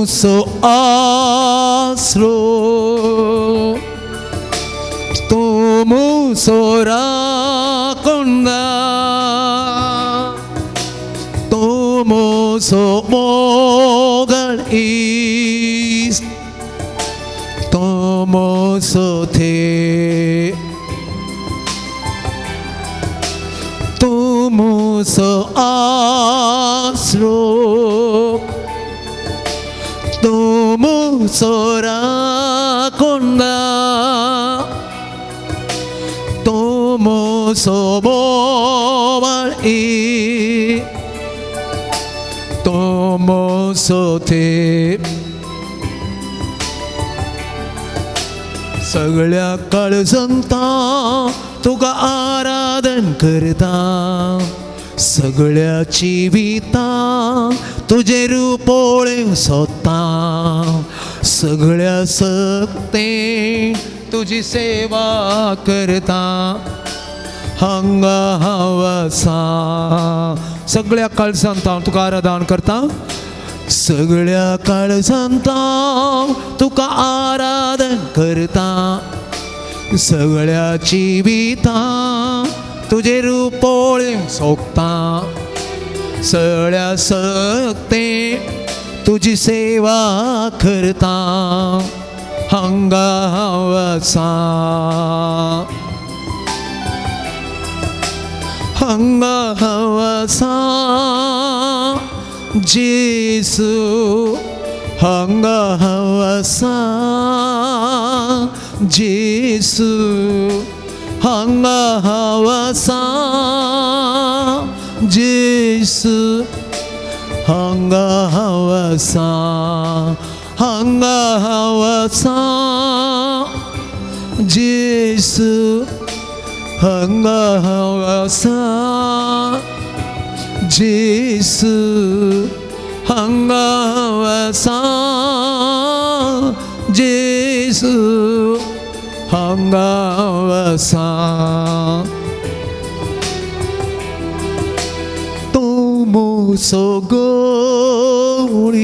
So आसरो तूं मुसो राखणदार तूं मुसो मोगल इश्ट तूं मुसो थे तूं मुसो आसरो तूं मुसो राखणदार तूं मुसो मोगल इश्ट तूं मुसो थे. सगळ्या काळजांता तुका आराधन करता सगळ्या जिविता तुजें रूप पळोवंक सोदता सगळ्या सक्ते तुजी सेवा करता हांगा हांव आसा. सगळ्या काळजांत हांव तुका आराधन करता सगळ्या काळजांत तुका आराधन करता सगळ्या जिविता तुजें रूप पळोवंक सोदता सगळ्या सक्ते तुजी सेवा करता हांगा हांव आसा हांगा हांव आसा जेसू हांगा हांव आसा जेसू हांगा हांव आसा जेसू हांगा हांव आसा हांगा हांव आसा जेसू हांगा हांव आसा जेसू हांगा हांव आसा जेसू हांगा हांव आसा. तूं मुसो गोळी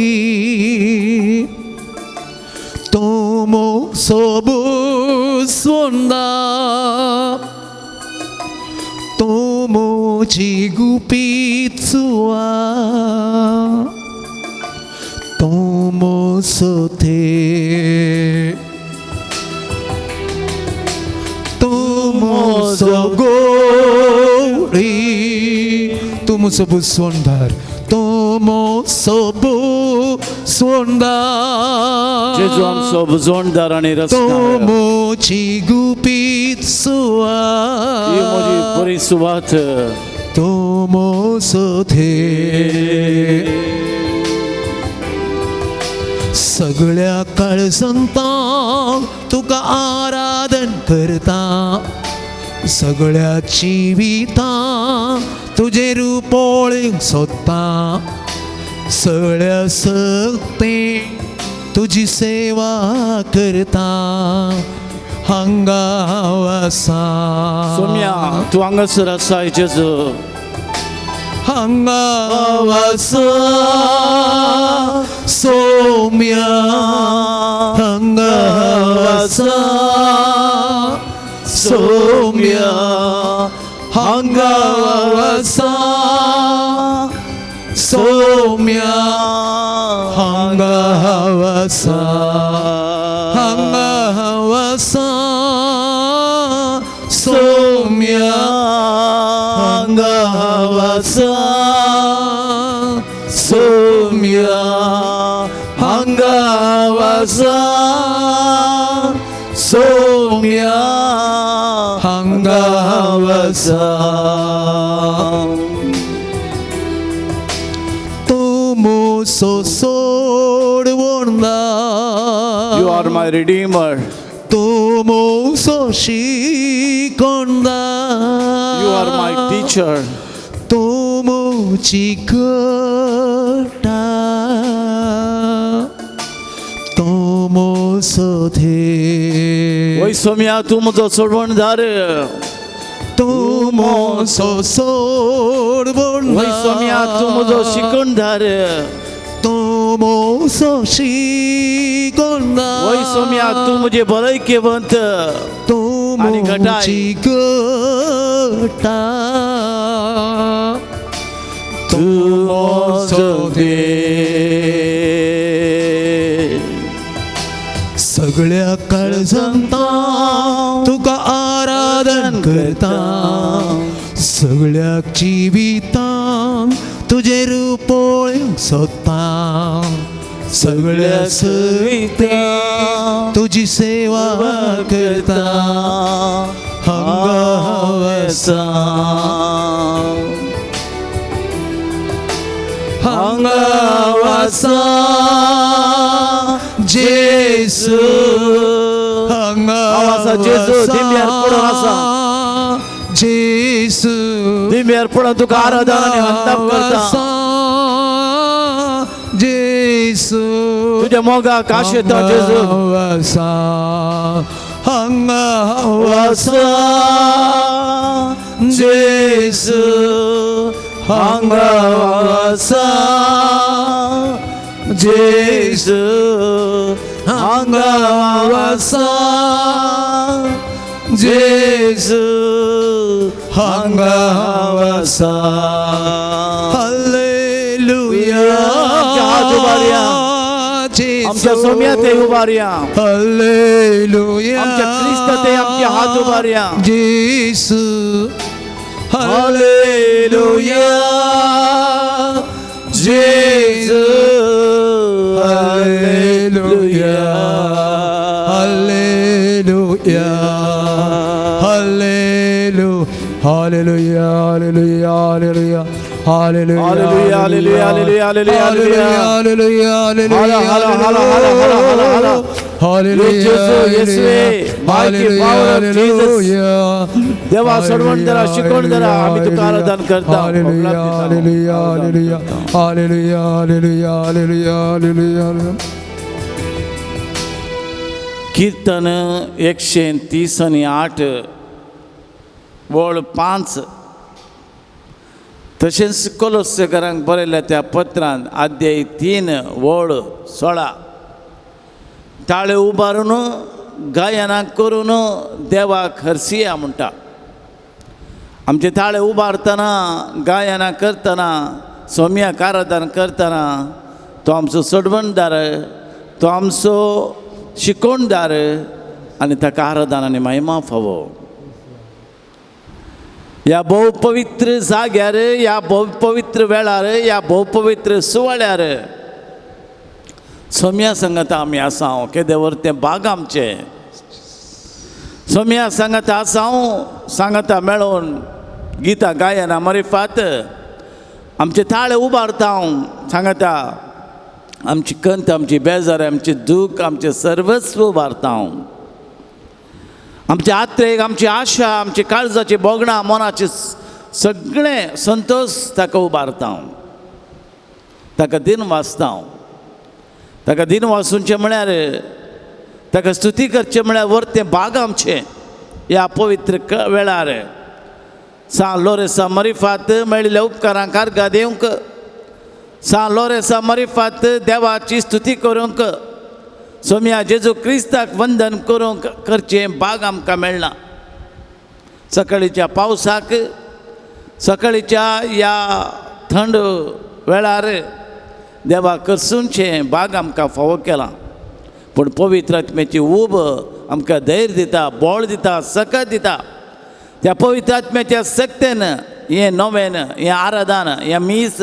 तूं मुसो बुसवंदा तूं म्हजी गुपीत सुवात तूं मुसो थे तूं मुसो गोळी तूं मुसो बुसवंदार तूं मुसो बुसवंदार जेजू आमचो बुजवणदार आनी तूं रचणार. म्हजी गुपीत ही म्हजी सुवात बरी सुवात. तूं मुसो थे. सगळ्या काळजांत तुका आराधन करता सगळ्या जिविता तुजें रूप पळोवंक सोदता सगळ्या सक्ते तुजी सेवा करता हांगा हांव आसा सोम्या तूं हांगासर आसाय जेजू. हांगा हांव आसा सोम्या हांगा हांव आसा सोम्या हांगा हांव आसा सोम्या हांगा हांव आसा हांगा हांव आसा सोम्या हांगा हांव आसा सोम्या हांगा हांव आसा सोम्या हांगा हांव आसा. तूं मुसो सोडवणदार You are my redeemer. तूं मुसो शिकोणदार You are my teacher. तूं म्हजी घटा तूं मुसो थे वय सोम्या तूं म्हजो सोडवणदार. तूं मुसो सोडवणदार वय सोम्या तूं म्हजो शिकणदार. तूं तूं शिकोना वय सोम्या तूं म्हजें बरयकेवंत तूं आनी घटाय. चिकटा तूं म्हजो देव. सगळ्या काळजांत तुका आराधन करता सगळ्या जिवितान तुजें रूप पळोवंक सोदता सगळ्या सविता तुजी सेवा करता हांगा वसा हांगा वसा जेसू हांगा आवाजा जेजू, दिव्यार पडून आसा. जेसू दिव्यार पडून तुका आराधन आनी वंदप करता जेसू तुज्या मोगाक आशेता जेजू वसा हांगा वसा जेसू हांगा वसा जेजू हांगा वसा जेजू हांगा वसा. हालेलुया. आमच्या हात उबारया. आमच्या सोम्या ते उबारया. हालेलुया. आमच्या क्रिस्ता ते आमचे हात उबारया. जेसू. हालेलुया जेजू. हालेलुया हालेलुया हालेलु hallelujah hallelujah hallelujah hallelujah, hallelujah, hallelujah, hallelujah, hallelujah hallelujah. Hallelujah हाला, हाला, हाला, हाला, हाला, हाला. Hallelujah Yeshu, येशूवे, mighty power of Jesus. देवा सोडवण जरा शिकवण जरा आम्ही तुका आराधन करता. Hallelujah hallelujah hallelujah hallelujah hallelujah hallelujah hallelujah. कीर्तन 130 आनी 8 वळ 5 तशेंच कोलोसेकरांक बरयल्या त्या पत्रान अध्याय 3 वळ 16 ताळे उबारून गायनां करून देवाक हरसिया म्हणटा. आमचे ताळे उबारतना गायनां करतना सोम्याक आराधन करतना तो आमचो सोडवणदार, तो आमचो शिकोवणदार आनी ताका आराधन आनी महिमा फावो. ह्या भोव पवित्र जाग्यार, ह्या भोव पवित्र वेळार, ह्या भोव पवित्र सुवाळ्यार सोम्या सांगता आमी आसा. केदें व्हर तें बाग आमचें सोम्या सांगता आसा. सांगता मेळोवन गितां गायना मरिफात आमचे ताळे उबारता. हांव सांगता आमची कंत, आमची बेजार, आमचें दूख, आमचें सर्वस्व उबारता हांव. आमचे आत्रेक, आमची आशा, आमची काळजाची भोगणां, मनाचे सगळें संतोश ताका उबारता हांव. ताका दिन वाचता हांव. ताका दिन वाचूचें म्हळ्यार ताका स्तुती करचें म्हळ्यार वरतें भाग आमचें ह्या पवित्र वेळार सांत लोरेसा मरिफात मेळिल्ल्या उपकारांक आर्गां दिवंक, सांत लोरेसा मरिफात देवाची स्तुती करूंक, सोम्या जेजू क्रिस्ताक वंदन करूंक करचें भाग आमकां मेळना. सकाळीच्या पावसाक, सकाळीच्या ह्या थंड वेळार देवाक करसूनचें भाग आमकां फावो केलां. पूण पवित्र आत्म्याची ऊब आमकां धैर्य दिता, बळ दिता, सकत दिता. त्या पवित्र आत्म्याच्या सक्तेन हें नवेन, हें आराधन, हें मीस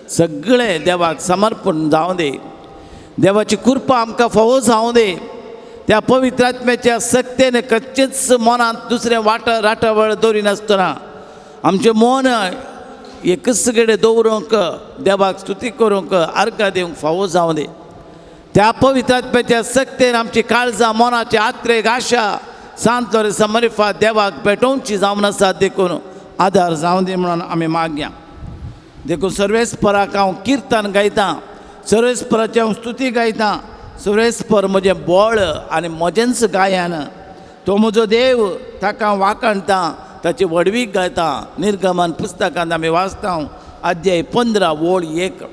सगळें देवाक समर्पण जावं दी. देवाची कृपा आमकां फावो जावं दी. त्या पवित्र आत्म्याच्या सक्तेन कच्चेच मनांत दुसरें वाट राटावळ दवरिनासतना आमचें मन एकच कडेन दवरूंक, देवाक स्तुती करूंक, आर्गां दिवंक फावो जावं दी. त्या पवित्र आत्म्याच्या सक्तेन आमची काळजां, मनाची आत्रेक, आशा सांत लोरेसा मरिफा देवाक भेटोवची जावन आसा. देखून आदार जावं दी म्हणून आमी मागया. देखून सर्वेस्पराक हांव किर्तन गायतां, सर्वेस्पराची हांव स्तुती गायतां. सर्वेस्पर म्हजें बळ आनी म्हजेंच गायन, तो म्हजो देव, ताका हांव वाखाणतां, ताची व्हडवीक गायतां. निर्गमन पुस्तकांत आमी वाचता अध्याय 15 वळ 1.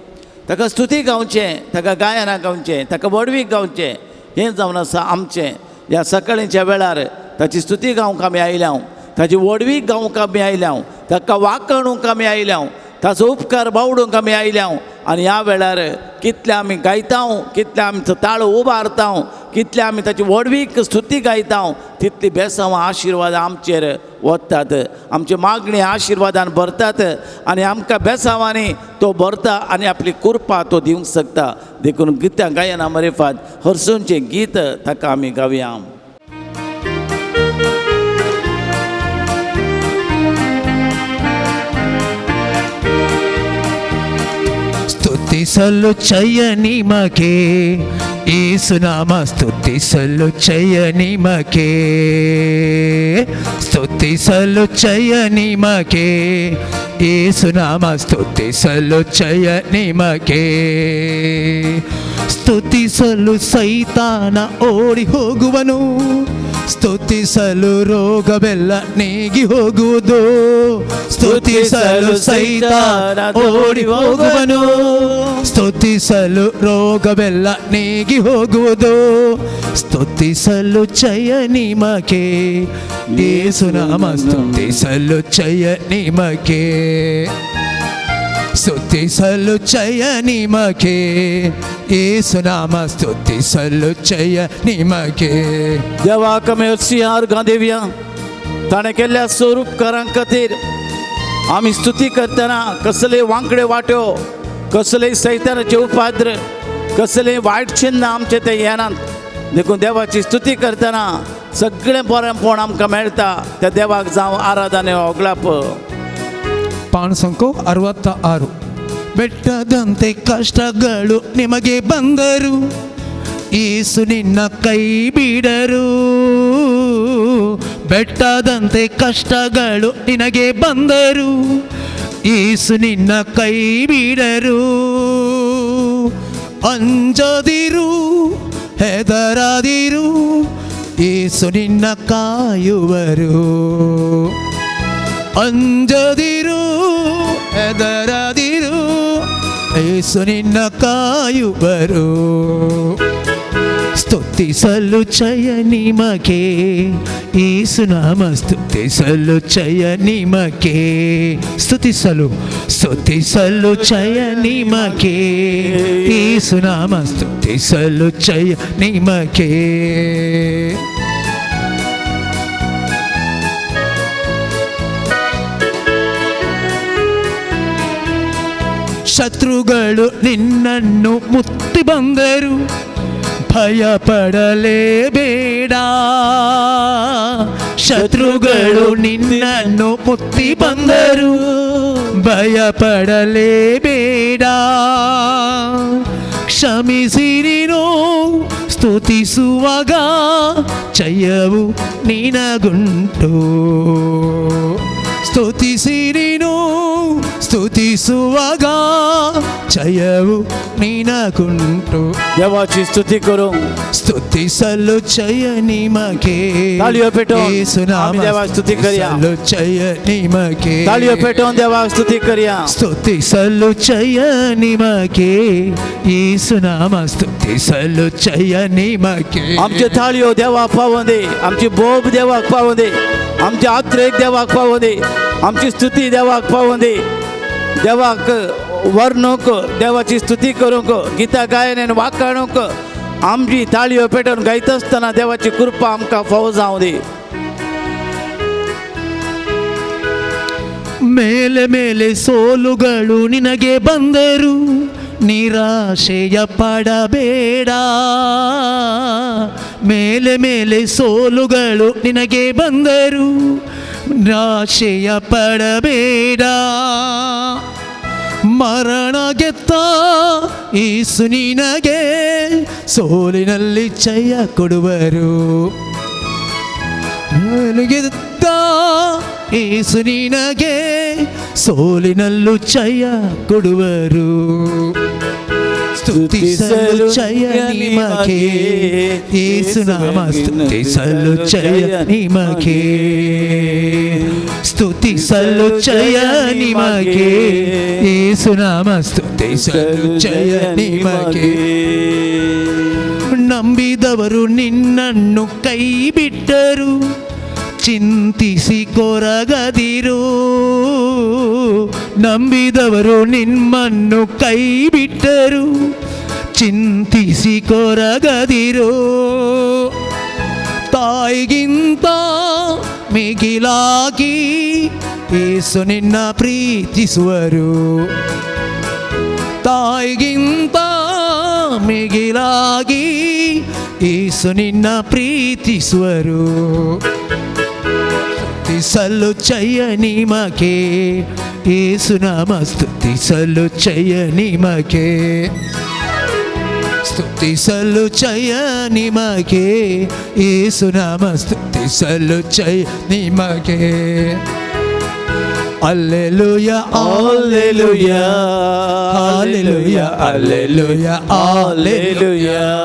ताका स्तुती गावचें, ताका गायनां गावचें, ताका व्हडवीक गावचें, हें जावन आसा आमचें. ह्या सकाळींच्या वेळार ताची स्तुती गावंक आमी आयल्या, ताची व्हडवीक गावंक आमी आयल्या, ताका वाखणूंक आमी आयल्या, ताचो उपकार बावडूंक आमी आयल्या. आनी ह्या वेळार कितले आमी गायता, कितले आमचो ताळो उबारता, कितले आमी ताची व्हडवीक स्तुती गायता, तितली बेसांव आशिर्वाद आमचेर वतात, आमची मागणी आशिर्वादान भरतात आनी आमकां बेसांवांनी तो भरता आनी आपली कृपा तो दिवंक शकता. देखून गितां गायना मरिफात हरसूनचें गीत ताका आमी गावया. ಸ್ತುತಿಸಲು ಜಯ ನಿಮಗೆ ಯೇಸುನಾಮ, ಸ್ತುತಿಸಲು ಜಯ ನಿಮಗೆ, ಸ್ತುತಿಸಲು ಜಯ ನಿಮಗೆ ಯೇಸುನಾಮ, ಸ್ತುತಿಸಲು ಜಯ ನಿಮಗೆ. ಸ್ತುತಿಸಲು ಸೈತಾನ ಓಡಿ ಹೋಗುವನು, ಸ್ತುತಿಸಲು ರೋಗವೆಲ್ಲ ನೀಗಿ ಹೋಗುವುದು, ಸ್ತುತಿಸಲು ಸೈತಾನ ಓಡಿ ಹೋಗುವನು, ಸ್ತುತಿಸಲು ರೋಗವೆಲ್ಲ ನೀಗಿ ಹೋಗುವುದು, ಸ್ತುತಿಸಲು ಜಯ ನಿಮಗೆ ಯೇಸುನಾಮ, ಸ್ತುತಿಸಲು ಜಯ ನಿಮಗೆ, ಸ್ತುತಿಸಲು ಜಯ ನಿಮಗೆ ಯೇಸುನಾಮ, ಸ್ತುತಿಸಲು ಜಯ ನಿಮಗೆ. देवाक आमी हरशीं आर्गां दिवया. ताणें केल्ल्या स्वरूपकारां खातीर आमी स्तुती करतना कसले वांकडे वाट्यो, कसले सैतानाचे उपाद्र, कसले वायट चिन्ह आमचे ते येनात. देखून देवाची स्तुती करतना सगळें बरेंपण आमकां मेळटा. त्या देवाक जावं आराधने होगळाप. ಪಾಣಸಂಕು 66. ಬೆಟ್ಟದಂತೆ ಕಷ್ಟಗಳು ನಿಮಗೆ ಬಂದರು, ಯೇಸು ನಿನ್ನ ಕೈ ಬಿಡರು. ಬೆಟ್ಟದಂತೆ ಕಷ್ಟಗಳು ನಿನಗೆ ಬಂದರು, ಯೇಸು ನಿನ್ನ ಕೈ ಬಿಡರು. ಅಂಜದಿರು ಹೆದರದಿರು, ಯೇಸು ನಿನ್ನ ಕಾಯುವರು. ಅಂಜದಿರು ಹೆದರದಿರು, ಯೇಸು ನಿನ್ನ ಕಾಯುವರು. ಸ್ತುತಿಸಲು ಜಯ ನಿಮಗೆ ಯೇಸುನಾಮ, ಸ್ತುತಿಸಲು ಜಯ ನಿಮಗೆ, ಸ್ತುತಿಸಲು ಸ್ತುತಿಸಲು ಜಯ ನಿಮಗೆ ಯೇಸುನಾಮ, ಸ್ತುತಿಸಲು ಜಯ ನಿಮಗೆ. ಶತ್ರುಗಳು ನಿನ್ನನ್ನು ಮುತ್ತಿ ಬಂದರು, ಭಯ ಪಡಲೇಬೇಡ. ಶತ್ರುಗಳು ನಿನ್ನನ್ನು ಮುತ್ತಿ ಬಂದರು, ಭಯ ಪಡಲೇಬೇಡ. ಕ್ಷಮಿಸಿ ನೀನು ಸ್ತುತಿಸುವಾಗ ಜಯವು ನಿನಗುಂಟು. ಸ್ತುತಿಸಿ ನೀನು ಸ್ತುತಿಸುವಾಗ ಜಯವು ನಿನಗುಂಟು. देवाची स्तुती करूंक ಸ್ತುತಿಸಲು ಜಯ ನಿಮಗೆ ताळयो पेटोवन ಯೇಸುನಾಮ, आमी देवाक स्तुती करया. ಸ್ತುತಿಸಲು ಜಯ ನಿಮಗೆ, ताळयो पेटोवन देवाक स्तुती करया. ಸ್ತುತಿಸಲು ಜಯ ನಿಮಗೆ ಯೇಸುನಾಮ, ಸ್ತುತಿಸಲು ಜಯ ನಿಮಗೆ. आमच्यो ताळयो देवाक पावों दी, आमची बोब देवाक पावों दी, आमचे आत्रेक देवाक पावों दी, आमची स्तुती देवाक पावों दी. देवाक वर्णूंक, देवाची स्तुती करूंक, गीता गायन वाखाणूंक आमची ताळयो पेटोवन गायता आसतना देवाची कृपा आमकां फावो जावं दी. ಮೇಲೆ ಮೇಲೆ ಸೋಲುಗಳು ನಿನಗೆ ಬಂದರು, ನಿರಾಶೆಯ ಪಡಬೇಡ. ಮೇಲೆ ಮೇಲೆ ಸೋಲುಗಳು ನಿನಗೆ ಬಂದರು, ನಿರಾಶೆಯ ಪಡಬೇಡ. ಮರಣ ಗೆದ್ದ ಯೇಸು ನಿನಗೆ ಸೋಲಿನಲ್ಲಿ ಜಯ ಕೊಡುವರು. ಗೆದ್ದ ಯೇಸು ನಿನಗೆ ಸೋಲಿನಲ್ಲೂ ಜಯ ಕೊಡುವರು. ಸ್ತುತಿಸಲು ಜಯ ನಿಮಗೆ, ಯೇಸುನಾಮ ಸ್ತುತಿಸಲು ಜಯ ನಿಮಗೆ, ಸ್ತುತಿಸಲು ಜಯ ನಿಮಗೆ, ಯೇಸುನಾಮ ಸ್ತುತಿಸಲು ಜಯ ನಿಮಗೆ. ನಂಬಿದವರು ನಿನ್ನನ್ನು ಕೈ ಬಿಟ್ಟರು, ಚಿಂತಿಸಿ ಕೊರಗದಿರು. ನಂಬಿದವರು ನಿಮ್ಮನ್ನು ಕೈ ಬಿಟ್ಟರು, ಚಿಂತಿಸಿ ಕೊರಗದಿರು. ತಾಯಿಗಿಂತ ಮಿಗಿಲಾಗಿ ಏಸು ನಿನ್ನ ಪ್ರೀತಿಸುವರು. ತಾಯಿಗಿಂತ ಮಿಗಿಲಾಗಿ ಏಸು ನಿನ್ನ ಪ್ರೀತಿಸುವರು. ಸ್ತುತಿಸಲು ಜಯ ನಿಮಗೆ, ಏಸು ನಾಮ ಸ್ತುತಿಸಲು ಜಯ ನಿಮಗೆ, ಸ್ತುತಿಸಲು ಜಯ ನಿಮಗೆ, ಏಸು ನಾಮ ಸ್ತುತಿಸಲು ಜಯ ನಿಮಗೆ. Alleluia, hallelujah, alleluia, alleluia, hallelujah,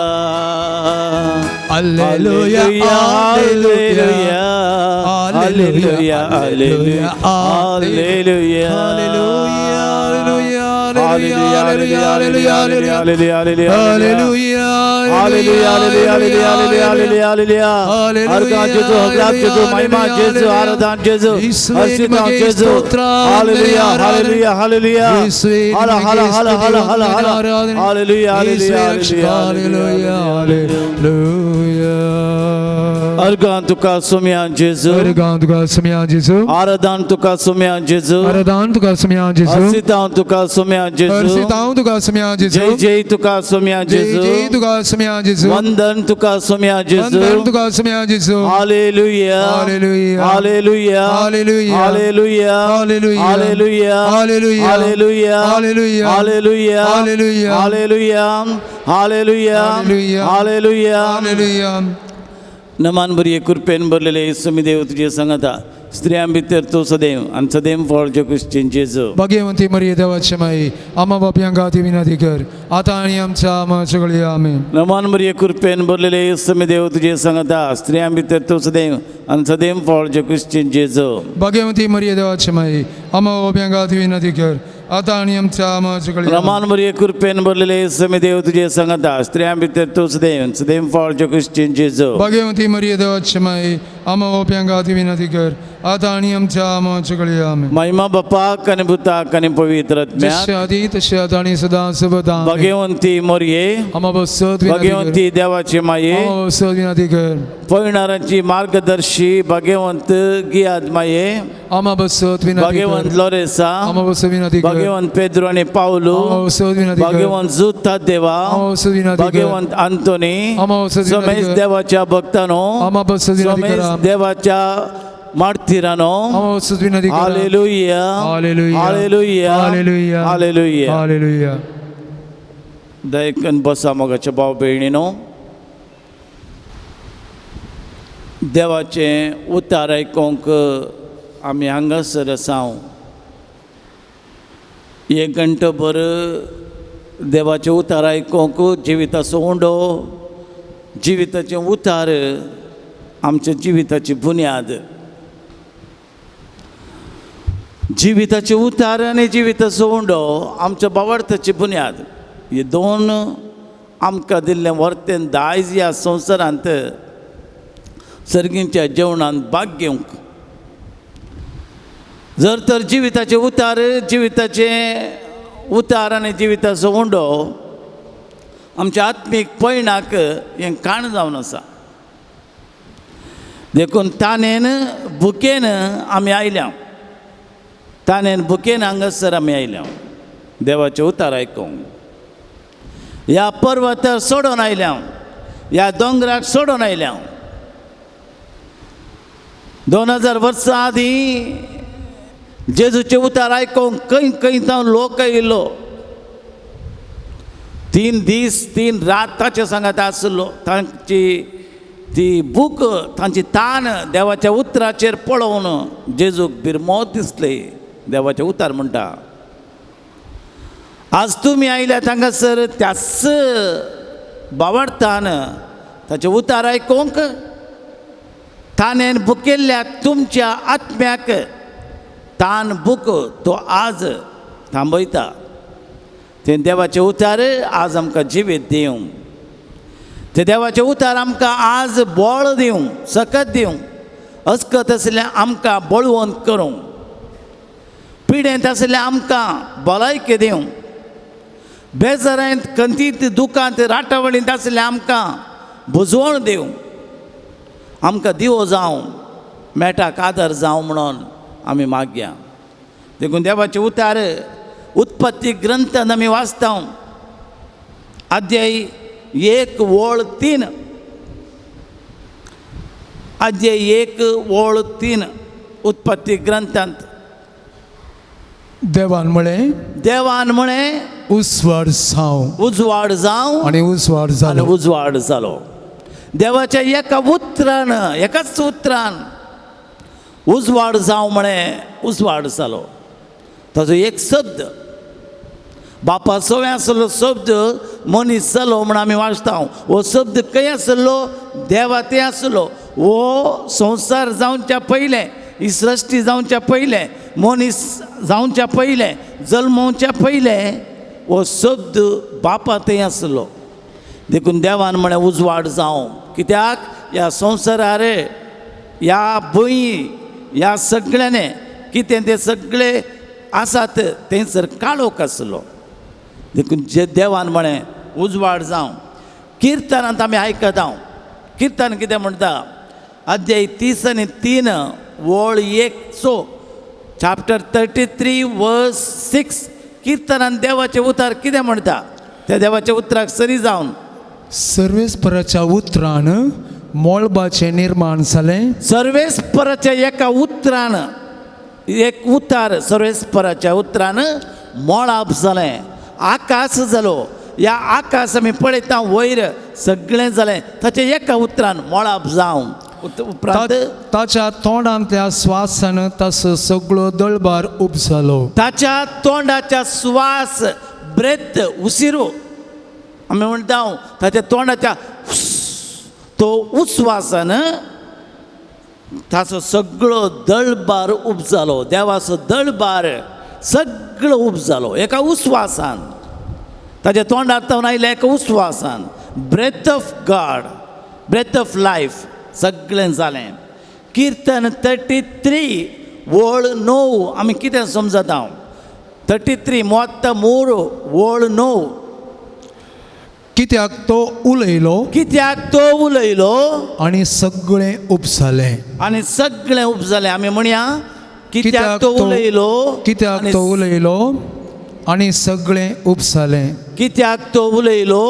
alleluia, hallelujah, hallelujah, hallelujah, hallelujah, hallelujah, hallelujah, hallelujah, hallelujah, अर्गां तुका सोम्या जेजू, अर्गां तुका सोम्या जेजू, आराधन तुका सोम्या जेजू, आराधन तुका सोम्या जेजू, हर्षितांव तुका सोम्या जेजू, हर्षितांव तुका सोम्या जेजू, जय जय तुका सोम्या जेजू, जय जय तुका सोम्या जेजू, वंदन तुका सोम्या जेजू, वंदन तुका सोम्या जेजू. Hallelujah, hallelujah, hallelujah, hallelujah, hallelujah, hallelujah, hallelujah, hallelujah, hallelujah, hallelujah, hallelujah, hallelujah, hallelujah, hallelujah, hallelujah, hallelujah. Hallelujah. नमान बरी कृपेन भरलेले येसू देव तुझे सांगता, स्त्रियां भितर तूं सदैव आनी सदैव फळ जे क्रिश्चन जेजू. भाग्यवंती मरिये देवाची माई, आम्हा पाप्यांक खातीर विनंती कर, आता आणि आमच्या मरणाच्या वेळी. आमेन. नमान बरी कृपेन भरलेले येसू देव तुझे सांगता, स्त्रियां भितर तूं सदैव आनी सदैव फळ जे क्रिश्चन जेजू. भाग्यवंती मरिये देवाची माई, आम्हा पाप्यांक खातीर विनंती कर, आता आणि आमच्या मरणाच्या वेळी. आमेन. नमान बरी कृपेन भरलेले येसू देव तुझे सांगता, स्त्रियां भितर तूं सदैव आनी सदैव फळ जे क्रिश्चन जेजू. भाग्यवंती मरिये देवाची माई, आम्हा पाप्यांक खातीर विनंती कर, आता आणि आमच्या मरणाच्या वेळी. आमेन. महिमा बापाक आनी पुताक आनी पवित्र आत्म्याक, जशे आदी तशे आता आणि सदा सर्वदा. आमेन. भाग्यवंती मोरये, आम्हा पासत विनंती कर, भाग्यवंती देवाची माये, आम्हा पासत विनंती कर, पयणारांची मार्गदर्शी भाग्यवंत गियाद माये, आम्हा पासत विनंती कर, भाग्यवंत लोरेसा, आम्हा पासत विनंती कर, भाग्यवंत पेद्रो आनी पावलो, आम्हा पासत विनंती कर, भाग्यवंत जुता देवा, आम्हा पासत विनंती कर, भाग्यवंत अंतोनी, आम्हा पासत विनंती समेज कर, देवाच्या भक्तानो, आम्हा पासत विनंती समेज करा, देवाच्या मार्तिरानो. आम्हा पासत विनंती करा. Hallelujah, hallelujah, hallelujah, hallelujah, hallelujah. Hallelujah. दयकन बसा मोगाच्या भाव भयणीनो, देवाचें उतार आयकोंक आमी हांगासर आसा. एक घंटोभर देवाचें उतार आयकोंक जिविताचो उंडो, जिविताचें उतार आमच्या जिविताची बुन्याद, जिविताचें उतार आनी जिविताचो उंडो आमच्या बावडताची बुन्याद. हे दोन आमकां दिल्लें वर्तेन दायज ह्या संवसारांत सर्गींच्या जेवणांत भाग घेवंक. जर तर जिविताचें उतार, जिविताचें उतार आनी जिविताचो उंडो आमच्या आत्मीक पयणाक हें काण जावन आसा. देखून तानेन भुकेन आमी आयल्या, तानेन भुकेन हांगासर आमी आयल्या देवाचें उतार आयकूंक. ह्या पर्वतार सोडून आयल्या, ह्या दोंगराक सोडून आयल्या. 2000 वर्सां आदीं जेजूचे उतार आयकूंक खंय खंय जावन लोक आयिल्लो. 3 दीस 3 रात ताचे सांगात आसलो. तांची ती भूक, तांची तान देवाच्या उतराचेर पळोवन जेजूक बिरमोत दिसले. देवाचें उतार म्हणटा, आज तुमी आयल्यात हांगासर त्याच बावडतान ताचें उतार आयकूंक. ताणें बुकेल्ल्या तुमच्या आत्म्याक तान बूक तो आज थांबयता. ते देवाचे उतार आज आमकां जिवीत दिवं, ते देवाचे उतार आमकां आज बळ दिवं, सकत दिवं, अस्कत आशिल्लें आमकां बळवंत करूं, पिडेंत आशिल्लें आमकां भलायकी दिवं, बेजारांत कंतींत दुखांत राटावळींत आशिल्लें आमकां बुजवण दिवं, आमकां दिवो जावं, मेटाक आदार जावं म्हणून आमी मागया. देखून देवाचे उतार उत्पत्ती ग्रंथान आमी वाचता, अध्याय 1 ओळ 3, अध्याय 1 ओळ 3 उत्पत्ती ग्रंथांत देवान म्हळें, देवान म्हळें उजवाड जावं, उजवाड जावं, आनी उजवाड जालो, आनी उजवाड जालो. देवाच्या एका उतरान, एकाच उतरान उजवाड जावं म्हळें, उजवाड जालो. ताजो एक शब्द, बापा सवय आसलो शब्द मनीस जालो म्हण आमी वाचता. हो शब्द खंय आसलो? देवा ते आसलो. हो संवसार जावच्या पयलें, ही सृश्टी जावच्या पयलें, मनीस जावच्या पयलें, जल्मोवच्या पयलें हो शब्द बापा थंय आसलो. देखून देवान म्हळें उजवाड जावं. कित्याक ह्या संवसारार, ह्या भुंय, ह्या सगळ्यांनी कितें तें सगळे आसात थंयसर काळोख आसलो. देखून जे देवान म्हळें उजवाड जावं. किर्तनांत आमी आयकता हांव, किर्तन कितें म्हणटा? अध्याय 30 आनी 3 ओळ 1, सो चॅप्टर 33 वर्स 6. किर्तनान देवाचें उतार कितें म्हणटा? त्या देवाच्या उतराक सरी जावन सर्वेस्पराच्या उतरान मळबाचें निर्माण जालें. सर्वेस्पराच्या एका उतरान, एक उतार सर्वेस्पराच्या उतरान मळब जालें, आकाश जालो. ह्या आकाश आमी पळयता वयर सगळें जालें ताच्या एका उतरान मळब जावं. उपरांत ताच्या तोंडांतल्या स्वासान ताचो सगळो दळबार उपजालो. ताच्या तोंडाच्या स्वास, ब्रेथ, उसिरो आमी म्हणटा, ताच्या तोंडाच्या तो उस्वासान ताचो सगळो दळबार उपजालो. देवाचो दळबार सगळो उपजालो एका उस्वासान. ताच्या तोंडार आयल्या एका उस्वासान, breath of God, breath of life, सगळें जालें. किर्तन 33 ओळ 9 आमी कितें समजता? 33 3 ओळ 9. कित्याक तो उलयलो, कित्याक तो उलयलो आनी सगळें उपजालें, आनी सगळें उपजालें. आमी म्हणया कित्याक तो उलयलो, कित्याक तो उलयलो आनी सगळें उपजालें, कित्याक तो उलयलो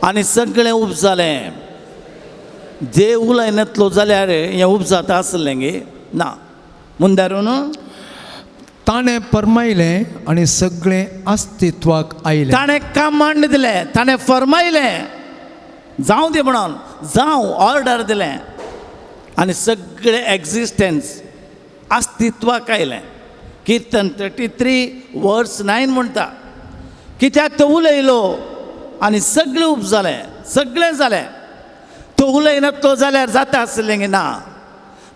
आनी सगळें उपजालें. देव उलयनातलो जाल्यार हें उपजाता आसलें गे ना. मुंदारून ताणें फरमायलें आनी सगळें अस्तित्वाक आयलें. ताणें कमांड दिलें, ताणें फरमायलें जावं दी म्हणून, जावं ऑर्डर दिलें आनी सगळें एक्झिस्टन्स अस्तित्वाक आयलें. किर्तन 33 वर्स 9 म्हणटा, कित्याक तो उलयलो आनी सगळें उपजालें, सगळें जालें. तो उलयनातलो जाल्यार जाता आसलें ना.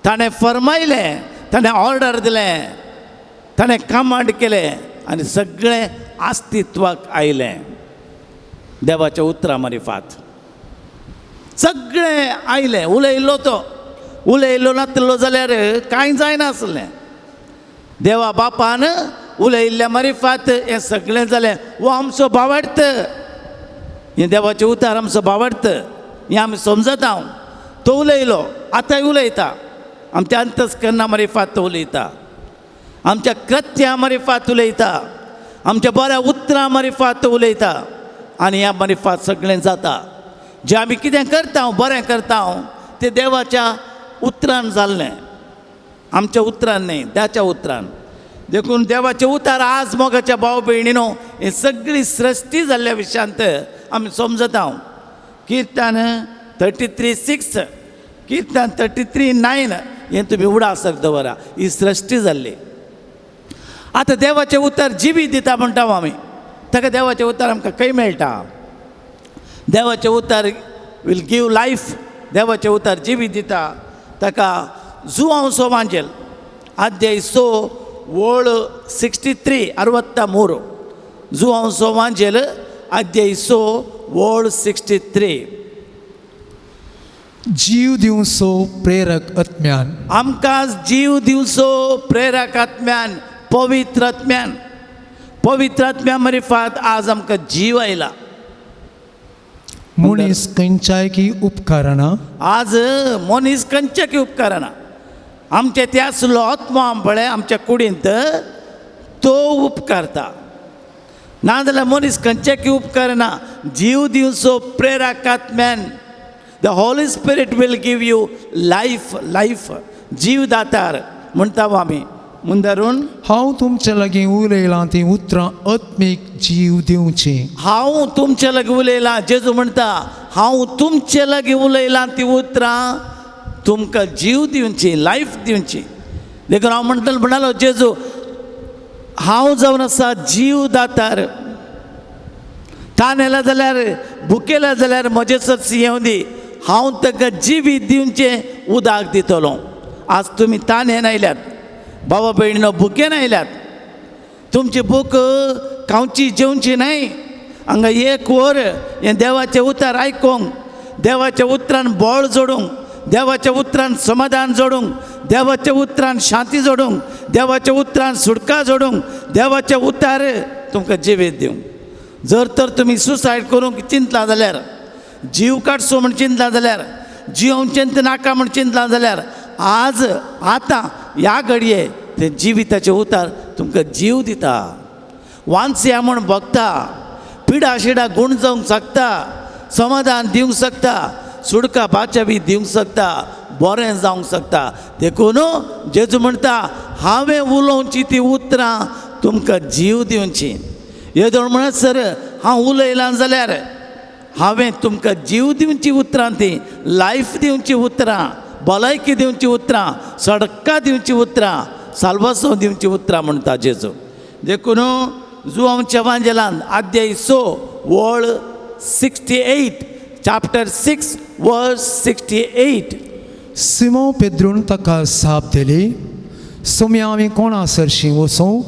ताणें फरमायलें, ताणें ऑर्डर दिलें, ताणें कमांड केलें आनी सगळें अस्तित्वाक आयलें. देवाच्या उतरां मारिफात सगळें आयलें. उलयलो तो, उलयलो नातलो जाल्यार कांय जायनासलें. देवा बापान उलयल्ल्या मारिफात हें सगळें जालें. हो आमचो भावार्थ, हें देवाचें उतार आमचो भावार्थ, हें आमी समजता. तो उलयलो, आतांय उलयता, आमच्या अंतस्करणा मारिफात तो उलयता, आमच्या कृत्या मारिफात उलयता, आमच्या बऱ्या उतरां मारिफात उलयता आनी ह्या मारिफात सगळें जाता. जें आमी कितें करता, बरें करता, तें देवाच्या उतरान जाल्लें, आमच्या उतरान न्हय, त्याच्या उतरान. देखून देवाचें उतार आज मोगाच्या भाव भयणीनो हे सगळी सृश्टी जाल्ल्या विशयांत आमी समजता. किर्तन 33:6, किर्तन 33:9 हें तुमी उडासक दवरा. ही सृश्टी जाल्ली. आतां देवाचें उतर जिवीत दिता म्हणटा आमी, ताका देवाचें उतर आमकां खंय मेळटा? देवाचें उतर will give life, देवाचें उतर जिवीत दिता. ताका जुआंव सोवांजेल अध्याय 6 ओळ 63 63, जुआंव सोवांजेल अध्याय 6 ओळ 63. जीव दिवचो प्रेरक आत्म्यान, आमकां जीव दिवचो प्रेरक आत्म्यान, पवित्र आत्म्यान. पवित्र आत्म्या मरिफात आज आमकां जीव आयला. मनीस खंयच्याय की उपकारना, आज मनीस खंयच्या की उपकारना. आमचे ते आसलो आत्मा पळय आमच्या कुडींत, तो उपकारता. नाजाल्यार मनीस खंयच्या की उपकारना. जीव दिवचो प्रेरक आत्म्यान, the Holy Spirit will give you life, life जीव दातार म्हणटा आमी. मुंदारून हांव तुमचे लागीं उलयलां तीं उतरां आत्मीक जीव दिवचीं. हांव तुमचे लागीं उलयलां, जेजू म्हणटा हांव तुमचे लागीं उलयलां ती उतरां तुमकां जीव दिवची, लायफ दिवची. देखून हांव म्हणटलो, म्हणालो जेजू, हांव जावन आसा जीव दातार. तानेला जाल्यार भुकेला जाल्यार म्हजे सरशी येवं दी, हांव ताका जिवीत दिवचें उदक दितलो. आज तुमी तानेन आयल्यात, बाबा भयणीनो भुकेन आयल्यात, तुमची भूक खावची जेवची न्हय. हांगा एक वर हें देवाचें उतर आयकूंक, देवाच्या उतरान बळ जोडूंक, देवाच्या उतरान समाधान जोडूंक, देवाच्या उतरान शांती जोडूंक, देवाच्या उतरान सुटका जोडूंक, देवाचें उतर तुमकां जिवीत दिवंक. जर तर तुमी सुसायड करूंक चिंतला जाल्यार, जीव काडचो म्हण चिंतला जाल्यार, जियोवचें नाका म्हण चिंतला जाल्यार, आज आतां ह्या घडये ते जिविताचें उतर तुमकां जीव दिता. वांचया म्हण भोगता, पिडा शिडा गूण जावंक शकता, समाधान दिवंक शकता, सुडका बाचा बी दिवंक शकता, बरें जावंक शकता. देखून जेजू म्हणटा हांवें उलोवची ती उतरां तुमकां जीव दिवची. येदोळ म्हणत सर हांव उलयलां जाल्यार हांवें तुमकां जीव दिवची उतरां, ती लायफ दिवची उतरां, भलायकी दिवची उतरां, सडका दिवची उतरां, साल्वासो दिवची उतरां म्हणटा जेजू. देखून जुआंवच्या वांजेलान अध्याय 6 वळ 68, चॅप्टर 6 वर्स 68. सिमो पेद्रून ताका जाप दिली, सोम्या आमी कोणा सरशीं वचूं?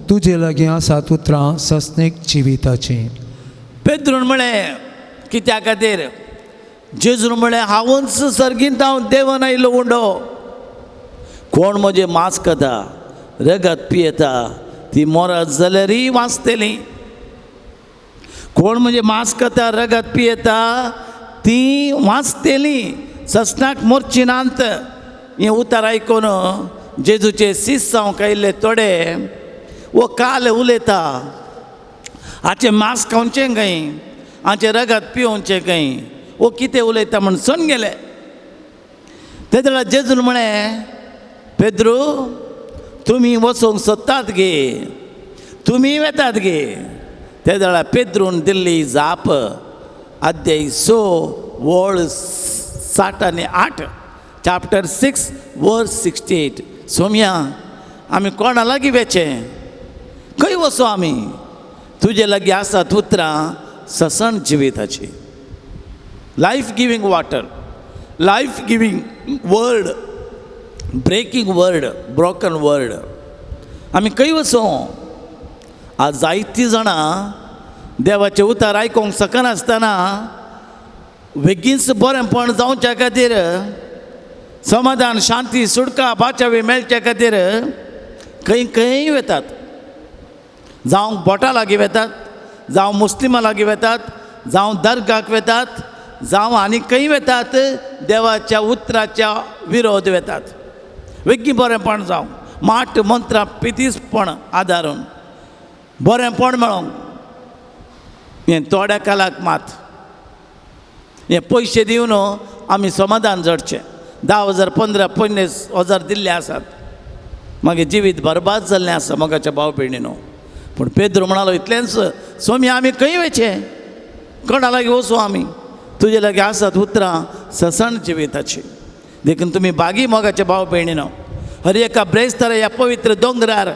तुजे लागीं आसात उतरां सस्नीक जिविताचीं. पेद्रून म्हळें कित्या खातीर? जेजून म्हळें हांवूच सर्गींत हांव देवन आयलो उंडो. कोण म्हजें मांस खाता, रगत पियेता, ती मरत जाल्यारय वाचतली. कोण म्हणजे मांस खाता, रगत पियेता, ती वाचतली, ससनाक मोरची नात. हें उतर आयकून जेजूचे सीस जावंक आयिल्ले थोडे वो काल उलयता, हाचें मांस खावचें खंय, हाचें रगत पिवचें खंय, वो कितें उलयता म्हण सण गेले. ते वेळार जेजून म्हळें, पेद्रू तुमी वचूंक सोदतात गे, तुमी वेतात गे. ते वेळार पेद्रून दिल्ली जाप अध्याय 6 वळ 68, चॅप्टर 6 वर्स 68. सोम्या आमी कोणा लागीं वेचें, खंय वचूं आमी? तुजे लागीं आसात उतरां ससण जिविताची, life giving water, life giving word, breaking word, broken word. आमी खंय वचूं? आज जायतीं जाणां देवाचें उतर आयकूंक शकनासतना बेगीनच बरेंपण जावच्या खातीर, समाधान शांती सुटका बाचावी मेळच्या खातीर खंय खंय वेतात. जावं बोटा लागीं वेतात, जावं मुस्लिमां लागीं वेतात, जावं दर्गाक वेतात, जावं आनी खंय वेतात, देवाच्या उतराच्या विरोध वेतात. वेगळी बरेंपण जावं, माट मंत्रां पितीसपण आदारून बरेंपण मेळोंक हें थोड्या कालाक मात हें पयशे दिवन आमी समाधान जडचें. 10,000 15 50,000 दिल्ले आसात, मागीर जिवीत बरबाद जाल्लें आसा मोगाच्या भाव भयणीनो. पूण पेद्रू म्हणालो इतलेंच, सोमी आमी खंय वयचें, कोणा लागीं वचूं आमी? तुजे लागीं आसात उतरां ससण जिविताची. देखून तुमी बागी मोगाचे भाव भयणीनो, हर एका ब्रेस्तारा ह्या पवित्र दोंगरार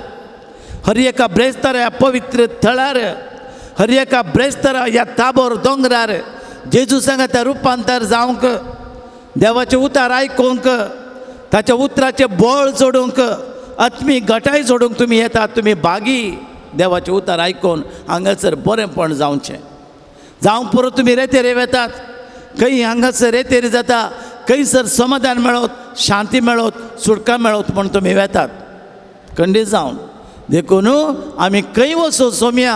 हर एका ब्रेस्तार ह्या पवित्र थळार, हर एका ब्रेस्तार ह्या ताबोर दोंगरार जेजू सांगाता रुपांतर जावंक, देवाचें उतार आयकूंक, ताच्या उतराचें बळ जोडूंक, आत्मीक गटाय जोडूंक तुमी येतात. तुमी बागी देवाचें उतार आयकून हांगासर बरेंपण जावचें. जावंक पुरो तुमी रेतेर वेतात, खंय हांगासर रेतेर जाता, खंयसर समाधान मेळत, शांती मेळत, सुटका मेळत म्हूण तुमी वेतात खंडीत जावन. देखून आमी खंय वचूं सोम्या,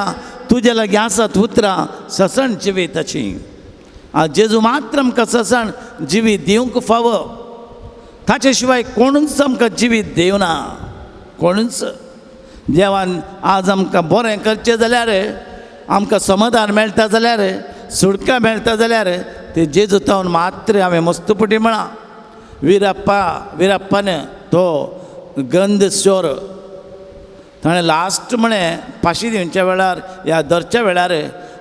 तुजे लागीं आसात उतरां ससण जिविताची. आज जेजू मात्र आमकां ससण जिवीत दिवंक फावो, ताचे शिवाय कोणूच आमकां जिवीत दिवना, कोणूच. देवान आज आमकां बरें करचें जाल्यार, आमकां समाधान मेळटा जाल्यार, सुटका मेळटा जाल्यार ते जेजू तावन मात्र हांवें मस्तपुटी म्हळां. विराप्पान तो गंध चोर ताणें लास्ट म्हळें पाशी दिवच्या वेळार ह्या धरच्या वेळार,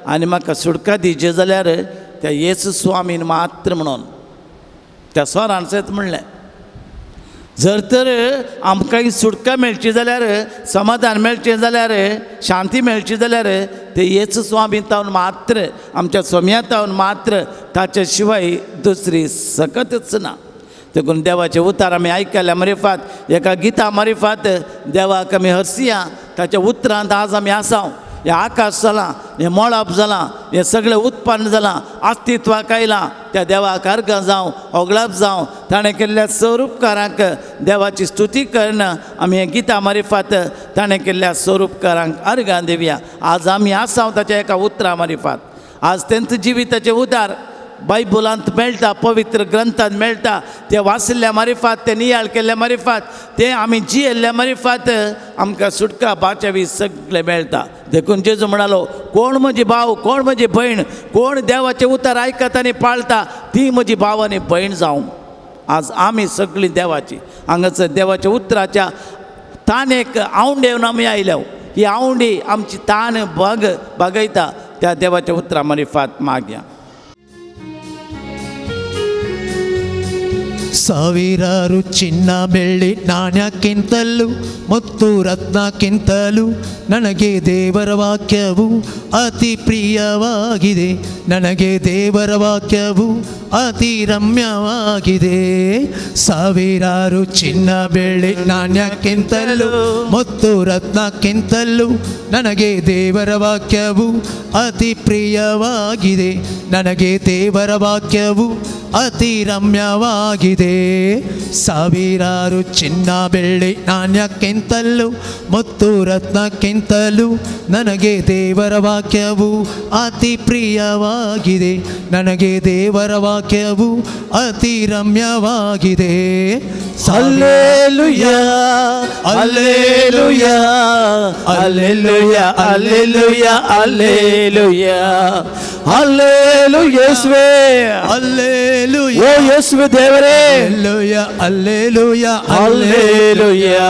आनी म्हाका सुटका दिवची जाल्यार त्या येसू स्वामीन मात्र म्हणून त्या स्वरान सयत म्हणलें. जर तर आमकां सुटका मेळची जाल्यार, समाधान मेळचें जाल्यार, शांती मेळची जाल्यार ते येसू स्वामी तावन मात्र, आमच्या सोम्या तावन मात्र, ताच्या शिवाय दुसरी सकतच ना. देखून देवाचे उतार आमी आयकल्या मारिफात, एका गिता मारिफात देवाक आमी हरसिया. ताच्या उतरांत आज आमी आसाव. हें आकाश जालां, हें मळब जालां, हें सगळें उत्पन्न जालां, अस्तित्वाक आयलां. त्या देवाक अर्गां जावं, ओगळप जावं, ताणें केल्ल्या स्वरूपकारांक देवाची स्तुती करून आमी हें गिता मारिफात ताणें केल्ल्या स्वरूपकारांक अर्गां दिवया. आज आमी आसाव ताच्या एका उतरा मारिफात. आज तेंच जिविताचें उदार बायबलांत मेळटा, पवित्र ग्रंथांत मेळटा. ते वाचिल्ल्या मारिफात, ते नियाळ केल्ल्या मारिफात, ते आमी जियेल्ल्या मारिफात आमकां सुटका बाचावी सगळें मेळटा. देखून जेजू म्हणालो, कोण म्हजी भाव, कोण म्हजी भयण, कोण देवाचें उतर आयकता आनी पाळटा ती म्हजी भाव आनी भयण जावं. आज आमी सगळीं देवाची हांगासर देवाच्या उतराच्या तानेक आवंडेवन आमी आयल्या. ही आवंडी आमची तान बागयता. त्या देवाच्या उतरा मारिफात मागया. ಸಾವಿರಾರು ಚಿನ್ನ ಬೆಳ್ಳಿ ನಾಣ್ಯಕ್ಕಿಂತಲೂ ಮುತ್ತು ರತ್ನಕ್ಕಿಂತಲೂ ನನಗೆ ದೇವರ ವಾಕ್ಯವು ಅತಿ ಪ್ರಿಯವಾಗಿದೆ. ನನಗೆ ದೇವರ ವಾಕ್ಯವು ಅತಿ ರಮ್ಯವಾಗಿದೆ. ಸಾವಿರಾರು ಚಿನ್ನ ಬೆಳ್ಳಿ ನಾಣ್ಯಕ್ಕಿಂತಲೂ ಮುತ್ತು ರತ್ನಕ್ಕಿಂತಲೂ ನನಗೆ ದೇವರ ವಾಕ್ಯವು ಅತಿ ಪ್ರಿಯವಾಗಿದೆ. ನನಗೆ ದೇವರ ವಾಕ್ಯವು ಅತಿ ರಮ್ಯವಾಗಿದೆ. ಸಾವಿರಾರು ಚಿನ್ನ ಬೆಳ್ಳಿ ನಾಣ್ಯಕ್ಕಿಂತಲೂ ಮುತ್ತು ರತ್ನಕ್ಕಿಂತಲೂ ನನಗೆ ದೇವರ ವಾಕ್ಯವು ಅತಿ ಪ್ರಿಯವಾಗಿದೆ. ನನಗೆ ದೇವರ ವಾಕ್ಯವು ಅತಿ ರಮ್ಯವಾಗಿದೆ. Hallelujah, hallelujah, hallelujah, hallelujah, hallelujah, hallelujah ಯೇಸುವೇ, ಹಲ್ಲೆಲೂಯಾ, ಓ ಯೇಸುವೆ ದೇವರೇ, hallelujah, hallelujah, hallelujah,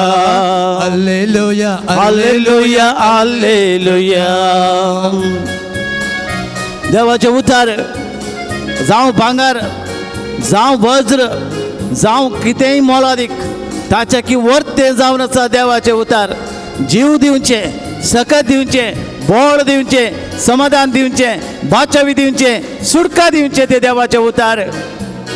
hallelujah, hallelujah, hallelujah. देवाचे उतार जावं भांगर, जावं वज्र, जावं कितेंय मोलादीक, ताच्या की वर्तें जावन आसा देवाचे उतार. जीव दिवचें, सकत दिवचें, बळ दिवचें, समाधान दिवचें, बाचावी दिवचें, सुटका दिवचें ते देवाचे उतार.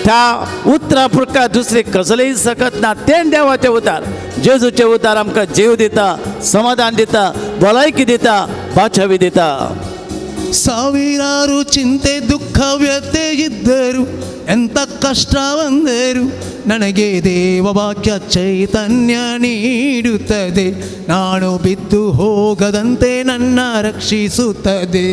त्या उतरा पुरका दुसरी कसलेय सकत ना, तें देवाचें उतार. जेजूचें उतार आमकां जीव दिता, समाधान दिता, भलायकी दिता, बाचावी दिता. ಸಾವಿರಾರು ಚಿಂತೆ ದುಃಖ ವ್ಯಥೆ ಇದ್ದರು, ಎಂಥ ಕಷ್ಟ ಬಂದರು ನನಗೆ ದೇವವಾಕ್ಯ ಚೈತನ್ಯ ನೀಡುತ್ತದೆ. ನಾನು ಬಿದ್ದು ಹೋಗದಂತೆ ನನ್ನ ರಕ್ಷಿಸುತ್ತದೆ.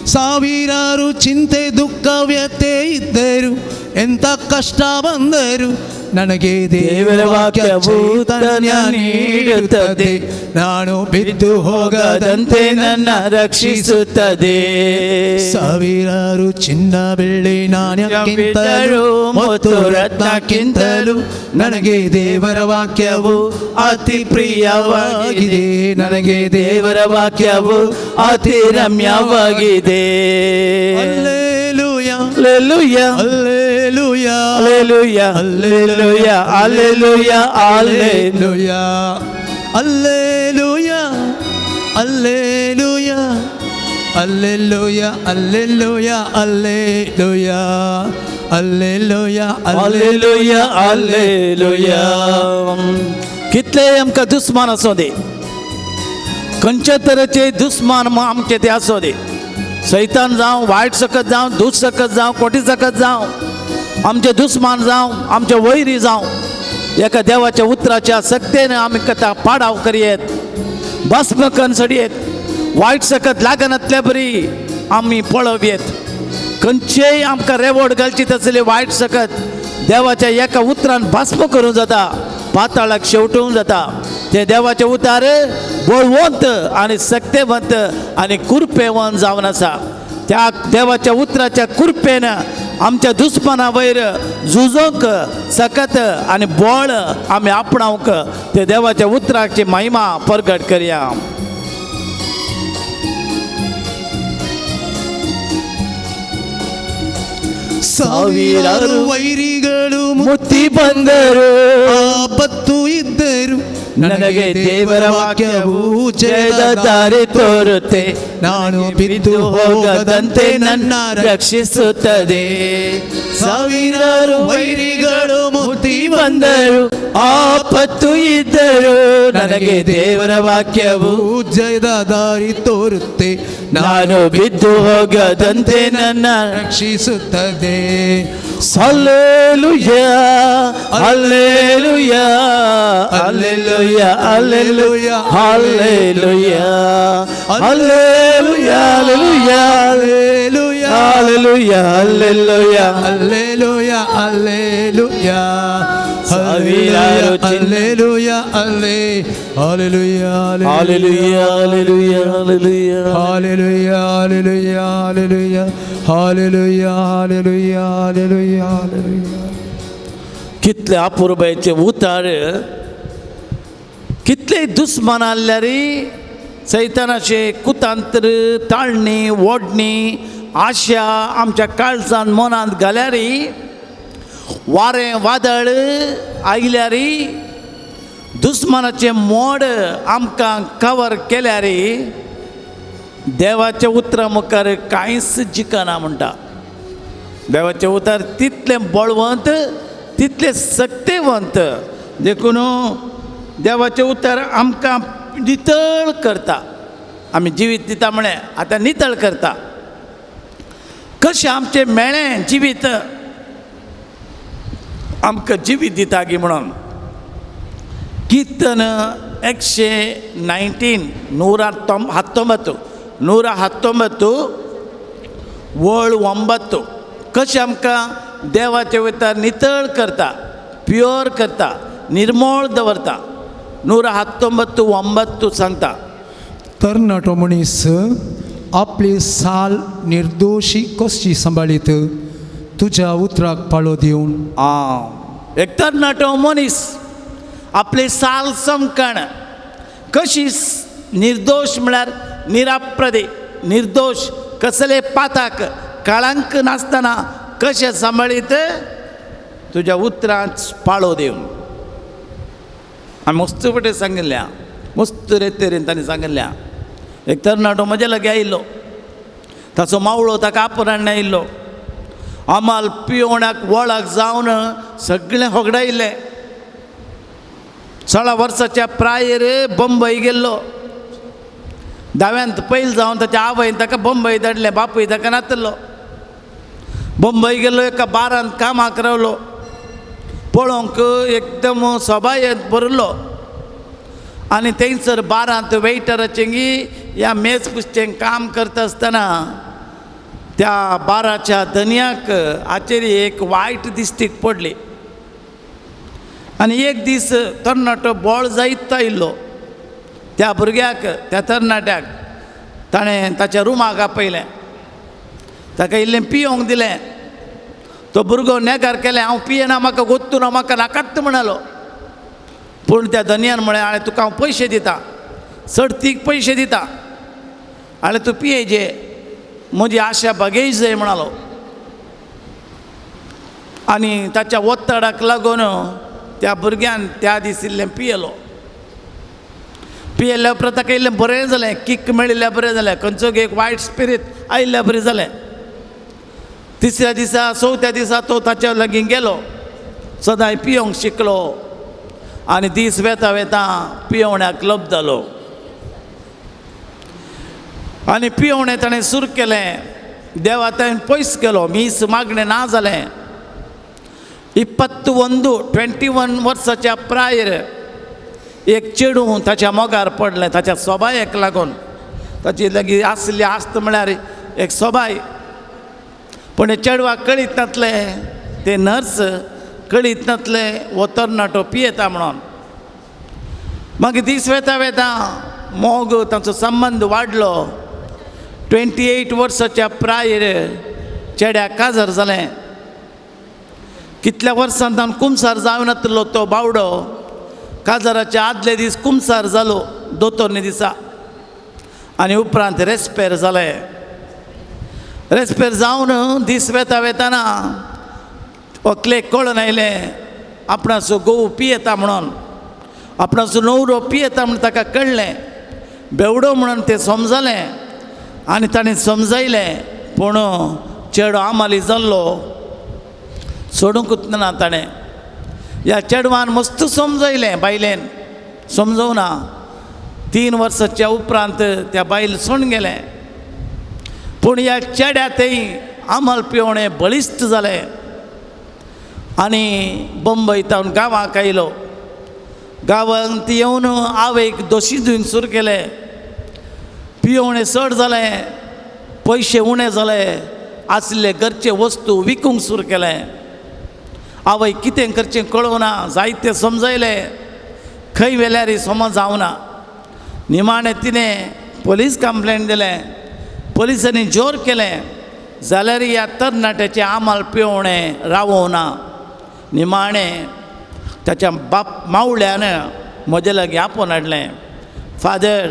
ಸಾವಿರಾರು ಚಿಂತೆ ದುಃಖ ವ್ಯಥೆ ಇದ್ದರು, ಎಂಥ ಕಷ್ಟ ಬಂದರು ನನಗೆ ದೇವರ ವಾಕ್ಯ ಚೈತನ್ಯ ನೀಡುತ್ತದೆ. ನಾನು ಬಿದ್ದು ಹೋಗದಂತೆ ನನ್ನ ರಕ್ಷಿಸುತ್ತದೆ. ಸಾವಿರಾರು ಚಿನ್ನ ಬೆಳ್ಳಿ ನಾಣ್ಯಕ್ಕಿಂತಲೂ ಮತ್ತು ರತ್ನಕ್ಕಿಂತಲೂ ನನಗೆ ದೇವರ ವಾಕ್ಯವು ಅತಿ ಪ್ರಿಯವಾಗಿದೆ. ನನಗೆ ದೇವರ ವಾಕ್ಯವು ಅತಿ ರಮ್ಯವಾಗಿದೆ. Alleluia, hallelujah, alleluia, hallelujah, hallelujah, hallelujah, hallelujah, alleluia, alleluia, Alleluia, alleluia, alleluia, alleluia, alleluia, alleluia, alleluia. कितले आमकां दुस्मान आसूं दी, खंयच्या तरेचे दुस्मान आमचे ते आसूं दी, सैतान जावं, वायट सकत जावं, दूत सकत जावं, कोटी सकत जावं, आमचे दुस्मान जावं, आमचे वैरी जावं, एका देवाच्या उतराच्या सक्तेन आमी कथा पाडाव करयेत, भस्म कन्न सडयेत, वायट सकत लागनातल्या बरी आमी पळोवयेत. खंयचेय आमकां रेवड घालची तसली वायट सकत देवाच्या एका उतरान भस्म करूं जाता, पाताळाक शेवटूंक जाता. ते देवाचे उतार बळवंत आनी सक्तेवंत आनी कुरपेवंत जावन आसा. त्या देवाच्या उतराच्या कुरपेन आमच्या दुस्माना वयर झुजोंक सकत आनी बळ आमी आपणावंक ते देवाच्या उतराची महिमा परगट करया. ಸಾವಿರಾರು ವೈರಿಗಳು ಮುತ್ತಿ ಬಂದರು, ಆಪತ್ತು ಇದ್ದರು ನನಗೆ ದೇವರ ವಾಕ್ಯವು ಜಯದ ದಾರಿ ತೋರುತ್ತೆ, ನಾನು ಬಿದ್ದು ಹೋಗದಂತೆ ನನ್ನ ರಕ್ಷಿಸುತ್ತದೆ. ಸಾವಿರಾರು ವೈರಿಗಳು ಮುತ್ತಿ ಬಂದರು, ಆಪತ್ತು ಇದ್ದರು, ನನಗೆ ದೇವರ ವಾಕ್ಯವು ಜಯದ ದಾರಿ ತೋರುತ್ತೆ, ನಾನು ಬಿದ್ದು ಹೋಗದಂತೆ ನನ್ನ ರಕ್ಷಿಸುತ್ತದೆ. Alleluia, alleluia, alleluia, alleluia, alleluia, alleluia, alleluia, alleluia, alleluia, alleluia. Alleluia, alleluia, ಸಾವಿರಾರು alleluia, alle alleluia, alleluia, alleluia, alleluia, alleluia, alleluia, alleluia, alleluia, alleluia, alleluia, alleluia. कितले अपुरबायेचे उतार, कितले दुस्मान आहल्यार सैतानाचे कुतांत्र, ताळणी, ओडणी, आशा आमच्या काळजान मनांत घाल्यार, वारें वादळ आयल्यार, दुस्मानाचें मोड आमकां कवर केल्यार देवाच्या उतरा मुखार कांयच जिखना म्हणटा. देवाचें उतर तितलें बळवंत, तितलें सक्तेवंत. देखून देवाचें उतर आमकां नितळ करता. आमी जिवीत दिता म्हळें, आतां नितळ करता. कशें आमचें मेळ्ळें जिवीत आमकां जिवीत दिता गी म्हणून कीर्तन 119 119 119 वळ 9 कशें आमकां देवाचें उतर नितळ करता, प्युअर करता, निर्मळ दवरता. 119 9 सांगता, तरणाटो मनीस आपली साल निर्दोशी कशी सांबाळीत तुज्या उतराक पाळो दिवन. एक तरणाटो मनीस आपली साल समकण कशी निर्दोश म्हळ्यार निराप्रदे, निर्दोष, कसले पाताक कळंक नासतना कशें सांबाळीत तुज्या उतरांत पाळो दिवन. आमी मस्त फटे सांगिल्ल्या, मस्त रेतेरेन ताणें सांगिल्ल्या. एक तरणाटो म्हज्या लागीं आयिल्लो, ताचो मावळो ताका आपराण आयिल्लो, आमाल पिवणाक वळख जावन सगळें होगडायिल्लें. 16 वर्साच्या प्रायेर बंबय गेल्लो, धाव्यांत पयल जावन ताच्या आवयन ताका बंबय धाडलें, बापूय ताका नातलो. बंबय गेल्लो, एका बारांत कामाक रावलो, पळोवंक एकदम सोबायेंत भरिल्लो. आनी थंयसर बारांत वेटराचें ह्या मेज पुसचें काम करता आसतना त्या बाराच्या धनयाक हाचेर एक वायट दिश्टीक पडली. आनी एक दीस तरणाटो बोळ जायत आयिल्लो त्या भुरग्याक, त्या तरणाट्याक ताणें ताच्या रुमाक आपयलें, ताका इल्लें पियोंक दिलें. तो भुरगो नेगार केलें, हांव पियेना, म्हाका गोत्तू ना, म्हाका नाकात म्हणालो. पूण त्या धनयान म्हळें, आळे तुका हांव पयशे दिता, चडतीक पयशे दिता, आळे तूं पियेजे, म्हजी आशा भागय जाय म्हणालो. आनी ताच्या ओत्तडाक लागून त्या भुरग्यान त्या दीस इल्लें पियेलो. पियेल्या उपरांत ताका इल्लें बरें जालें, किक मेळिल्ल्या बरें जालें, खंयचो एक वायट स्पिरीट आयिल्ल्या बरें जालें. तिसऱ्या दिसा चवथ्या दिसा तो ताच्या लागीं गेलो, सदांय पियोंक शिकलो आनी दीस वेता वेता पियोवण्याक लब जालो आनी पियोवणें ताणें सुरू केलें. देवा ताणें पयस केलो, मीस मागणें ना जालें. 21 वर्साच्या प्रायर एक चेडूं ताच्या मोगार पडलें, ताच्या सोबायेक लागून. ताची लागीं आसली आस्त म्हळ्यार एक सोबाय. पूण चेडवाक कळीत नासलें, ते नर्स कळीत नासलें हो तरणाटो पियेता म्हणून. मागीर दीस वेता वेता मोग तांचो संबंद वाडलो. 28 वर्साच्या प्रायर चेड्याक काजार जालें. कितल्या वर्सां तावन कुमसार जावन नातलो तो बावडो काजाराच्या आदले दीस कुमसार जालो दोतोरनी दिसा आनी उपरांत रेस्पेर जालें. रेस्पेर जावन दीस वेता वेताना व्हंकलेक कळून आयलें आपणाचो घोव पियेता म्हणून, आपणाचो न्हवरो पियेता म्हूण ताका कळ्ळें. बेवडो म्हणून तें समजलें आनी ताणें समजायलें. पूण चेडो आमाली जाल्लो, सोडूंकच ना ताणें. ह्या चेडवान मस्त समजयलें बायलेन, समजोवना. 3 वर्साच्या उपरांत त्या बायल सोडून गेलें. पूण ह्या चेड्या थंय आमल पिवणें बळिश्ट जालें आनी बंबय तावन गांवाक आयलो. गांवांत येवन आवयक दोशी दिवन सुरू केलें. पियोवणें चड जालें, पयशे उणें जाले, आसले घरचे वस्तू विकूंक सुरू केलें. आवय कितें करचें कळोवना, जायतें समजयलें, खंय वेल्यार समज जावना. निमाणें तिणें पोलीस कंप्लेन दिलें. पोलिसांनी जोर केलें जाल्यार ह्या तरणाट्याचें आमाल पिवणें रावोवना. निमाणें ताच्या बाप मावळ्यान म्हजे लागीं आपोवन हाडलें. फादर,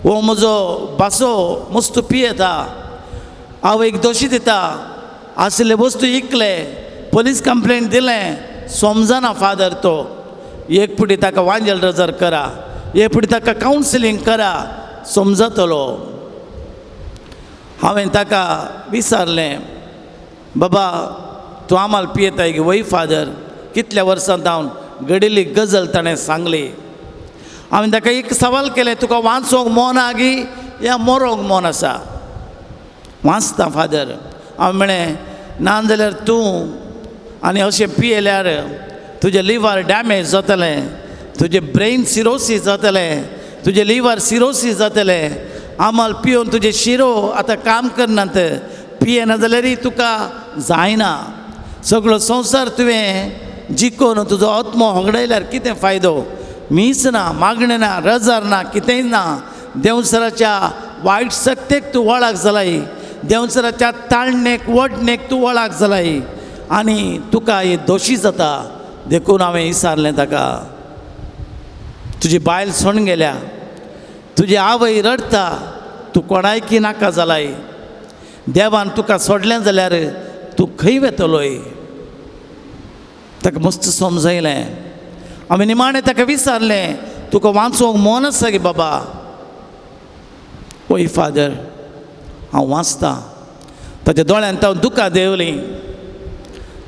हो म्हजो बासो मस्त पियेता, आवयक दोशी दिता, आसले वस्तू इकले, पोलीस कंप्लेन दिलें, समजना फादर तो. एक पुटी ताका वांजेल रजर करा, एक पुटी ताका कावन्सिलींग करा, समजतलो. हांवें ताका विचारलें, बाबा तूं आमाल पियेताय गे? वय फादर. कितल्या वर्सां जावन घडिल्ली गजल ताणें सांगली. हांवें ताका एक सवाल केलें, तुका वाचोंक मन आगी या मरोंक मन आसा? वाचता फादर. हांवें म्हळें, ना जाल्यार तूं आनी अशें पियेल्यार तुजें लिवर डॅमेज जातलें, तुजें ब्रेन सिरोसीस जातलें, तुजें लिवर सिरोसीस जातलें. आमल पिवन तुजें शिरो आतां काम करनात, पियेना जाल्यारय तुका जायना. सगळो संवसार तुवें जिकोवन तुजो आत्मो होगडायल्यार कितें फायदो? मीस ना, मागणें ना, रजार ना, कितेंय ना. देंवसराच्या वायट सक्तेक तूं वळख जालाय, देंवसराच्या ताळणेक वडणेक तूं वळख जालाय आनी तुका ही दोशी जाता. देखून हांवें विचारलें ताका, तुजी बायल सोडून गेल्या, तुजी आवय रडटा, तूं कोणायकी नाका जालाय. देवान तुका सोडलें जाल्यार तूं खंय वेतलोय? ताका मस्त समजयलें. आमी निमाणें ताका विचारलें, तुका वाचोंक मन आसा गे बाबा? वय फादर, हांव वाचतां. ताच्या दोळ्यान हांव दुकां देंवलीं.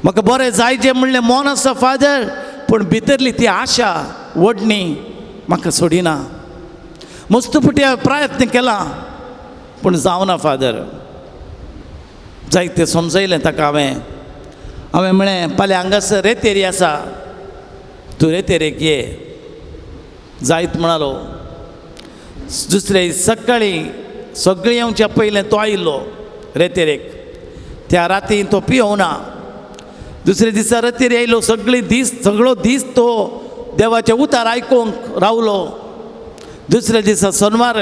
म्हाका बरें जायचें म्हणलें मन आसा फादर, पूण भितरली ती आशा वडणी म्हाका सोडिना. मस्त पुटी हांवें प्रयत्न केला पूण जावना फादर. जायतें समजयलें ताका हांवें. हांवें म्हळें, फाल्यां हांगासर रेतेरी आसा, तूं रेतेरेक ये. जायत म्हणालो. दुसरे सकाळीं सगळीं येवच्या पयलें तो आयिल्लो रेतेरेक. त्या राती तो पियोवना. दुसरे दिसा रेतेरी आयलो, सगळी दीस सगळो दीस तो देवाचें उतार आयकूंक रावलो. दुसऱ्या दिसा सोनवार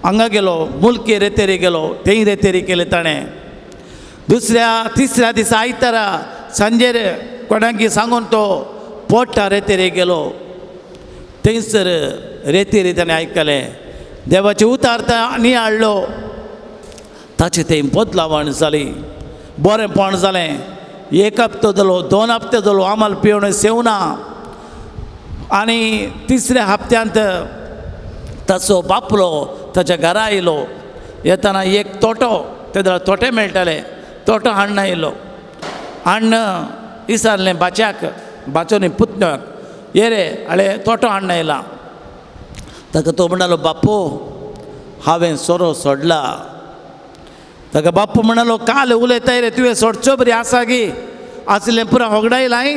हांगा गेलो, मुलके रेतेरी गेलो, तेंय रेतेरी केले ताणें. दुसऱ्या तिसऱ्या दिसा आयतारा सांजेर कोणाकी सांगून तो पोटा रेतेरी गेलो. थंयसर रेतेरी ताणें आयकलें देवाचें उतार आनी हाडलो. ताचें थंय बदलावण जाली, बरेंपण जालें. एक हप्तो जालो, 2 हप्ते जालो, आमाल पिवण सेवना. आनी तिसऱ्या हप्त्यांत ताचो बापलो ताच्या घरा आयलो. येतना एक तोटो, ते तोटे मेळटाले, तोटो हाडून आयलो. हाडून विचारलें बाच्याक, बाचो न्ही पुतण्याक, ये रे हाळे तोटो हाडून आयला. ताका तो म्हणटालो, बापू हांवें सोरो सोडला. ताका बाप्पू म्हणलो, काल उलयताय रे तुवें सोडचो बरी आसा गी, आसलें पुरा होगडायलाय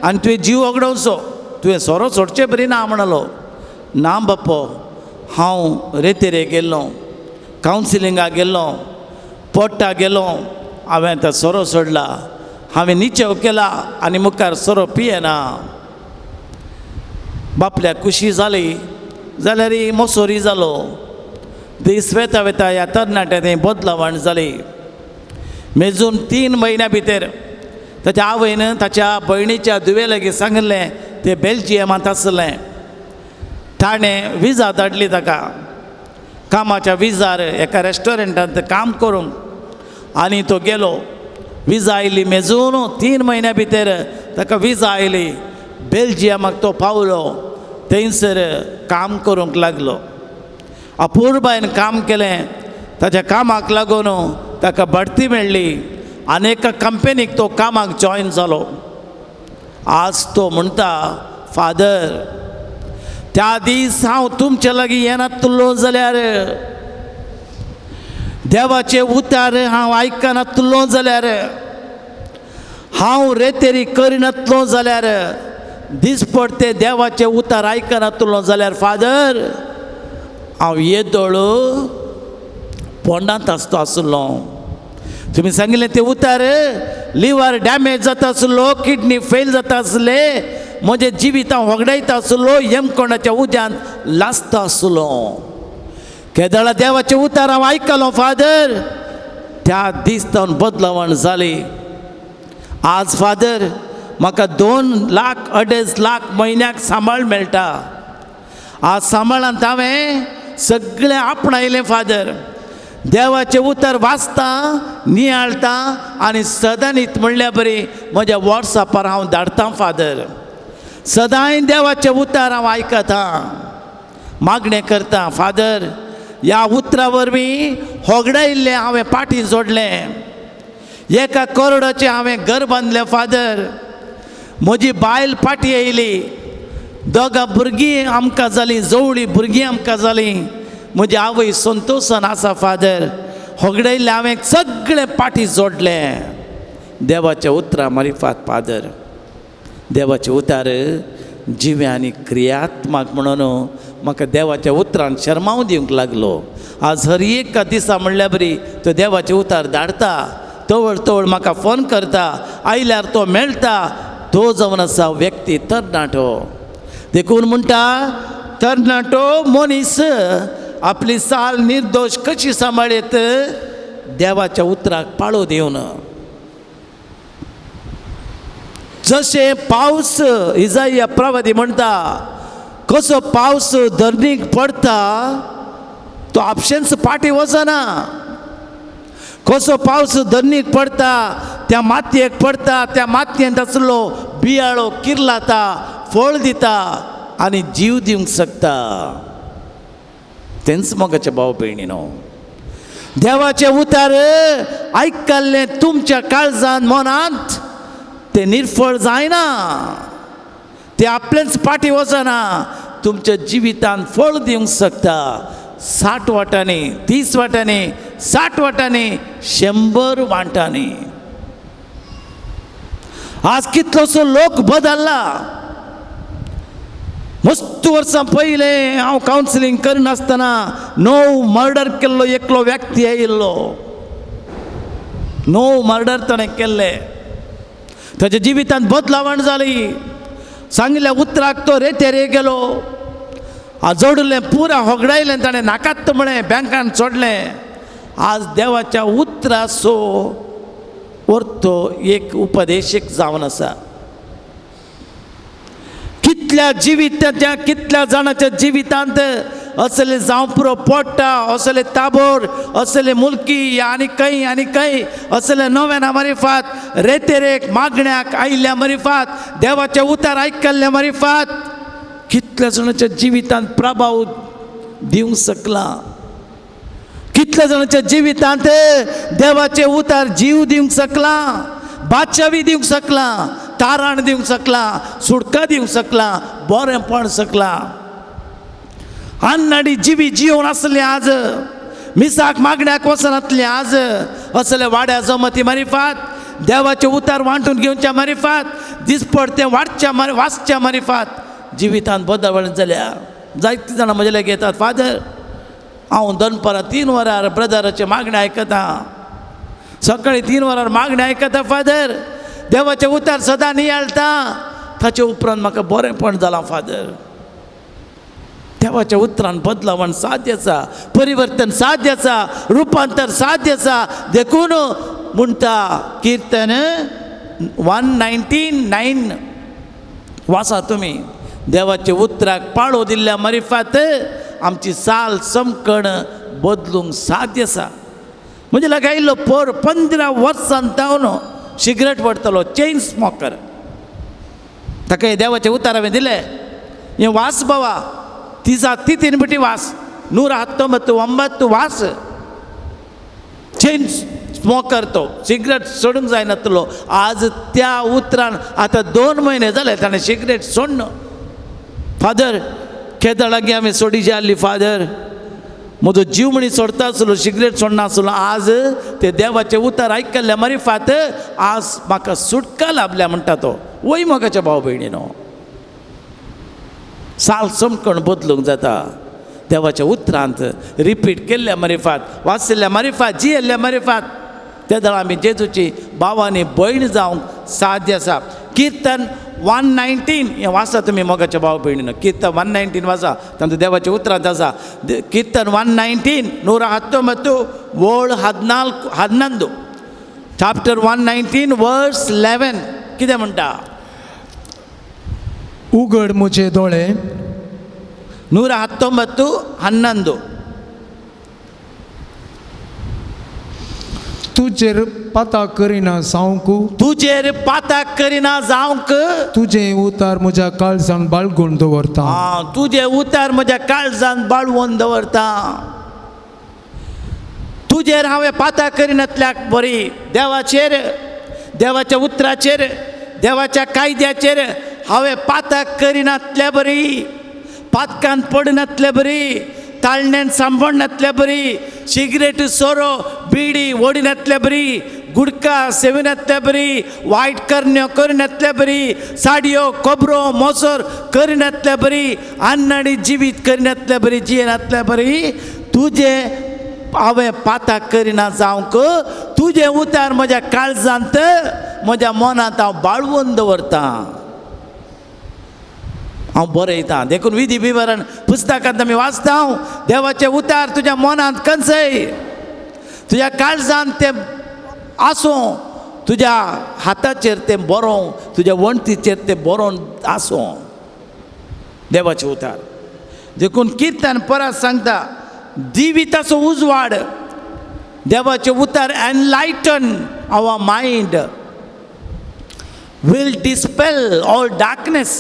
आनी तुवें जीव होगडोवचो, तुवें सोरो सोडचे बरी ना म्हणलो. ना बाप्पो, हांव रेतेरे गेल्लो, कावन्सिलिंगाक गेल्लो, पोट्टा गेलो, हांवें आतां सोरो सोडला, हांवें निचेव केला आनी मुखार सोरो पियेना. बापल्याक खुशी जाली जाल्यार मोसोरी जालो. दीस वेता वेता ह्या तरणाट्या बदलावण जाली. मेजून 3 म्हयन्या भितर ताच्या आवयन ताच्या भयणीच्या धुवे लागीं सांगिल्लें, तें बेल्जियमांत आसलें, ताणें विजा धाडली ताका, कामाच्या विजार एका रेस्टॉरंटांत काम करूंक, आनी तो गेलो. विजा आयली मेजून 3 म्हयन्या भितर ताका विजा आयली. बेल्जियमाक तो पावलो, थंयसर काम करूंक लागलो. अपुरबायन काम केलें. ताच्या कामाक लागून ताका बढती मेळ्ळी आनी एका कंपनीक तो कामाक जॉयन जालो. आज तो म्हणटा, फादर त्या दीस हांव तुमचे लागीं येनातलो जाल्यार, देवाचे उतार हांव आयकनातलो जाल्यार, हांव रेतेरी करिनातलो जाल्यार, दिसपडते देवाचे उतार आयकनातलो जाल्यार फादर हांव येदोळ पोंडांत आसतो आसलो. तुमी सांगिल्लें ते उतार लिवर डॅमेज जाता आसलो, किडनी फेल जाता आसले, म्हजें जिवित हांव होगडायता आसलो, यमकोणाच्या उद्यांत लासता आसलो. केदळा देवाचे उतार हांव आयकलो फादर, त्या दीस तावन बदलावण जाली. आज फादर म्हाका 2 लाख 2.5 लाख म्हयन्याक सांबाळ मेळटा. आज सांबाळांत हांवें सगळें आपणायलें फादर. देवाचें उतर वाचता, नियाळटा आनी सदांनीत म्हणल्या बरी म्हज्या वॉट्सॅपार हांव धाडटा फादर. सदांय देवाचें उतर हांव आयकता, मागणें करता फादर. ह्या उतरा वरवीं होगडायिल्लें हांवें पाटी जोडलें, 1 करोडाचें हांवें घर बांदलें फादर. म्हजी बायल पाटी येयली, 2 भुरगीं आमकां जालीं, जवळी भुरगीं आमकां जालीं. म्हजी आवय संतोशान आसा फादर. होगडायिल्लें हांवें सगळें पाटी जोडलें देवाच्या उतरा मारिफात फादर. देवाचें उतार जिवें आनी क्रियात्मक म्हणून म्हाका देवाच्या उतरान शर्माव दिवंक लागलो. आज हर एका दिसा म्हणल्या बरी तो देवाचें उतार धाडटा, तवळ तवळ म्हाका फोन करता, आयल्यार तो मेळटा. तो जावन आसा व्यक्ती तरणाटो. देखून म्हणटा, तरणाटो मनीस आपली साल निर्दोश कशी सांबाळयत, देवाच्या उतराक पाळो दिवन. जशें पावस, इजाया प्रवादी म्हणटा, कसो पावस धरणीक पडटा तो आपशेंच पाटी वचना. कसो पावस धरणीक पडटा, त्या मातयेक पडटा, त्या मातयेंत आसलो बियाळो किर्लाता, फळ दिता आनी जीव दिवंक शकता. तेंच मोगाचे भाव भयणीनो, देवाचें उतार आयकल्लें तुमच्या काळजान मनांत तें निर्फळ जायना, तें आपलेंच पाटी वचना, तुमच्या जिवितांत फळ दिवंक शकता. 60 वाटांनी, 30 वाटांनी, 60 वाटांनी, 100 वाटांनी. आज कितलोसो लोक बदल्ला. मस्त वर्सां पयलें हांव कावन्सिलींग करिनासतना 9 मर्डर केल्लो एकलो व्यक्ती आयिल्लो. 9 मर्डर ताणें केल्ले. ताच्या जिवितांत बदलावण जाली. सांगिल्ल्या उतराक तो रेतेरे गेलो. जोडलें पुरा होगडायलें ताणें, नाकात म्हळें, बँकान सोडलें. आज देवाच्या उतराचो अर्थ एक उपदेशीक जावन आसा. कितल्या जिविताच्या, कितल्या जाणाच्या जिवितांत असले जावं पुरो पोट्टा, असले ताबोर, असले मुलकी आनी खंय आनी खंय असले नव्याना मरिफात रेतेरेक मागण्याक आयिल्ल्या मरिफात, देवाचें उतार आयकल्ल्या मरिफात कितल्या जाणाच्या जिवितांत प्रभाव दिवंक शकलां. कितल्या जाणांच्या जिवितांत देवाचें उतार जीव दिवंक शकलां, बादशावी दिवंक शकलां, ताराण दिवंक शकलां, सुटका दिवंक शकलां, बरेंपण शकलां. अन्नाडी जिवी जिवन आसली आज, मिसाक मागण्याक वचनातली आज, असले वाड्या जमती मारिफात देवाचे उतार वांटून घेवच्या मारिफात, दिसपड तें वाडच्या वाचच्या मारिफात जिवितांत बदल जाल्या. जायतीं जाणां म्हजे लागीं येतात, फादर हांव दनपारां 3 वरार ब्रदराचें मागणें आयकता, सकाळीं 3 वरार मागणें आयकता फादर, देवाचें उतार सदां नियाळटा, ताचे उपरांत म्हाका बरेंपण जालां फादर. देवाच्या उतरान बदलावण साध्य आसा, परिवर्तन साध्य आसा, रुपांतर साध्य आसा. देखून म्हणटा किर्तन 119:9 वाचा तुमी, देवाच्या उतराक पाळो दिल्ल्या मारिफात आमची साल समकण बदलूंक साध्य आसा. म्हणजे लागीं आयिल्लो पोर 15 वर्सां जावन सिगरेट वडटलो, चेन स्मोकर, ताका हे देवाचें उतार हांवें दिलें, हें वास बाबा तिजा 3 बिटी वास, 119 वास. चेन स्मोकर तो सिगरेट सोडूंक जायनातलो. आज त्या उतरान आतां 2 म्हयने जाले ताणें सिगरेट सोडन. फादर केदळ लागीं हांवें सोडीची आहली फादर, म्हजो जीव म्हणी सोडता आसलो, सिगरेट सोडना आसलो, आज ते देवाचें उतर आयकल्ल्या मारिफात आज म्हाका सुटका लाभल्या म्हणटा तो. वय मोगाच्या भाव भयणीनो, साल समकण बदलूंक जाता देवाच्या उतरांत रिपीट केल्ल्या मारिफात, वाचिल्ल्या मारिफात, जियेल्ल्या मारिफात. ते दळ आमी जेजूची भावांनी भयण जावंक साध्य आसा. किर्तन 119 हें वाचा तुमी मोगाच्या भाव भयणीनो, किर्तन 119 वाचा, तांचो देवाच्या उतरांत आसा. किर्तन 119 119 ಓಳು 14 11, चाप्टर 119 वर्स 11 कितें म्हणटा? उगड म्हजे दोळे, 119 11, तुजेर पाता करिना जावंक, तुजेर पाता करिना जावंक, तुजें उतार म्हज्या काळजान बाळगून दवरता, तुजें उतार म्हज्या काळजान बाळवून दवरता. तुजेर हांवें पाता करिनातल्याक बरी, देवाचेर, देवाच्या उतराचेर, देवाच्या कायद्याचेर हांवें पाता करिनातल्या बरी, पातकान पडनातल्या बरी, ताळण्यान सांबडनातल्या बरी, सिगरेट सोरो बिडी ओडिनातल्या बरी, गुडका सेविनातल्या बरी, वायट करण्यो करिनातल्या बरी, साडयो कोबरो मोसर करिनातल्या बरी, अन्नाडी जिवीत करिनातल्या बरी, जियेनातल्या बरी, तुजें हांवें पाता करिना जावंक, तुजें उतार म्हज्या काळजांत म्हज्या मनांत हांव बाळवून दवरतां, हांव बरयतां. देखून विधी विवरण पुस्तकांत आमी वाचता, देवाचें उतार तुज्या मनांत कंचय, तुज्या काळजांत तें आसूं, तुज्या हाताचेर तें बरोवं, तुज्या वण्टीचेर तें बरोवन आसूं देवाचें उतार. देखून किर्तन परत सांगता, जिविताचो उजवाड देवाचें उतार enlighten our mind, will dispel all darkness.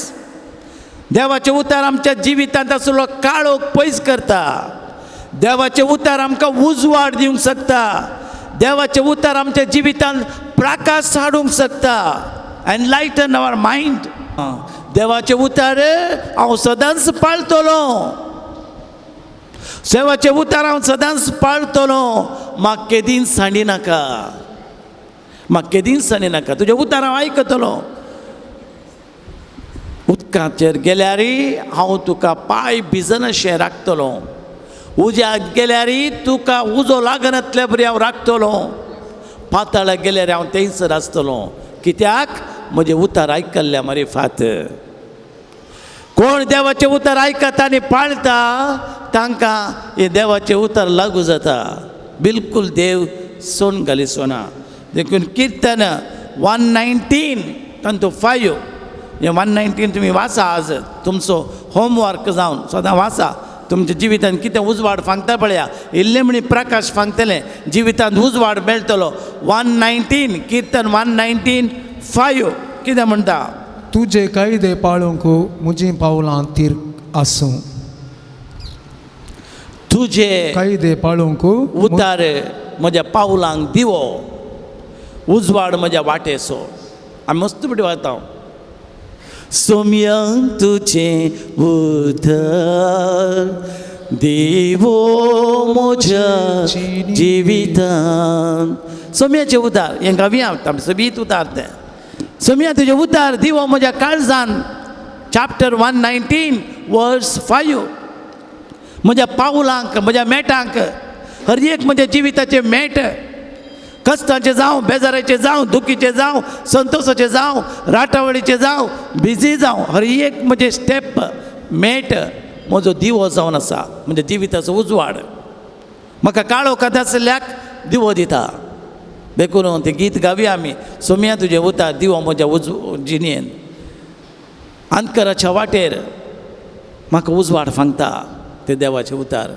देवाचें उतार आमच्या जिवितांत आसलो काळोख पयस करता, देवाचें उतार आमकां उजवाड दिवंक शकता, देवाचें उतार आमच्या जिवितांत प्रकाश हाडूंक शकता, एनलायटन our mind. देवाचें उतार हांव सदांच पाळटलो, देवाचें उतार हांव सदांच पाळटलो, म्हाका केदींच सांडी नाका, म्हाका केदींच सांडी नाका, तुजें उतार हांव आयकतलो. उदकाचेर गेल्यार हांव तुका पांय भिजनाशें राखतलो, उज्याक गेल्यार तुका उजो लागनातल्या बरी हांव राखतलो, पाताळाक गेल्यार हांव थंयसर आसतलो. कित्याक? म्हजें उतार आयकल्ल्या मारिफात. कोण देवाचें उतर आयकता आनी पाळटा तांकां हें देवाचें उतर लागू जाता, बिलकूल देव सोन घालिसोना. देखून किर्तन 119 तांतू 5, हें 119 तुमी वाचा आज, तुमचो होमवर्क जावन सदां वाचा. तुमच्या जिवितांत कितें उजवाड फांगता पळया, इल्लें म्हणी प्रकाश फांगतलें, जिवितांत उजवाड मेळटलो. 119 किर्तन 119:5 कितें म्हणटा? तुजे कायदे पाळूंक म्हजीं पावलां तीर आसूं, तुजे कायदे पाळूंक उतार म्हज्या पावलांक दिवो, उजवाड म्हज्या वाटेचो. आमी मस्त पटी वता. सोम्या तुजें उतर दिवो म्हज्या जिवितान. सोम्याचें उतार हें गावया आमी सोबीत उतार तें. सोम्या तुजें उतार दिवो म्हज्या काळजान. चॅप्टर 119 वर्स 5. म्हज्या पावलांक, म्हज्या मेटांक, हर एक म्हज्या जिविताचें मेट, कश्टाचें जावं, बेजाराचें जावं, दुखीचें जावं, संतोशाचें जावं, राटावळीचें जावं, बिजी जावं, हर एक म्हजें स्टेप मेट म्हजो दिवो जावन आसा, म्हज्या जिविताचो उजवाड. म्हाका काळोखांत आसल्याक दिवो दिता. देखून तें गीत गावया आमी. सोम्या तुजें उतार दिवो म्हज्या जिणेन. अंतकराच्या वाटेर म्हाका उजवाड फांगता ते देवाचें उतार.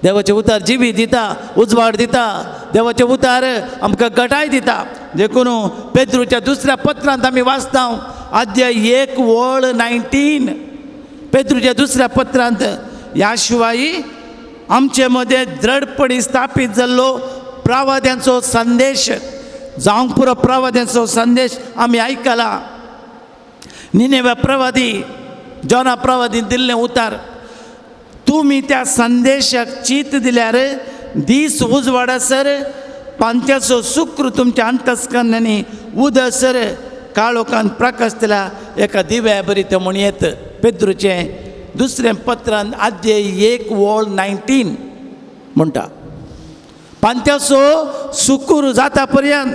देवाचें उतार जिवी दिता, उजवाड दिता. देवाचें उतार आमकां गटाय दिता. देखून पेद्रूच्या दुसऱ्या पत्रांत आमी वाचता अध्याय 1 वळ 19. पेद्रूच्या दुसऱ्या पत्रांत ह्या शिवाय आमचे मदें दृढपणी स्थापीत जाल्लो प्रवाद्यांचो संदेश, जावंक पुरो प्रवाद्यांचो संदेश आमी आयकला. निनेव्या प्रवादी, जोना प्रवादी दिल्लें उतार तुमी त्या संदेशाक चीत दिल्यार दीस उजवाडासर पांत्याचो शुक्र तुमच्या अंतस्करणांनी उदसर काळोखान प्रकाशतल्या एका दिव्या बरी तें म्हणयेत. पेद्रूचें दुसरें पत्रान अध्याय 1 वळ 19 म्हणटा पांत्याचो सुकूर जाता पर्यंत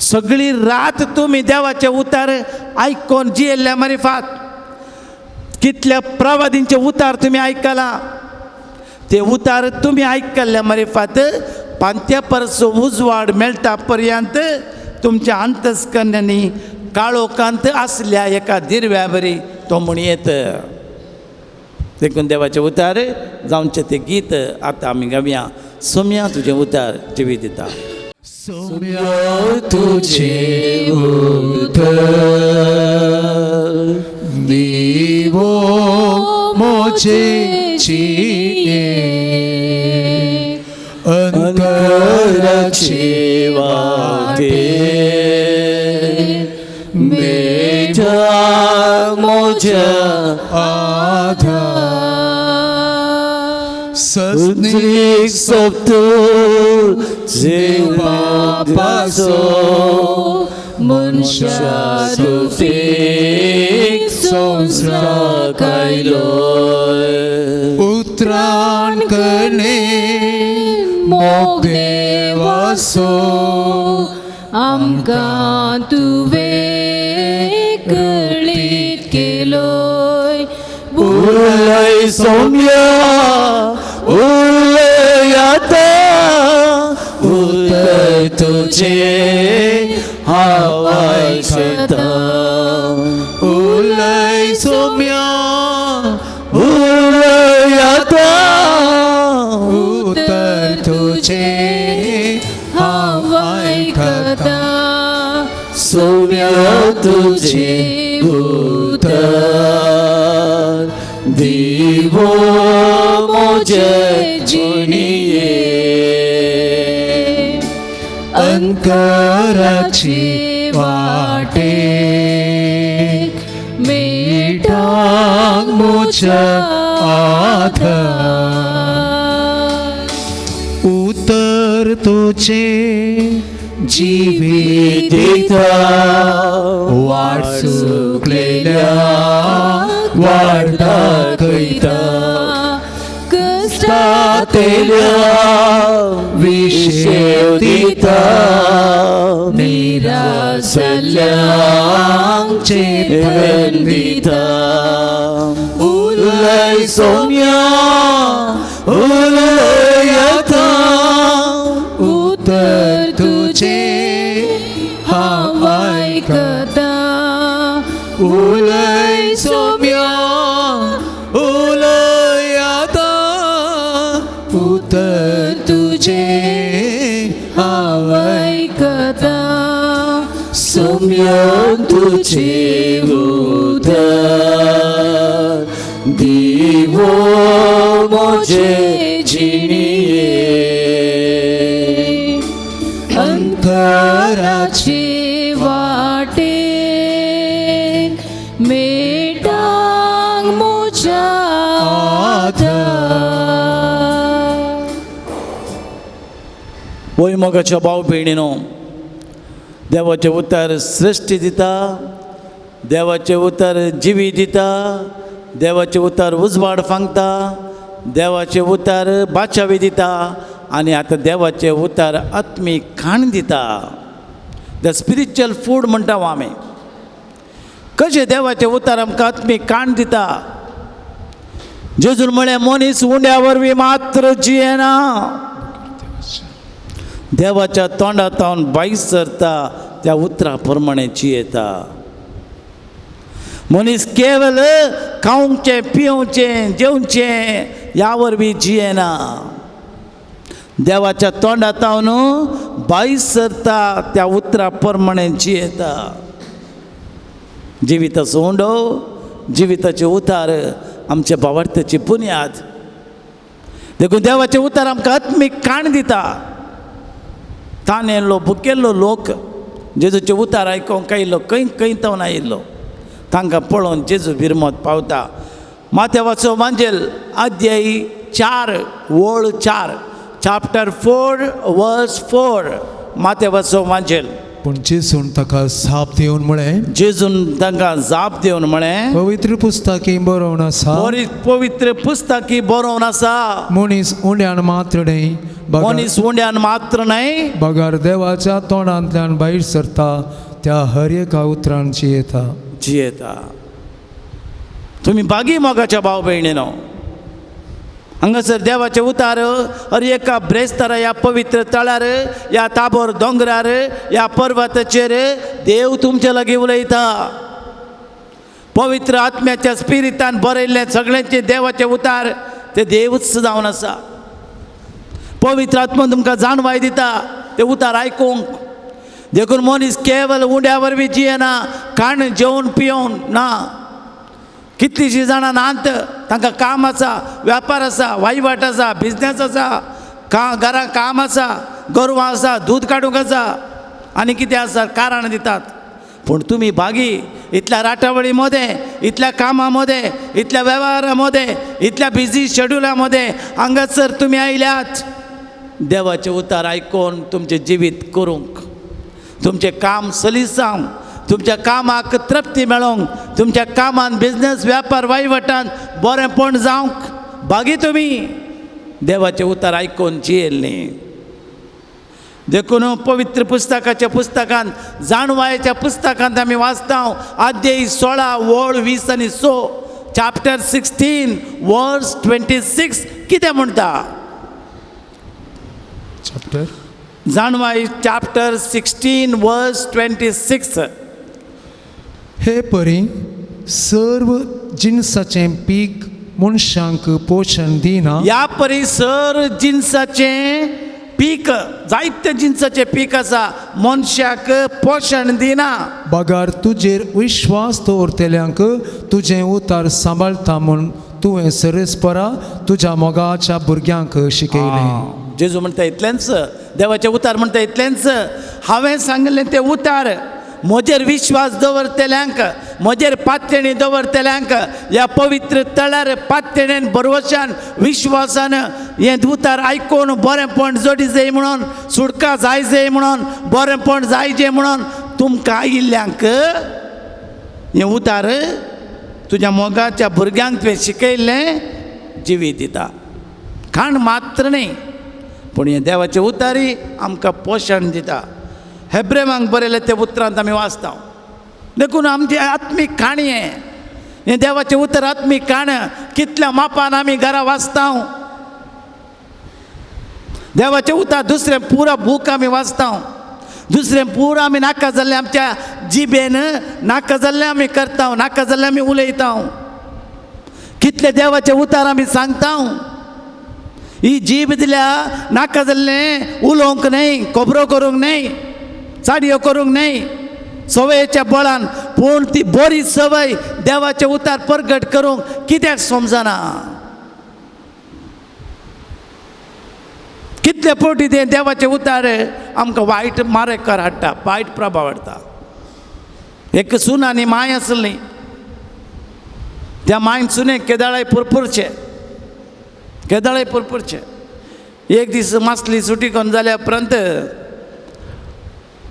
सगळी रात तुमी देवाचे उतार आयकोन जियेल्ल्या मारिफात. कितल्या प्रवादींचे उतार तुमी आयकला, ते उतार तुमी आयकल्ल्या मारिफात पांत्या परस उजवाड मेळटा पर्यंत तुमच्या अंतस्करणांनी काळोखांत आसल्या एका दिरव्या बरी तो म्हणयेत. देखून देवाचे उतार जावचें तें गीत आतां आमी गावया. सोम्या तुजें उतार जिवी दिता. सोम्या तुजें उतर दिवो म्हजे जिणे अंतराचे वाटे मेटा म्हज्या आधार सस्नीक सोबतो बापाचो मनशा रुपीक संवसाराक आयलो. उतरान करणे मोग देवाचो आमकां तुवें कळीत केलोय. उलय सोम्या उलय आतां, उतर तुजें हांव आयकतां. उलय सोम्या उलय आतां, उतर तुजें हांव आयकतां. सोम्या तुजें उतर दिवो म्हजे जिणये अंतराची वाटे मेटांक म्हज्या आधार. उतर तुजें जिवीत दिता वाट सुकलेल्या वाट दाखयता. तातेल्या विशेव दिता निरासल्यांक चेतन दिता. उलय सोम्या उलय आतां, उतर तुजें हांव आयकतां. उलय सोम्या उलय आतां, उतर तुजें हांव आयकतां. सोम्या तुजें उतर दिवो म्हजे मुझे जिणये अंतराचे वाटे मेटांग मुझ्या आधार. वय मोगाच्या भाव भयणीनो, देवाचें उतर सृश्टी दिता, देवाचें उतर जिवी दिता, देवाचें उतर उजवाड फांगता, देवाचें उतर बाचावी दिता आनी आतां देवाचें उतर आत्मीक खाण दिता. The spiritual food म्हणटा आमी. कशें देवाचें उतर आमकां आत्मीक खाण दिता? जेजून म्हळें, मनीस उंड्या वरवीं मात्र जियेना, देवाच्या तोंडांत भायर सरता त्या उतरा प्रमाणे जियेता. मनीस केवल खावचें, पिवचें, जेवचें ह्या वरवीं जियेना, देवाच्या तोंडांत भायर सरता त्या उतरा प्रमाणे जियेता. जिविताचो उंडो, जिविताचे उतार आमच्या भावार्थाची बुन्याद. देखून देवाचें उतार आमकां आत्मीक खाण दिता. तानेल्लो भुकेल्लो लोक जेजूचे उतार आयकोंक आयिल्लो, खंय खंय तावन आयिल्लो, तांकां पळोवन जेजू बिरमत पावता. माथ्यावाचो मांजेल अध्याय 4 ओळ 4, चॅप्टर 4 वर्स 4, माथ्यावाचो मांजेल. पूण जेजून ताका जाप दिवन म्हळें, जेजून तांकां जाप दिवन म्हळें, पवित्र पुस्तकी बरोवन आसा, पवित्र पुस्तकी बरोवन आसा, मनीस उंड्यान मात्र न्हय, मनीस उंड्यान मात्र न्हय, बगर देवाच्या तोंडांतल्यान भायर सरता त्या हर एका उतरान जियेता. जियेता. तुमी बागी मोगाच्या भाव भयणीनो, हांगासर देवाचे उतार हर एका ब्रेस्तारा ह्या पवित्र तळार, ह्या ताबोर दोंगरार, ह्या पर्वताचेर देव तुमचे लागीं उलयता. पवित्र आत्म्याच्या स्पिरितान बरयल्लें सगळ्यांचे देवाचे उतार ते देवूच जावन आसा. पवित्र आत्मा तुमकां जाणवाय दिता ते उतार आयकूंक. देखून मनीस केवल उंड्या वरवीं जियेना, खाण जेवन पियोवन ना. कितलींशीं जाणां नात, तांकां काम आसा, व्यापार आसा, वहिवाट आसा, बिजनेस आसा, घरां काम आसा, गोरवां आसा, दूद काडूंक आसा आनी कितें आसा कारण दितात. पूण तुमी भागी इतल्या राटावळी मदें, इतल्या कामां मदें, इतल्या वेव्हारा मदें, इतल्या बिजी शेड्युला मदें हांगासर तुमी आयल्यात देवाचें उतार आयकून तुमचें जिवीत करूंक, तुमचें काम सलीस जावंक, तुमच्या कामाक तृप्ती मेळोंक, तुमच्या कामान बिजनेस व्यापार वहिवटान बरेंपण जावंक. भागी तुमी देवाचें उतार आयकून जियेल्लीं. देखून पवित्र पुस्तकाच्या पुस्तकांत, जाणवायेच्या पुस्तकांत आमी वाचता अध्याय 16 ओळ 20 आनी 6, चॅप्टर 16 वर्स 26 कितें म्हणटा? चॅप्टर जाणवाय चॅप्टर 16 वर्स 26. हे परी सर्व जिनसाचें पीक मनशांक पोशण दिना, ह्या परी सर जिनसाचें पीक, जायते जिनसाचें पीक आसा, मनशाक पोशण दिना, बगर तुजेर विश्वास दवरतल्यांक तुजें उतार सांबाळटा म्हूण तुवें सरसपरा तुज्या मोगाच्या भुरग्यांक शिकयलें. जेजू म्हणटा इतलेंच, देवाचें उतार म्हणटा इतलेंच, हांवें सांगिल्लें तें उतार म्हजेर विश्वास दवरतल्यांक, म्हजेर पात्यणी दवरतल्यांक, ह्या पवित्र तळार पात्यणेन भरवशान विश्वासान हें उतार आयकून बरेंपण जोडी जाय म्हणून, सुटका जाय जाय म्हणून, बरेंपण जाय जाय म्हणून तुमकां आयिल्ल्यांक हें उतार तुज्या मोगाच्या भुरग्यांक तुवें शिकयल्लें जिवीत दिता. खाण मात्र न्हय, पूण हें देवाचें उतारी आमकां पोशण दिता. हेब्रेवांक बरयलें ते उतरांत आमी वाचता. देखून आमची आत्मीक काणी हें देवाचें उतर आत्मीक काण कितल्या मापान आमी घरा वाचता. देवाचें उतर दुसरें पुरा बूक आमी वाचता, दुसरें पुरा आमी नाका जाल्लें आमच्या जिबेन नाका जाल्लें आमी करता, नाका जाल्लें आमी उलयता. कितले देवाचें उतर आमी सांगता. ही जीब दिल्या नाका जाल्लें उलोवंक न्हय, खबरो करूंक न्हय, चाडयो करूंक न्हय संवयेच्या बळान, पूण ती बरी संवय देवाचें उतार परगट करूंक कित्याक समजना? कितले पटी ते देवाचे उतार आमकां वायट मारेकार हाडटा, वायट प्रभाव हाडटा. एक सून आनी माय आसली, त्या मायन सुने केदाळाय पुरपुरचे, केदाळाय पुरपुरचे. एक दीस मासली सुटी करून जाल्या उपरांत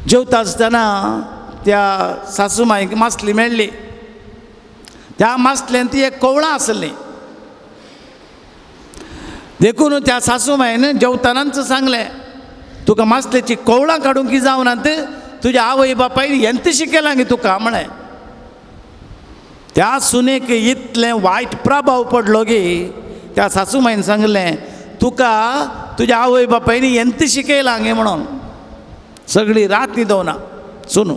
जेवता आसतना त्या सासू मायक मासली मेळ्ळी. त्या मासलेन ती एक कोवळां आसली. देखून त्या सासू मायन जेवतानाच सांगलें, तुका मासलेची कोवळां काडूंक की जावनात, तुज्या आवय बापायन येंत शिकयलां गे तुका म्हळें. त्या सुनेक इतलें वायट प्रभाव पडलो की त्या सासू मायन सांगलें, तुका तुज्या आवय बापायन येंत शिकयलां गे म्हणून. सगळी रात न्हिदोना सुनू.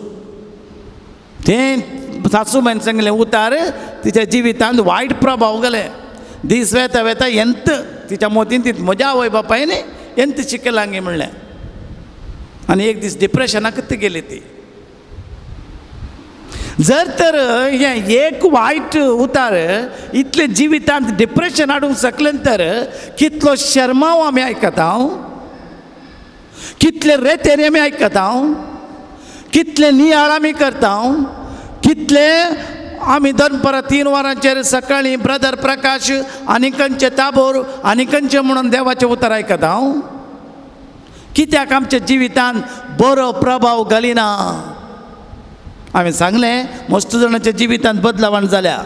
तें सासू मायन सांगलें उतार तिच्या जिवितांत वायट प्रभाव गेले. दीस वेता वेता येंत तिच्या मोतीन ती म्हज्या आवय बापायन येंत शिकयलां गे म्हणलें. आनी एक दीस डिप्रेशनाकच गेली ती. जर तर हें एक वायट उतार इतले जिवितांत डिप्रेशन हाडूंक शकलें तर कितलो शर्माव आमी आयकता, कितले रेतेर आमी आयकता, कितले नियाळ आमी करता, कितले आमी दनपरां 3 वरांचेर सकाळीं ब्रदर प्रकाश आनी खंयचे ताबोर आनी खंयचे म्हणून देवाचें उतर आयकता. कित्याक आमच्या जिवितांत बरो प्रभाव घालिना? हांवें सांगलें मस्त जाणांच्या जिवितांत बदलावण जाल्या.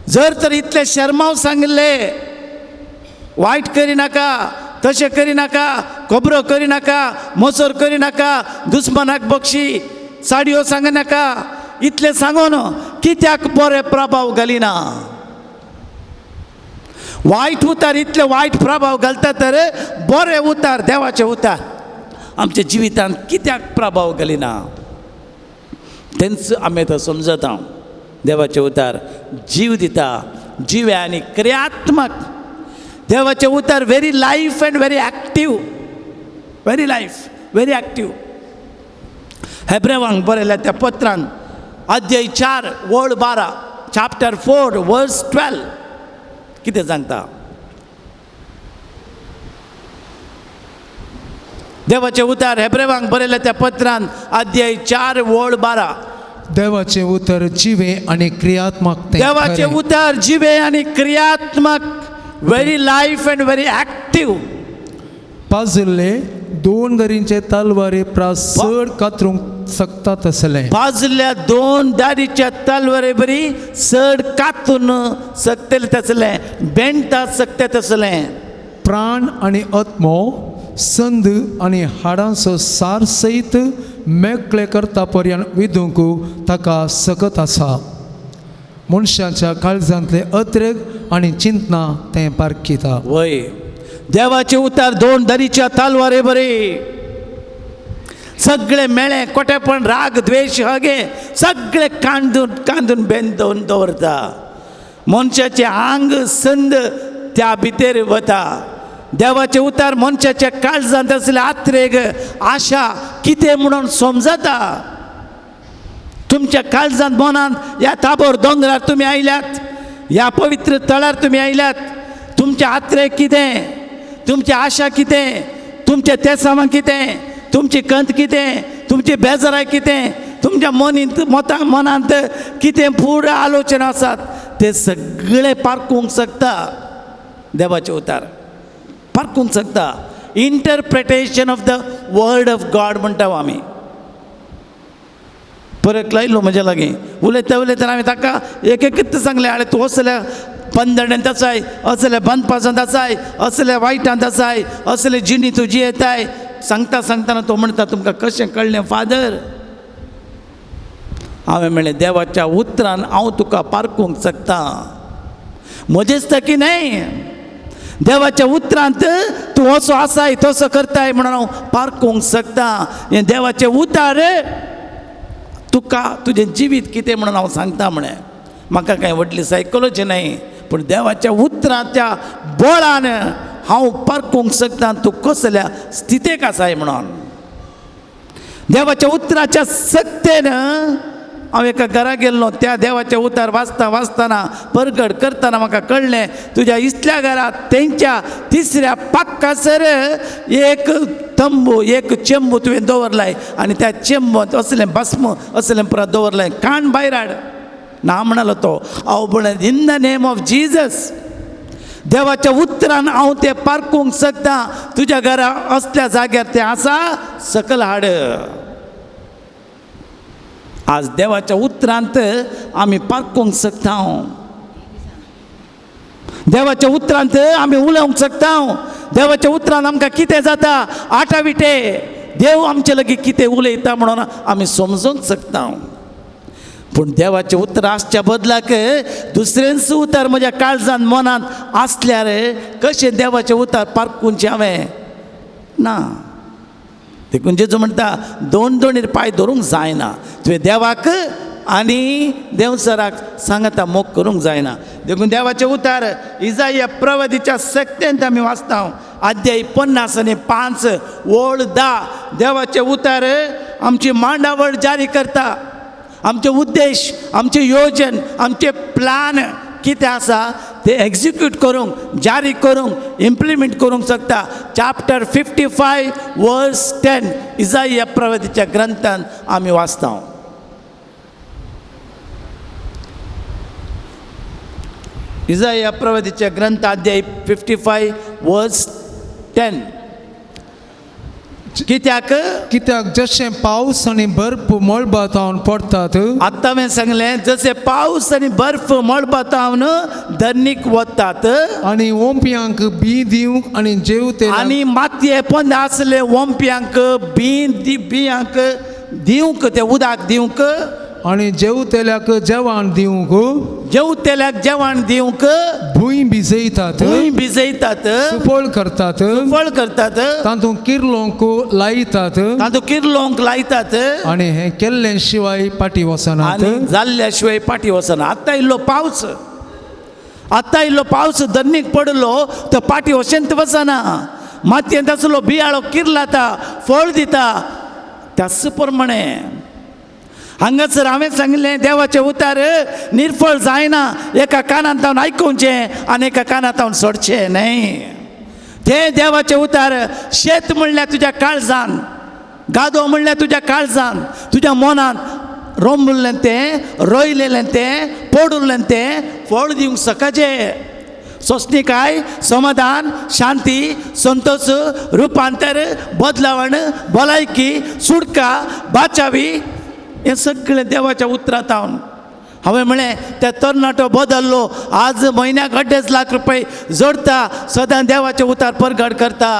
जर तर इतले शर्माव सांगिल्ले, वायट करिनाका, तशें करिनाका, खबरो करिनाका, मोसर करिनाका, दुस्मनाक बक्षी साडयो सांगनाका, इतलें सांगून कित्याक बरे प्रभाव घालिना? वायट उतार इतले वायट प्रभाव घालता तर बरे उतार देवाचे उतार आमच्या जिवितांत कित्याक प्रभाव घालिना? तेंच आमी आतां समजता. देवाचे उतार जीव दिता, जिवे आनी क्रियात्मक. देवाचे उतार very life and very active, very life very active. हेब्रेवांक बरयल्या त्या पत्रान अध्याय 4 वळ 12, चॅप्टर 4 वर्स 12 कितें सांगता? देवाचे उतार हेब्रेवांक बरयल्या त्या पत्रान अध्याय 4 वळ 12. देवाचे उतर जिवे आनी क्रियात्मक. देवाचे उतर जिवे आनी क्रियात्मक, very life and very active. पाजुल्ले 2 दरींचे तलवारी प्रास चड कातरूंक शकता तसलें. पाजुल्ल्या 2 दारीच्या तलवारी बरी चड कातून शकतले तसलें, बेणटा शकता तसलें. प्राण आनी आत्मो, संद आनी हाडांचो सार सयत मेकळे करता पर्यंत विदूंक ताका सकत आसा. मनशाच्या काळजांतले अत्रेग आनी चिंतना तें पारखिता. वय देवाचे उतार 2 दरीच्या तलवारे बरे सगळे मेळे कोटेपण राग द्वेश हगे सगळे कांदून कांदून बेंदून दवरता. मनशाचे आंग संद त्या भितर वता. देवाचे उतार मनशाच्या काळजांत आसले आत्रेग आशा कितें म्हणून समजता. तुमच्या काळजांत मनांत ह्या ताबोर दोंगरार तुमी आयल्यात, ह्या पवित्र तळार तुमी आयल्यात, तुमचे आत्रेग कितें, तुमची आशा कितें, तुमचें तेसांवां कितें, तुमची कंत कितें, तुमची बेजाराय कितें, तुमच्या मनींत मतां मनांत कितें फुडें आलोचना आसात ते सगळे पारखूंक शकता. देवाचे उतार पारखूंक शकता. Interpretation of the word of God म्हणटा आमी. परत लायलो म्हज्या लागीं उलयता उलयतना हांवें ताका एक एकच सांगलें, आरे तूं असल्या बंदण्यान आसाय, असल्या बंदपासांत आसाय, असल्या वायटांत आसाय, असले जिणी तुजी येताय. सांगता सांगतना तो म्हणटा, तुमकां कशें कळ्ळें फादर? हांवें म्हणलें, देवाच्या उतरान हांव तुका पारखूंक शकता. म्हजेच तकी न्हय, देवाच्या उतरांत तूं असो आसाय तसो करताय म्हणून हांव पारखूंक शकता. हें देवाचें उतार तुका तुजें जिवीत कितें म्हणून हांव सांगता. म्हळें म्हाका कांय व्हडली सायकोलॉजी न्हय, पूण देवाच्या उतराच्या बळान हांव पारखूंक शकता तूं कसल्या स्थितेक आसाय म्हणून. देवाच्या उतराच्या सक्तेन हांव एका घरा गेल्लो, त्या देवाचें उतार वाचता वाचतना परगट करतना म्हाका कळ्ळें, तुज्या इतल्या घरात तेंच्या तिसऱ्या पाक्कासर एक तंबू, एक चेंबू तुवें दवरलाय आनी त्या चेंबूंत असलें भस्म असलें पुरा दवरलाय, कान भायर हाड ना म्हणालो तो. हांव म्हणलें in the name of Jesus, देवाच्या उतरान हांव तें पारकूंक शकता, तुज्या घरा असल्या जाग्यार तें आसा, सकल हाड. आज देवाच्या उतरांत आमी पारकूंक शकता, देवाच्या उतरांत आमी उलोवंक शकता. देवाच्या उतरान आमकां कितें जाता आटाविटे, देव आमचे लागीं कितें उलयता म्हणून आमी समजूंक शकता. पूण देवाचें उतर आसच्या बदलाक दुसरेंच उतर म्हज्या काळजान मनांत आसल्यार कशें देवाचें उतर पारकूंचें हांवें ना. देखून जेजू म्हणटा दोन दोनीर पांय धरूंक जायना, तुवें देवाक आनी देवसराक सांगता मोग करूंक जायना. देखून देवाचें उतार इजाया प्रवादीच्या सक्तेंत आमी वाचता, अध्याय 55 ओळ 10. देवाचें उतार आमची मांडावळ जारी करता, आमचे उद्देश, आमचे योजन, आमचे प्लान कितें आसा ते एक्जिक्यूट करूंक, जारी करूंक, इम्प्लिमेंट करूंक शकता. चॅप्टर 55 वर्स 10 इजाया प्रवादीच्या ग्रंथान आमी वाचता. इजाया प्रवादीच्या ग्रंथ अध्याय 55 वर्स 10. कित्याक कित्याक जशें पावस आनी बर्फ मळबांत पडटात, आत्तां हांवें सांगलें जशें पावस आनी बर्फ मळबांत धरणीक वतात आनी ओंपयांक बी दिवंक आनी जेवते आनी मातये पोंदा आसले ओंपयांक बी बियांक दिवंक, ते उदक दिवंक आनी जेवतेल्याक जेवण दिवंक, जेवतेल्याक जेवण दिवंक भूंय भिजयतात, भूंय भिजयतात, सुफळ करतात, सुफळ करतात, तातूंत किर्लोंक लायतात, तातूंत किर्लोंक लायतात आनी हें केल्ले शिवाय फाटीं वचनात, आनी जाल्ल्या शिवाय फाटीं वचना. आतां इल्लो पावस, आतां इल्लो पावस धरणीक पडलो तो फाटीं वशेंत वचना. मातयेंत आसलो बियाळो किर्लाता, फळ दिता. त्याच प्रमाणे हांगासर हांवें सांगिल्लें देवाचें उतार निर्फळ जायना, एका कानांत हांव आयकुचें आनी एका कानांत हांव सोडचें न्हय. तें देवाचें उतार शेत म्हणल्यार तुज्या काळजान, गादो म्हणल्यार तुज्या काळजान, तुज्या मनांत रोमलें तें, रोयलेलें तें, पडुल्लें तें फळ दिवंक शकाचें. सोंसणीकाय, समाधान, शांती, संतोष, रुपांतर, बदलावण, भलायकी, सुटका, बाचावी, हें सगळें देवाच्या उतरांत हांव. हांवें म्हणलें त्या तरणाटो बदल्लो, आज म्हयन्याक 2.5 लाख रुपये जोडटा, सदां देवाचें उतार परगट करता.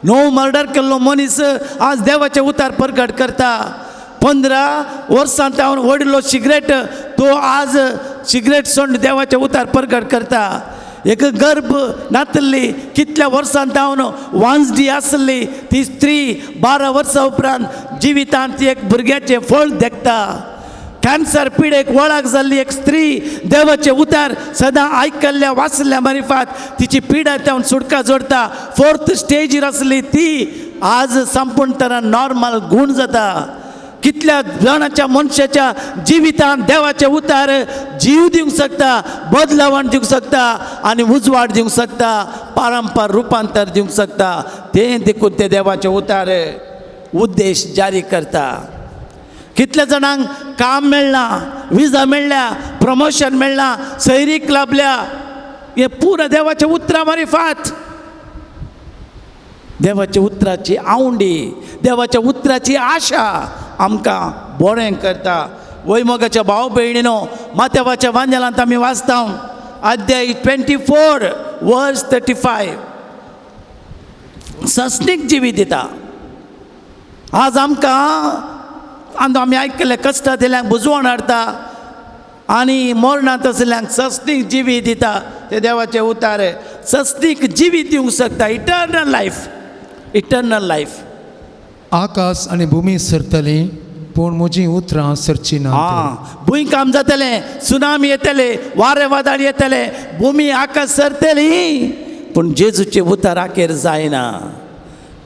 9 मर्डर केल्लो मनीस आज देवाचें उतार परगट करता. 15 वर्सां हांव व्हडलो सिगरेट, तो आज सिगरेट सोडून देवाचें उतार परगट करता. एक गर्भ नातल्ली कितल्या वर्सां जावन वांजडी आसली ती स्त्री 12 वर्सां उपरांत जिवितांत एक भुरग्याचें फळ देखता. कॅन्सर पिडेक वळख जाल्ली एक स्त्री देवाचें उतार सदां आयकल्ल्या वाचल्ल्या मारिफात तिची पिडा जावन सुटका जोडता. 4th स्टेजीर आसली ती आज संपूर्ण तरा नॉर्मल गूण जाता. कितल्या जाणाच्या मनशाच्या जिवितांत देवाचें उतार जीव दिवंक शकता, बदलावण दिवंक शकता आनी उजवाड दिवंक शकता, पारंपार रुपांतर दिवंक शकता. तें देखून ते देवाचें उतार उद्देश जारी करता. कितल्या जाणांक काम मेळ्ळां, विजा मेळ्ळ्या, प्रमोशन मेळ्ळां, सैरीक लाभल्या, हें पुरा देवाच्या उतरां मारिफात. देवाच्या उतराची आवंडी, देवाच्या उतराची आशा आमकां बरें करता. वयमोगाच्या भाव भयणीनो, माथ्यावाच्या वांजेलांत आमी वाचता अध्याय 24 वर्स 35. सस्नीक जिवीत दिता. आज आमकां आमी आयकल्ले कश्ट दिल्यांक बुजवण हाडटा आनी मरणांत आसल्यांक सस्नीक जिवीत दिता. ते देवाचे उतार सस्नीक जिवीत दिवंक शकता, इटर्नल लायफ, इटर्नल लायफ. आकाश आनी भूमी सरतली पूण म्हजीं उतरां सरची ना. आं, भूंयकांप जातलें, सुनामी येतले, वारें वादळ येतलें, भूमी आकाश सरतली, पूण जेजूचे उतार आखेर जायना.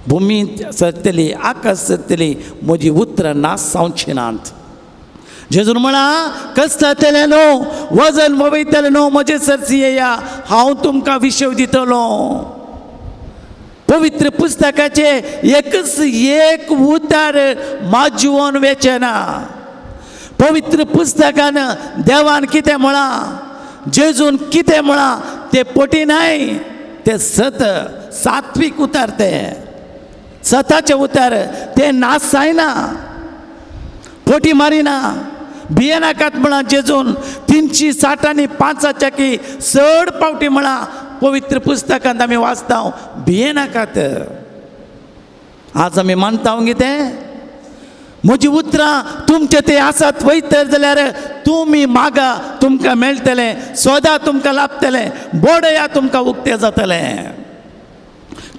भूमी सरतली, आकाश सरतली, म्हजी उतरां नाश जावची नात. जेजून म्हळां कसतले न्हू वजन वयतले न्हू म्हजे सरसी येया, हांव तुमकां विशेव दितलो. पवित्र पुस्तकाचे एकच एक उतार माजून वेचें ना. पवित्र पुस्तकान देवान कितें म्हळां, जेजून कितें म्हळां तें पटी न्हय, तें सत सात्वीक उतार, तें सताचें उतार, तें नाश जायना, पोटी मारिना. भियेनाकात म्हळां जेजून 360 आनी 5 की चड पावटी म्हळां पवित्र पुस्तकांत आमी वाचता, भियेनाकात. आज आमी मानता कितें, म्हजी उतरां तुमचे ते आसात वयतर जाल्यार तुमी मागा तुमकां मेळटलें, सोदा तुमकां लाभतलें, बोडया तुमकां उक्तें जातलें.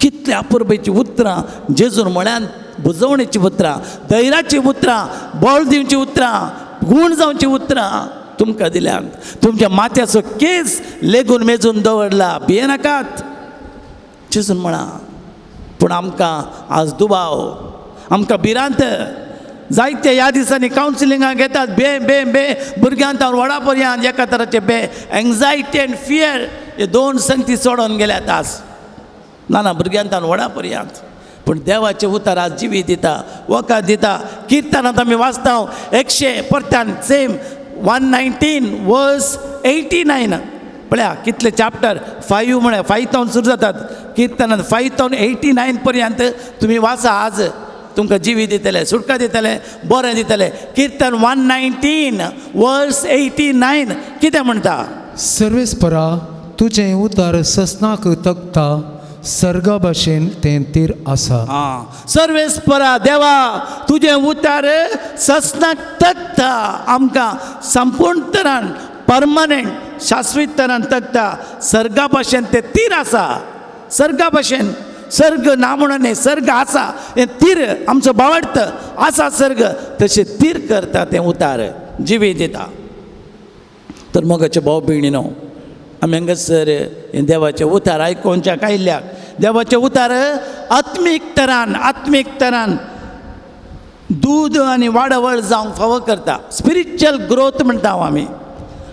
कितल्या अपुरबेची उतरां जेजून म्हळ्यान, बुजवणेची उतरां, धैर्याची उतरां, बळ दिवची उतरां, गूण जावची उतरां तुमकां दिल्यात. तुमच्या माथ्याचो केस लेगून मेजून दवरला, भियेनाकात जेजून म्हळां. पूण आमकां आज दुबाव, आमकां भिरांत. जायते ह्या दिसांनी कावन्सिलिंगां घेतात, बे बे बे भुरग्यांक व्हडा पर्यंत एका तराचे बे एंग्जायटी एंड फियर हे दोन संगती चडोवन गेल्यात आज ना ना भुरग्यांक व्हडा पर्यंत. पूण देवाचें उतर आज जिवी दिता, वखद दिता. किर्तनांत आमी वाचता 100 परत्यान सेम 119 वर्स 89. पळया कितले चॅप्टर 5 म्हळ्यार 5 सुरू जातात किर्तनांत, 5 89 पर्यंत तुमी वाचा. आज तुमकां जिवी दितले, सुटका दितले, बरें दितले. किर्तन 119 वर्स 89 कितें म्हणटा? सर्वेस्परा तुजें उतर ससनाक तकता, सर्गा भाशेन तें तीर आसा. आं, सर्वेस्परा देवा तुजें उतार ससनाक तकता, आमकां संपूर्ण तरान परमनंट शाश्वत तरान तकता, सर्गा भाशेन तें तीर आसा. सर्गा भाशेन, सर्ग ना म्हणून न्ही, सर्ग आसा, हें तीर आमचो बावडत आसा सर्ग, तशें तीर करता तें उतार जिवी दिता. तर मोगाचे भाव भयणीनो, आमी हांगासर हें देवाचें उतार आयकोवच्याक आयिल्ल्याक, देवाचें उतार आत्मीक तरान, आत्मीक तरान दूद आनी वाडावळ जावंक फावो करता. स्पिरिच्युअल ग्रोथ म्हणटा हांव आमी.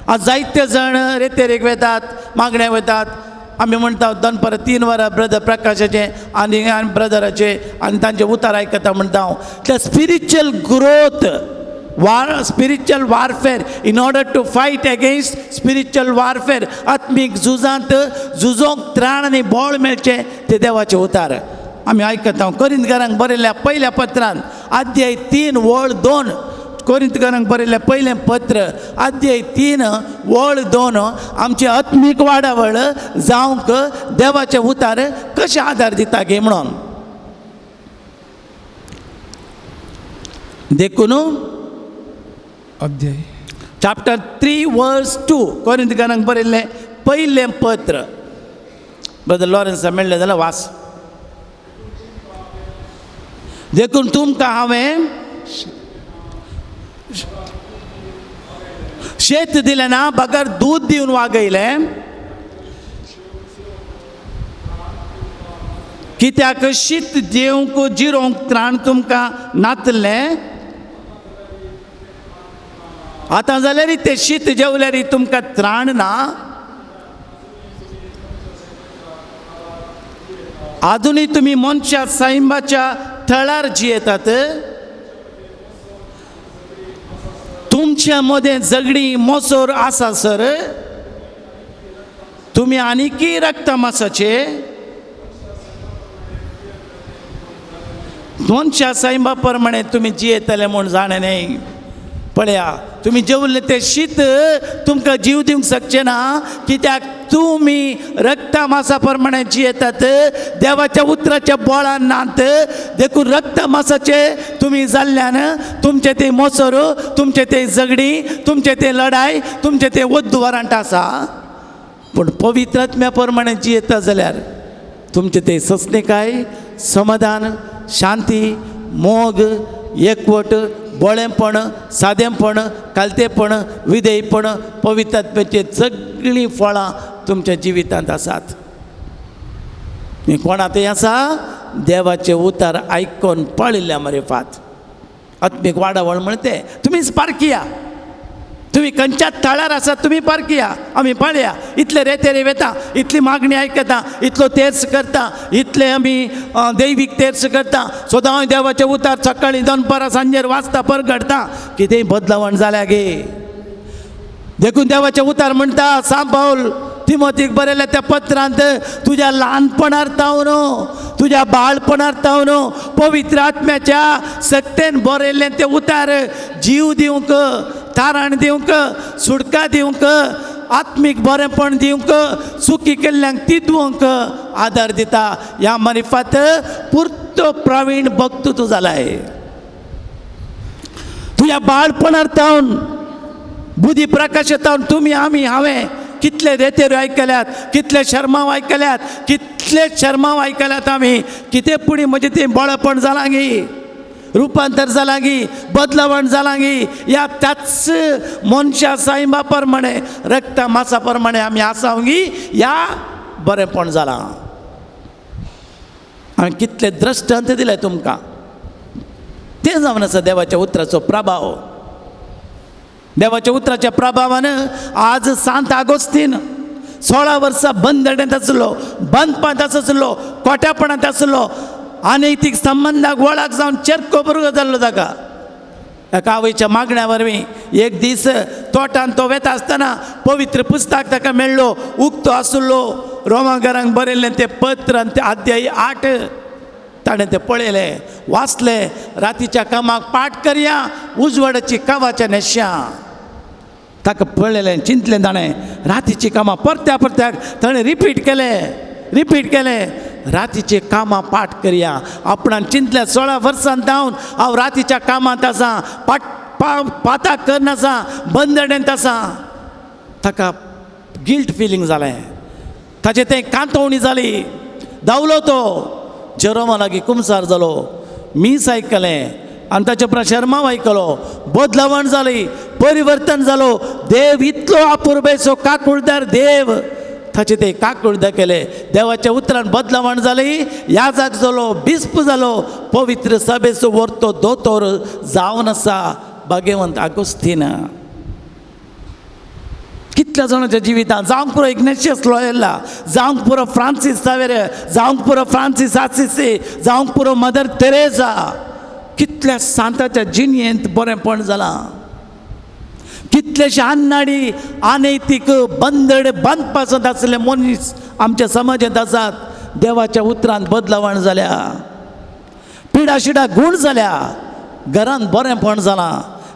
आज जायते जाण रेतेरेक वेतात, मागण्या वतात. आमी म्हणटा दनपारां 3 वरां ब्रदर प्रकाशाचें आनी ब्रदराचें आनी तांचें उतार आयकता म्हणटा हांव. त्या spiritual growth, war, spiritual warfare, in order to fight against spiritual warfare, आत्मीक झुजांत झुजोंक त्राण आनी बळ मेळचें ते देवाचें उतार आमी आयकता. कोरिंतकारांक बरयल्ल्या पयल्या पत्रान अध्याय 3 वळ 2, कोरिंतकारांक बरयल्लें पयलें पत्र अध्याय 3 वळ 2, आमची आत्मीक वाडावळ जावंक देवाचें उतार कशें आदार दिता गे म्हणून. देखून अध्याय चॅप्टर 3 वर्स 2, कोरिंतकारांक बरयल्लें पयलें पत्र. ब्रदर लॉरेन्स मेळ्ळें जाल्यार वास. देखून तुमकां हांवें शेत दिलें ना, बगर दूद दिवन वागयलें. कित्याक शीत जेवंक जिरोवंक त्राण तुमकां नातलें. आतां जाल्यार तें शीत जेवल्यार तुमकां त्राण ना. आजुनूय तुमी मनशा सायबाच्या थळार जियेतात. तुमच्या मदें झगडीं मोसोर आसा सर, तुमी आनीकय रक्तमासाचे मनशा सायबा प्रमाणे तुमी जियेतले म्हूण जाणें न्हय. पळया तुमी जेवले तें शीत तुमकां जीव दिवंक शकचें ना, कित्याक तुमी रक्तमासा प्रमाणे जियेतात, देवाच्या उतराच्या बोळान नात. देखून रक्तमासाचे तुमी जाल्ल्यान तुमचें तें मोसर, तुमचें तें झगडीं, तुमचें तें लढाय, तुमचें तें वद्द वरांट आसा. पूण पवित्र आत्म्या प्रमाणे जियेता जाल्यार तुमचें तें ससणीकाय, समाधान, शांती, मोग, एकवट, बोळेपण, सादेपण, कालतेपण, विधेयपण, पवित्र आत्म्याची सगळीं फळां तुमच्या जिवितांत आसात. कोणा तें आसा? देवाचें उतर आयकून पळिल्ल्या मरे फात आत्मीक वाडावळ म्हणते तुमीच पारखिया. तुमी खंयच्याच थळार आसात तुमी पारखिया, आमी पळया इतले रेतेरे वेता, इतली मागणी आयकता, इतलो तेर्स करता, इतले आमी दैवीक तेर्स करता, सदां देवाचें उतार सकाळीं दनपारां सांजेर वाचता परगडता, कितेंय बदलावण जाल्या गे. देखून देवाचें उतार म्हणटा सांत पावल तिमोतीक बरयल्या त्या पत्रांत, तुज्या ल्हानपणार तावन, तुज्या बाळपणार तावन पवित्र आत्म्याच्या सक्तेन बरयल्लें तें उतार जीव दिवंक, तारण दिवंक, सुटका दिवंक, आत्मीक बरेंपण दिवंक, चुकी केल्ल्यांक तिदवंक आदार दिता. ह्या मारिफात पुर्तो प्रवीण भक्त तूं जालाय. तुज्या बाळपणार तावन बुद्धी प्रकाश तावन तुमी आमी हांवें कितले रेतेर आयकल्यात, कितले शर्माव आयकल्यात, कितले शर्माव आयकल्यात आमी. कितें पुणी म्हजें तें बळपण जालां गी, रुपांतर जालां गी, बदलावण जालां गी. ह्या त्याच मनशा सायबा प्रमाणे, रक्ता मासा प्रमाणे आमी आसा गी, ह्या बरेंपण जालां. हांवें कितले दृश्टांत दिले तुमकां. तें जावन आसा देवाच्या उतराचो प्रभाव. देवाच्या उतराच्या प्रभावान आज सांत आगोस्तीन 16 वर्सां बंदडेंत आसलो, बंदपांत आसलो, कोट्यापणांत आसलो, अनैतीक संबंदाक वळख जावन चेरको बरो जाल्लो ताका. एका आवयच्या मागण्या वरवीं एक दीस तोटान तो वेता आसतना पवित्र पुस्तक ताका मेळ्ळो, उक्तो आसलो, रोमांकारांक बरयल्लें तें पत्र आनी तें अध्याय 8 ताणें तें पळयलें, वाचलें. रातीच्या कामाक पाठ करया, उजवाडाची कावाच्या नेश्या. ताका पळयलें, चिंतलें ताणें, रातीची कामां परत्या परत्याक ताणें रिपीट केलें, रिपीट केलें. रातीची कामां पाठ करया. आपणान चिंतलें 16 वर्सां जावन हांव रातीच्या कामांत आसा, पाट पाताक करनासा, बंदडेंत आसा. ताका गिल्ट फिलींग जालें, ताचें तें कांतोवणी जाली. धांवलो तो जेरोमा लागीं, कुमसार जालो, मीस आयकलें आनी ताचे उपरांत शर्माव आयकलो. बदलावण जाली, परिवर्तन जालो. देव इतलो अपुरबायेचो काकुळदार देव, ताचे ते काकुळदा केले. देवाच्या उतरान बदलावण जाली, याजाक जालो, बिस्प जालो, पवित्र सभेचो वर्तो दोतोर जावन आसा भाग्यवंत आगोस्तीन. कितल्या जाणांच्या जिवितांत जावंक पुरो इग्नेशियस लोयला, जावंक पुरो फ्रांसीस सावेर, जावंक पुरो फ्रांसीस आसिसी, जावंक पुरो मदर तेरेजा, कितल्या सांताच्या जिणयेंत बरेंपण जालां. कितलेशे अन्नाडी अनैतीक बंदड बांदपासत आसले मनीस आमच्या समाजांत आसात. देवाच्या उतरान बदलावण जाल्या, पिडाशिडा गूण जाल्या, घरान बरेंपण जालां,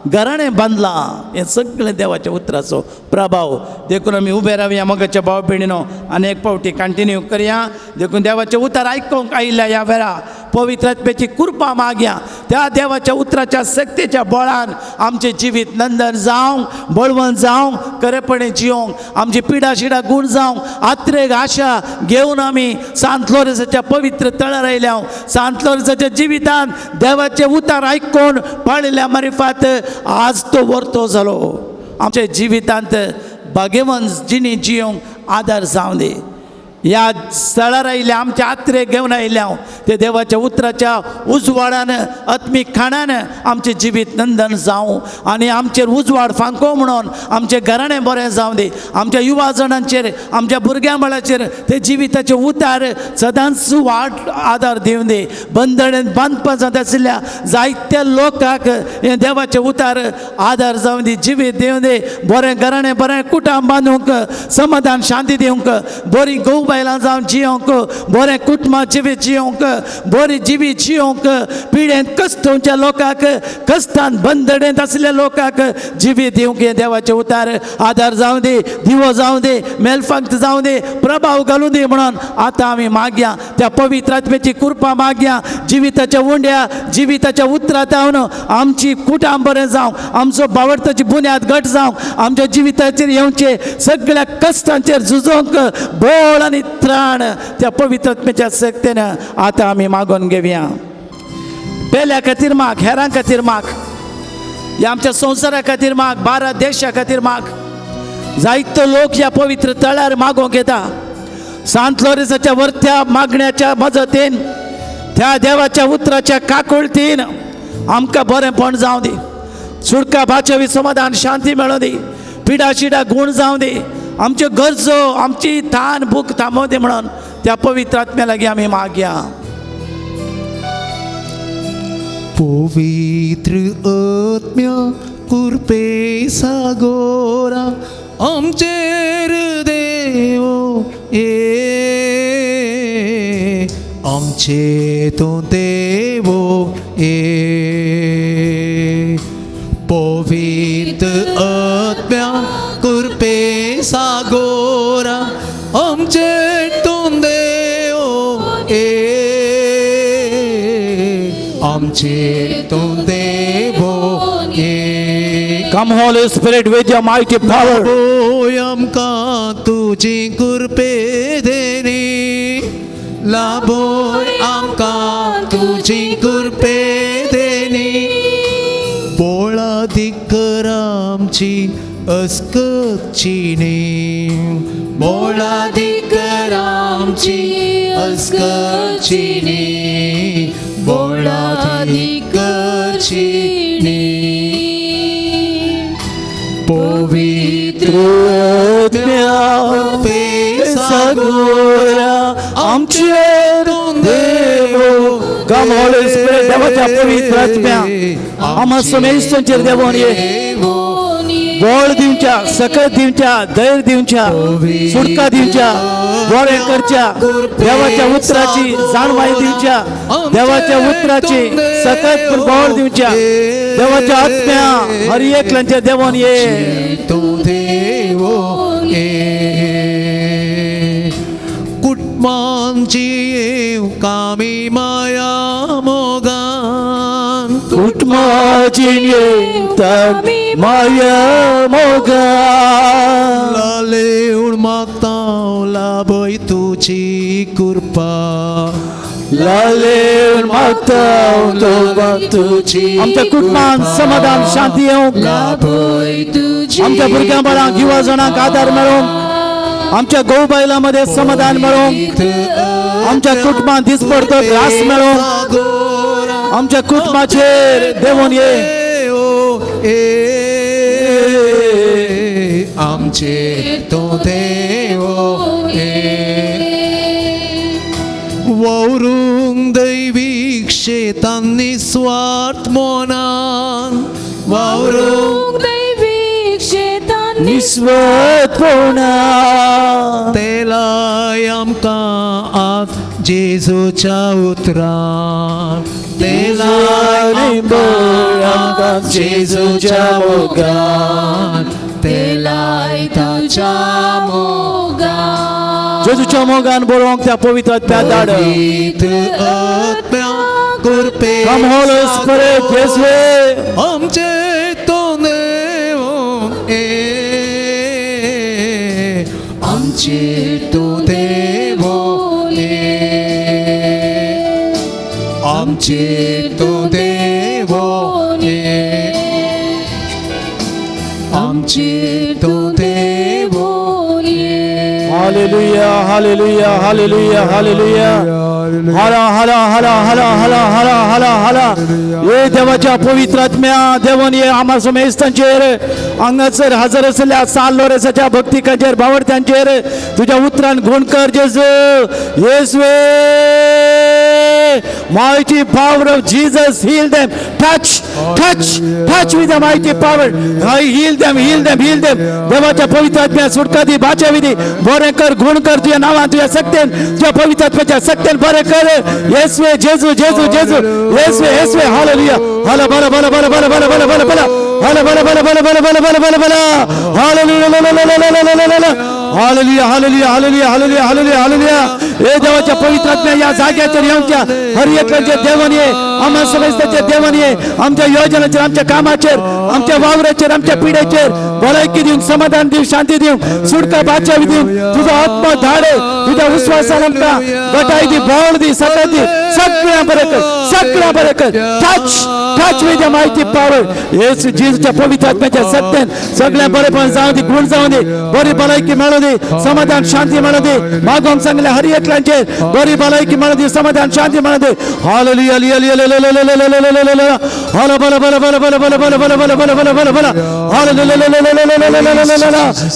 घराणें बांदलां. हें सगळें देवाच्या उतराचो प्रभाव. देखून आमी उबे रावया मोगाच्या भाव भयणीनो, आनी एक फावटी कंटिन्यू करया. देखून देवाचें उतर आयकूंक आयिल्ल्या ह्या वेळा पवित्र आत्म्याची कृपा मागया. त्या देवाच्या उतराच्या शक्तीच्या बळान आमचें जिवीत नंदन जावंक, बळवंत जावंक, खरेपणी जियोंक, आमची पिडा शिडा गूण जावंक, आत्रेक आशा घेवन आमी सांत लोरेसाच्या पवित्र तळार आयल्या. सांत लोरेसाच्या जिवितान देवाचें उतर आयकून पाळिल्ल्या मारिफात आज तो वर्तो जालो. आमच्या जिवितांत भाग्यवंत जिणी जियोंक आदार जावं दी. ह्या स्थळार आयिल्ल्या आमच्या आत्रे घेवन आयिल्ल्या हांव ते देवाच्या उतराच्या उजवाडान, आत्मीक खाणान आमचें जिवीत नंदन जावं आनी आमचेर उजवाड फांको म्हणून आमचें घराणें बरें जावं दी. आमच्या युवा जाणांचेर, आमच्या भुरग्यां बाळाचेर ते जिविताचे उतार सदांच वाट आदार दिवं दी. बंधन बांदपा जाता आशिल्ल्या जायत्या लोकांक हें देवाचें उतार आदार जावं दी, जिवीत दिवं दी. बरें घराणें, बरें कुटुंब बांदूंक, समाधान शांती दिवंक, बरी घोव बायलां जावन जियोंक, बरें कुटुंबा जिवीत जियोंक, बरी जिवीत जियोंक, पिडेंत कश्टवच्या लोकांक, कश्टान बंदडेंत आशिल्ल्या लोकांक जिवीत दिवंक हें देवाचें उतार आदार जावं दी, दिवो जावं दी, मेलफांत जावं दी, प्रभाव घालूं दी म्हणून आतां आमी मागया. त्या पवित्र आत्म्याची कृपा मागया. जिविताच्या उंड्या, जिविताच्या उतरांत जावन आमची कुटां बरें जावं, आमचो बावडताची बुन्याद घट जावं, आमच्या जिविताचेर येवचे सगळ्या कश्टांचेर झुजोंक बळ आनी त्राण त्या पवित्र आत्म्याच्या शक्तीन आतां आमी मागून घेवया. पेल्या खातीर माग, हेरां खातीर माग, ह्या आमच्या संवसारा खातीर माग, भारत देशा खातीर माग. जायतो लोक ह्या पवित्र तळ्यार मागोवंक येता. सांत लोरेसाच्या वरत्या मागण्याच्या मजतीन, त्या देवाच्या उतराच्या काकुळतीन आमकां बरेंपण जावं दी. सुटका बाचावी समाधान शांती मेळों दी, पिडा शिडा गूण जावं दी, आमच्यो गरजो आमची तान भूक थांबोवं दी म्हणून त्या पवित्र आत्म्या लागीं आमी मागया. पवित्र आत्म्या कृपे सागोरा आमचेर देव ये, आमचे तूं देव ये. पवित्र आत्म्या कृपे सागोरा आमचे तूं देव ये, आमचे तूं देव ये. Come Holy Spirit with your mighty power. लाभोय आमकां तुजी कृपे देणी, लाभोय आमकां तुजी कृपे देणी. बोळादीक कर आमची अस्कचिणी, बोळादीक कर आमची अस्कचिणी, बोळादीक करचिणी. पवित्र आत्म्या सागोरा आमचेर देव. Come Holy Spirit, देवाच्या पवित्र आत्म्या आम्हा समेस्तांचेर देवोन ये, बळ दिवच्या, सकत दिवच्या, धैर्य दिवच्या, सुटका दिवच्या, बरें करच्या, देवाच्या उतराची जाणवाय दिवच्या, देवाच्या उतराची सकत बळ दिवच्या, देवाच्या आत्म्या हर एकल्यांच्या देवोन ये. तूं देव ये. कुटुंबांची कामी माया मोगान, कुटुंबाची येतात माया मोगा, लालेवण मागता लाभय तुजी कृपा, लालेवन मागता तुजी. आमच्या कुटुंबान समाधान शांती येवंक, लाभोय तुजी, आमच्या भुरग्यां बाळांक युवा जाणांक आदार मेळोवंक, आमच्या घोव बायलां मदें समाधान मेळोवंक, आमच्या कुटुंबान दिसपडतो ग्रास मेळोवंक, आमच्या कुटुंबाचेर देवोन ये. आमचे तूं देव ये. वावरूंक दैवीक शेतान निस्वार्थ मनान, वावरूंक दैवीक शेतान निस्वार्थपणा, तेलाय आमकां आत जेजूच्या उतरान, तेलाय आमकां जेजूच्या मोगान, तेलाय ताच्या मोगान. जेजूच्या मोगान बरोवंक त्या पवित्र आत्म्या धाड. पवित्र आत्म्या कृपे Come Holy Spirit, येसवे. आमचे तूं देव ये, आमचे तूं देव ये, आमचे तूं देव ये, आमचे तूं देव ये. Hallelujah, hallelujah, hallelujah, hallelujah. हला हला हला हला हला हला हला हला. ये देवाच्या पवित्र आत्म्या देवन ये आम्हा समेस्तांचेर हांगासर हजर आशिल्ल्या साल लोरेसाच्या भक्तिकांचेर भावडत्यांचेर तुज्या उतरान गुण कर जेजू. येसवे, mighty power of Jesus, heal them, touch, touch, touch with the mighty power. I heal them, heal them, heal them. देवाच्या पवित्र आत्म्या सुटका दी, बाचावी दी, बरें कर, गुण कर तुझ्या नावान, तुझ्या सक्तेन, तुझ्या पवित्र आत्म्याच्या सक्तेन बरें कर. येसवे, जेजू जेजू जेजू, येसवे येसवे. हालेलुया. हला बला बला बला बला बला बला बला बला, हला बला बला बला बला बला बला बला बला. Hallelujah, hallelujah, hallelujah, hallelujah, hallelujah, hallelujah, hallelujah. हे देवाच्या पवित्र आत्म्या या जाग्याचेर येवच्या हर एकल्याचे देवन ये, आम्हा समेस्ताचे देवन ये, आमच्या योजनाचेर, आमच्या कामाचेर, आमच्या वावराचेर, आमच्या पिढेचेर भलायकी दिवंक, समाधान दिवंक, शांती दिवंक, सुटका बाचावी दिवंक तुझो आत्मा धाड. तुझ्या विश्वासान आमकां गटाय दी, बळ दी, सकत दी, सगळ्या बरें कर, सगळ्या बरें कर. Touch, touch with the mighty power. Yesu जेजूच्या पवित्र आत्म्याच्या सत्तेन सगळ्या बरेपण जावं दी, गुण जावं दी, बरी भलायकी मेळूं दी, समाधान शांती मेळूं दी. मागोवंक सांगले हर एकल्यांचेर बरी भलायकी मेळूं दी, समाधान शांती मेळूं दी. Hallelujah.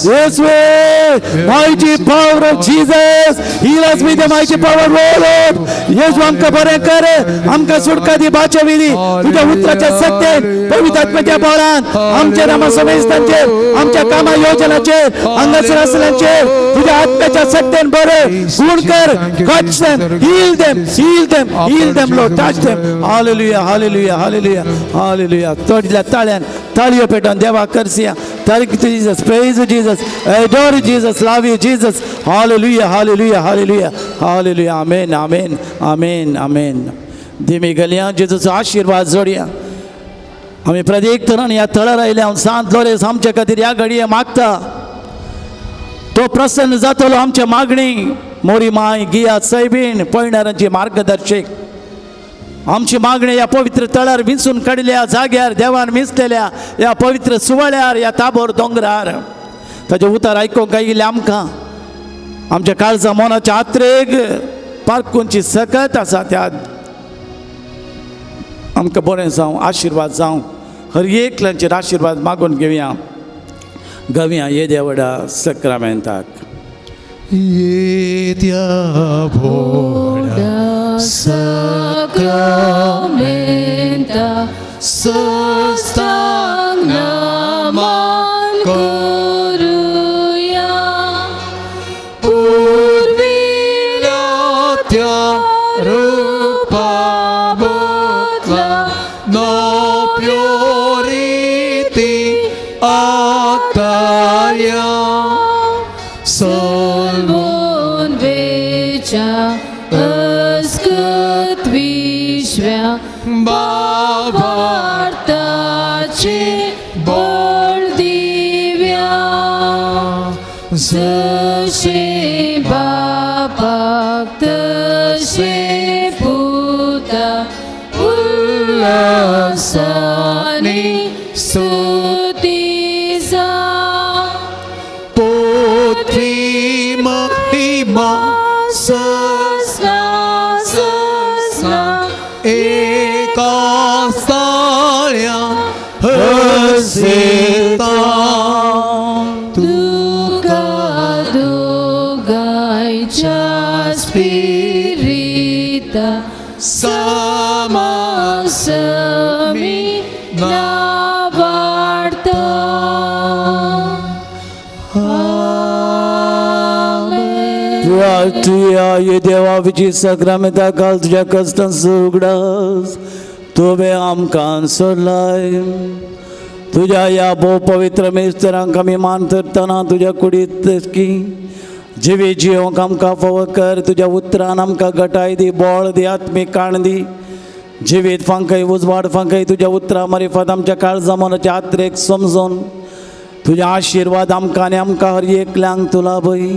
Yes, way. Mighty power of Jesus. Heal us with the mighty power, O Lord. येशू आमकां बरें कर, आमकां सुटका दी, बाचवी दी तुझ्या उतराच्या सत्तेन, पवित्र आत्म्याच्या बळान. आमच्या नामा समेस्तांचेर, आमच्या कामा योजनाचेर, हांगासर आसल्यांचेर तुझ्या आत्म्याच्या सत्तेन बरें गुण कर. Touch them, heal them, heal them, heal them, Lord, touch them. Hallelujah, hallelujah, hallelujah, hallelujah. तोडल्या ताळ्यान ताळयो पेटोवन देवा करसिया. Thank you, Jesus. Praise you, Jesus. Adore you, Jesus. Love you, Jesus. Hallelujah, hallelujah, hallelujah, hallelujah. Amen, amen, amen, amen. दिमी गलया जेजूचो आशिर्वाद जोडया. आमी प्रत्येक तरान ह्या थळार आयल्या. सांत लोरेस आमच्या खातीर ह्या घडये मागता, तो प्रसन्न जातलो आमच्या मागणी. मोरी माय गिया सैबीण, पयणारांची मार्गदर्शक, आमची मागणी ह्या पवित्र तळार विंचून काडिल्ल्या जाग्यार, देवान विंचलेल्या ह्या पवित्र सुवाळ्यार, ह्या ताबोर दोंगरार ताजें उतर आयकूंक आयिल्लें आमकां आमच्या काळजा मनाच्या आत्रेक पारखुंची सकत आसा. त्या आमकां बरें जावं, आशिर्वाद जावं. हर एकल्यांचेर आशिर्वाद मागून घेवया. गवया येद्या व्हडा सक्रामेंताक. येद्या व्हडा Sacramenta, सस्तांग नमन करूया. पुर्विल्या त्या रुपा बदला नव्यो रिती आताया. सलवून वेच्या अस्कत विश्व्या भावार्थाचे बळ दिव्या. जशें बापाक तशें पुता, उल्हासानी स्तुती जावं. पोथी महिमा ससना ससना एका स्थाळ्या हसेता. तुका दोगांयच्या स्पिरिता समासमी नावाडता. आमेन. तुया ये देवा विजी सक्रामेंता घाल तुज्या कश्टांचो उगडास तुवें आमकां सोडलाय. तुज्या ह्या भोव पवित्र मिस्तरांक आमी मान धरतना तुज्या कुडीत की जिवी जियोंक आमकां फावो कर. तुज्या उतरान आमकां गटाय दी, बळ दी, आत्मीक काण दी, जिवीत फांकय, उजवाड फांकय. तुज्या उतरां मारिफात आमच्या काळजा मनाच्या आत्रेक समजून तुज्या आशिर्वाद आमकां आनी आमकां हर एकल्यांक तुला भय.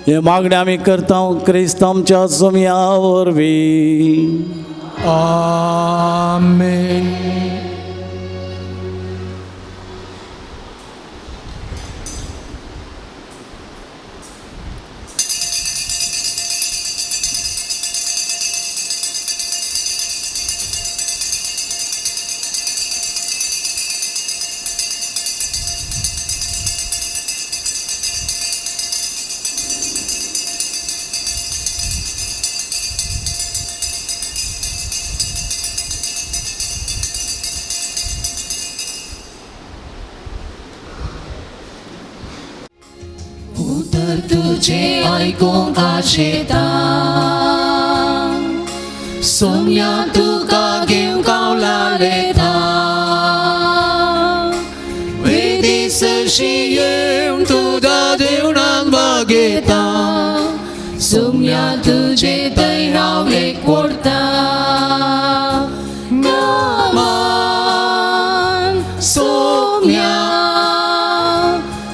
हे मागणें आमी करता क्रिस्त आमच्या सोमया वरवीं. आमेन. उतर तुझे आयकूंक आशेता, सोम्या तुका घेवंक पावला. वेदी सरशी येवन तुज्या जेवणान वागयता. सोम्या तुझे थंय हांव एक व्हरता. नमन सोम्या,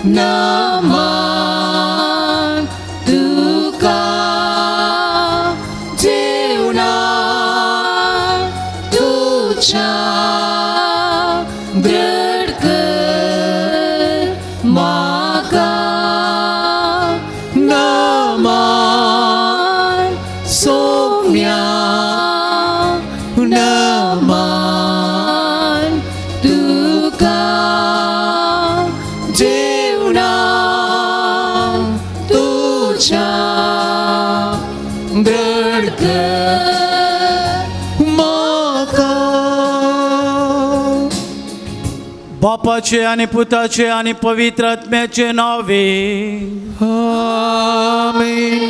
नमन तुका, जेवणान तुज्या दृढ कर म्हाका. नमन सोम्या. बापाचे आनी पुताचे आनी पवित्र आत्म्याचे नावे. आमेन.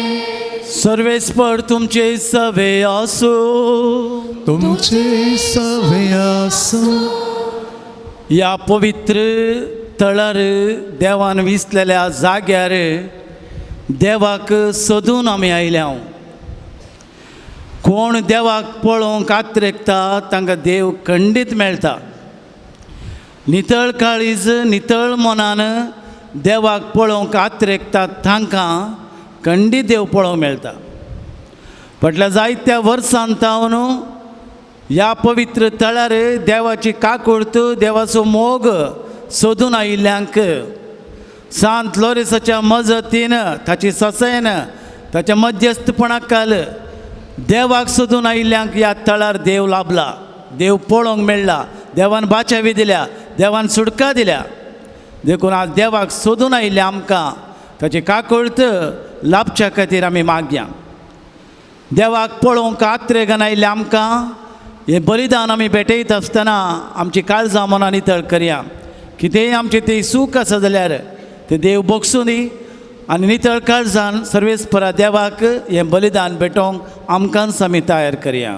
सर्वेस्पर तुमचे सवे आसो. तुमचे सवे आसूं. ह्या पवित्र तळार देवान विसलेल्या जाग्यार देवाक सोदून आमी आयल्या. कोण देवाक पळोवंक आत्रेकता तांकां देव खंडीत मेळटा. नितळ काळीज नितळ मनान देवाक पळोवंक आत्रेकता तांकां खंडीत देव पळोवंक मेळटा. फाटल्या जायत्या वर्सान तावन ह्या पवित्र तळार देवाची काकुळत देवाचो मोग सोदून आयिल्ल्यांक सांत लोरेसाच्या मजतीन ताची ससेन ताच्या मध्यस्थपणाकाल देवाक सोदून आयिल्ल्यांक ह्या तळार देव लाभला, देव पळोवंक मेळ्ळा, देवान बाचावी दिल्या, देवान सुटका दिल्या. देखून आज देवाक सोदून आयिल्ल्या आमकां ताची काकुळत लाभच्या खातीर आमी मागया. देवाक पळोवंक आत्रेगान आयिल्ल्या आमकां हें बलिदान आमी भेटयत आसतना आमची काळजां मनां नितळ करया. कितेंय आमचें तें सूख आसा जाल्यार तें देव बगसूं दी आनी नितळ काळजान सर्वेस्परा देवाक हें बलिदान भेटोवंक आमकांच आमी तयार करया.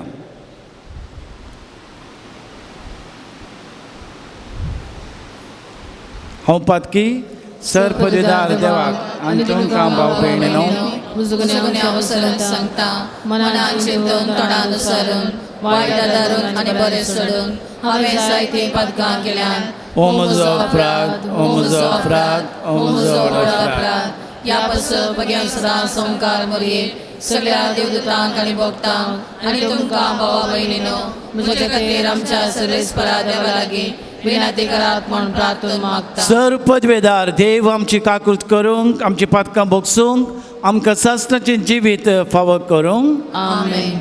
हांव पातकी सर पदवीदार देवाक आनी तुमकां भाव भयणीनो सांगता मनान चिंतून तोंडान अनुसरून वायट आदारून आनी बरें सोडून हांवें जायतीं पदकां केल्यान. ओ म्हजो अपराध, ओ म्हजो अपराध, ओ म्हजो अपराध. ह्या पासून भग्यां सदां संकार मोरये सगळ्या देवदूतांक आनी भक्तांक आनी तुमकां भावा भयणीनो म्हज्या खातीर आमच्या सर्वेस्परा देवा लागीं विनंती करात म्हूण प्रार्थना मागता. सर पदवेदार देव आमची काकूत करूंक, आमची पातकां भोगसूंक, आमकां सासणाचें जिवीत फावो करूंक. आमेन.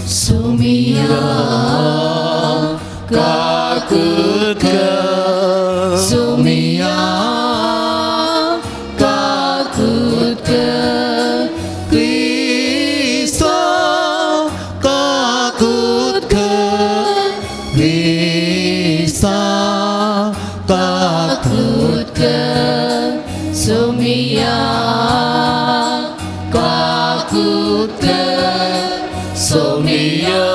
सुमिया काकूत कर, सुमिया काकूत कर, क्रिस्ता काकूत कर, क्रिस्ता काकूत काकूत कर, सुमिया काकूत कर, सुमिया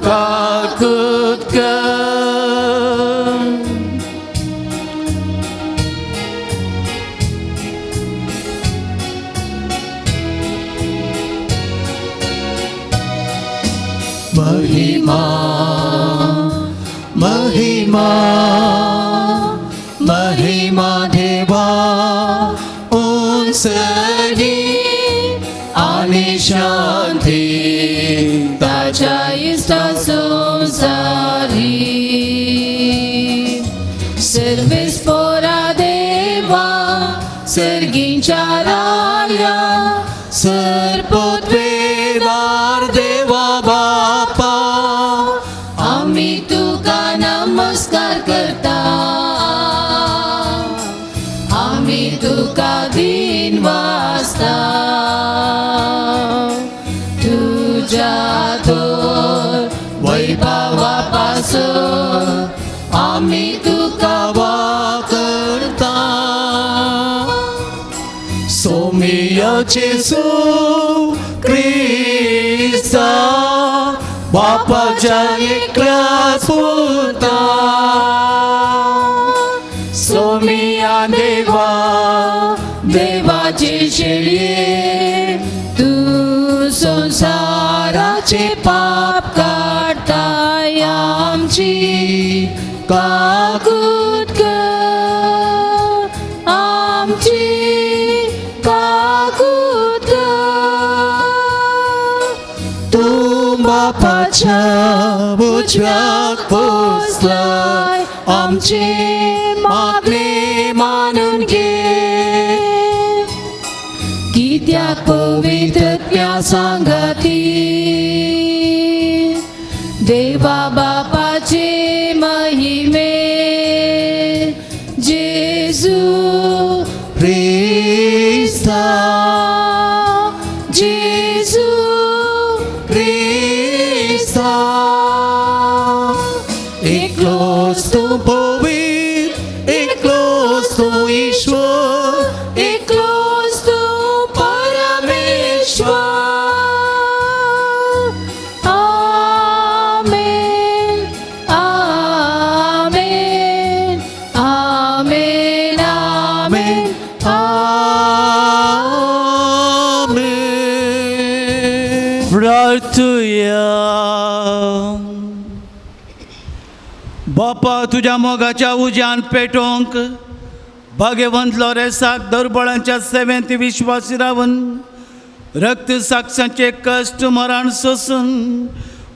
काकूत कर. महिमा महिमा महिमा देवा उंचली आणि शांती ताच्या इश्टा संसारी. सर्वेस्पोरा देवा सर्गींच्या राया सर्पद्वेदार देवा बापा आमी तुका नमस्कार करता, आमी तुका दिन वाचता. तुज्या थोर वैभवा पासून आमी तुका करता. सोमिया जेसू क्रिस्ता बापाच्या एकल्याच पुता सोमिया देवा देवाचे शेळये तूं संवसाराचे पाप काडटाय आमची काकूत कर, आमची काकूत कर. तूं बापाच्या उजव्याक पोसलाय आमचे मागणे मानून घे. कित्याक पवित्रत्म्या सांगाती देवा बापाचे महिमे जेजू क्रिस्ता जेजू ईश्वर, एकलोच तूं परमेश्वर. आमेन, आमेन, आमेन, आमेन, आमेन. प्रार्थुया. बापा तुज्या मोगाच्या उज्यान पेटोवंक भाग्यवंत लोरेसाक दरबळांच्या सेवेंत विश्वासी रावन रक्त साक्षांचे कश्ट मरण सोसून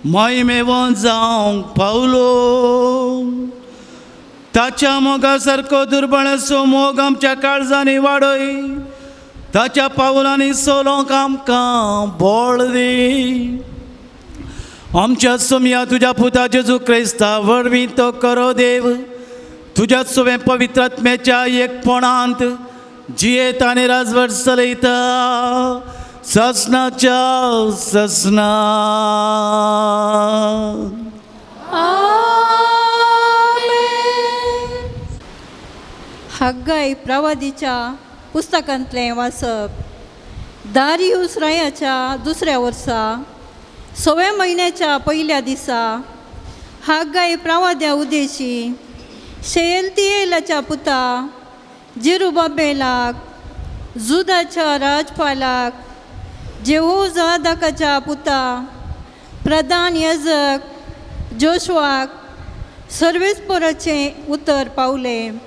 महिमेवन जावंक पावलो. ताच्या मोगा सारको दुर्बळाचो मोग आमच्या काळजांनी वाडय, ताच्या पावलांनी सोलोंक आमकां बळ दी. आमच्या सोमया तुज्या पुता जेजू क्रिस्ता वरवीं तो करो देव, तुज्या सुवें पवित्र आत्म्याच्या एकपणांत जियेत आनी राजवट चलयता ससनाच्या ससना. आमेन. हाग्गाय प्रवादीच्या पुस्तकांतलें वाचप. दारियूस रायाच्या दुसऱ्या वर्सा सव्या म्हयन्याच्या पयल्या दिसा हाग्गाय प्रवाद्या उदेशी शेयलतियेलाच्या पुता जिरुबाबेलाक, जुदाच्या राजपालाक, जेहोजादाकाच्या पुता प्रधान याजक जोशवाक सर्वेस्पराचें उतर पावलें.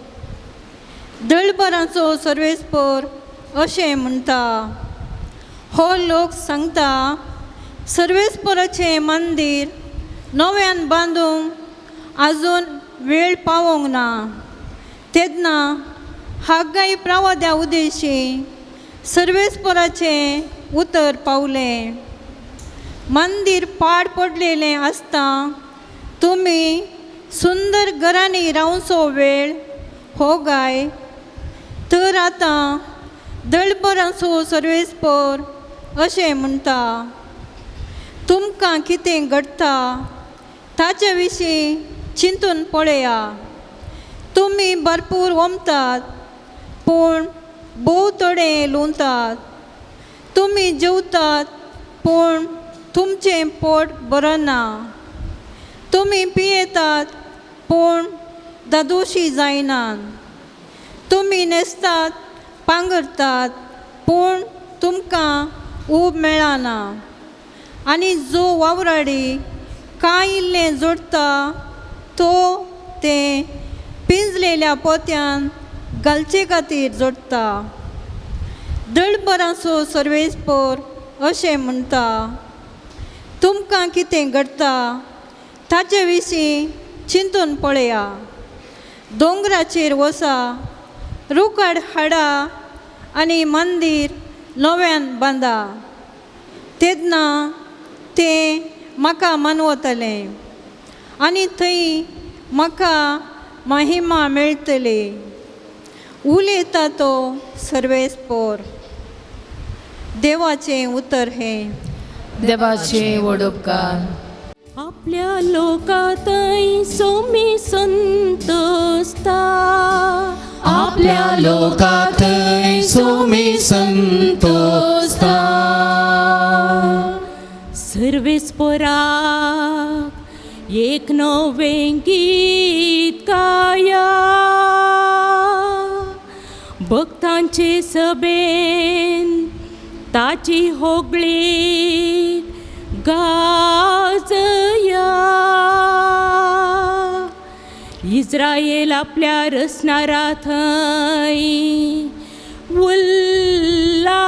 दळबरांचो सर्वेस्पर अशें म्हणटा, हो लोक सांगता सर्वेस्पराचें मंदीर नव्यान बांदूंक आजून वेळ पावोंक ना. तेन्ना हाग्गाय प्रवाद्या उदेशी सर्वेस्पराचें उतर पावलें. मंदीर पाड पडलेलें आसता तुमी सुंदर घरांनी रावचो वेळ हो गाय. तर आतां दळबरांचो सर्वेस्पर अशें म्हणटा, तुमकां कितें घडटा ताचे विशीं चिंतून पळया. तुमी भरपूर ओमतात पूण भोव थोडे लुंवतात. तुमी जेवतात पूण तुमचें पोट भरना. तुमी पियेतात पूण दादोशी जायनात. तुमी न्हेसतात पांगरतात पूण तुमकां ऊब मेळना. आनी जो वावराडी कांय इल्लें जोडटा तो तें पिंजलेल्या पोत्यान घालचे खातीर जोडटा. दळबरांचो सर्वेस्पर अशें म्हणटा, तुमकां कितें घडटा ताचे विशीं चिंतून पळया. दोंगराचेर वसा, रुखाड हाडा आनी मंदीर नव्यान बांदा. तेन्ना तें म्हाका मानवतलें आनी थंय म्हाका महिमा मेळटली. उलयता तो सर्वेस्पर. देवाचें उतर हें. देवाचे व्हड उपकार. आपल्या लोकांतय सोमी संतोसता, आपल्या लोकांतय सोमी संतोसता. सर्वेस्पराक एक नवें गीत गाया, भक्तांचे सभेन ताची होगळी गाजया. इस्रायल आपल्या रचणारा थंय उल्लासूं,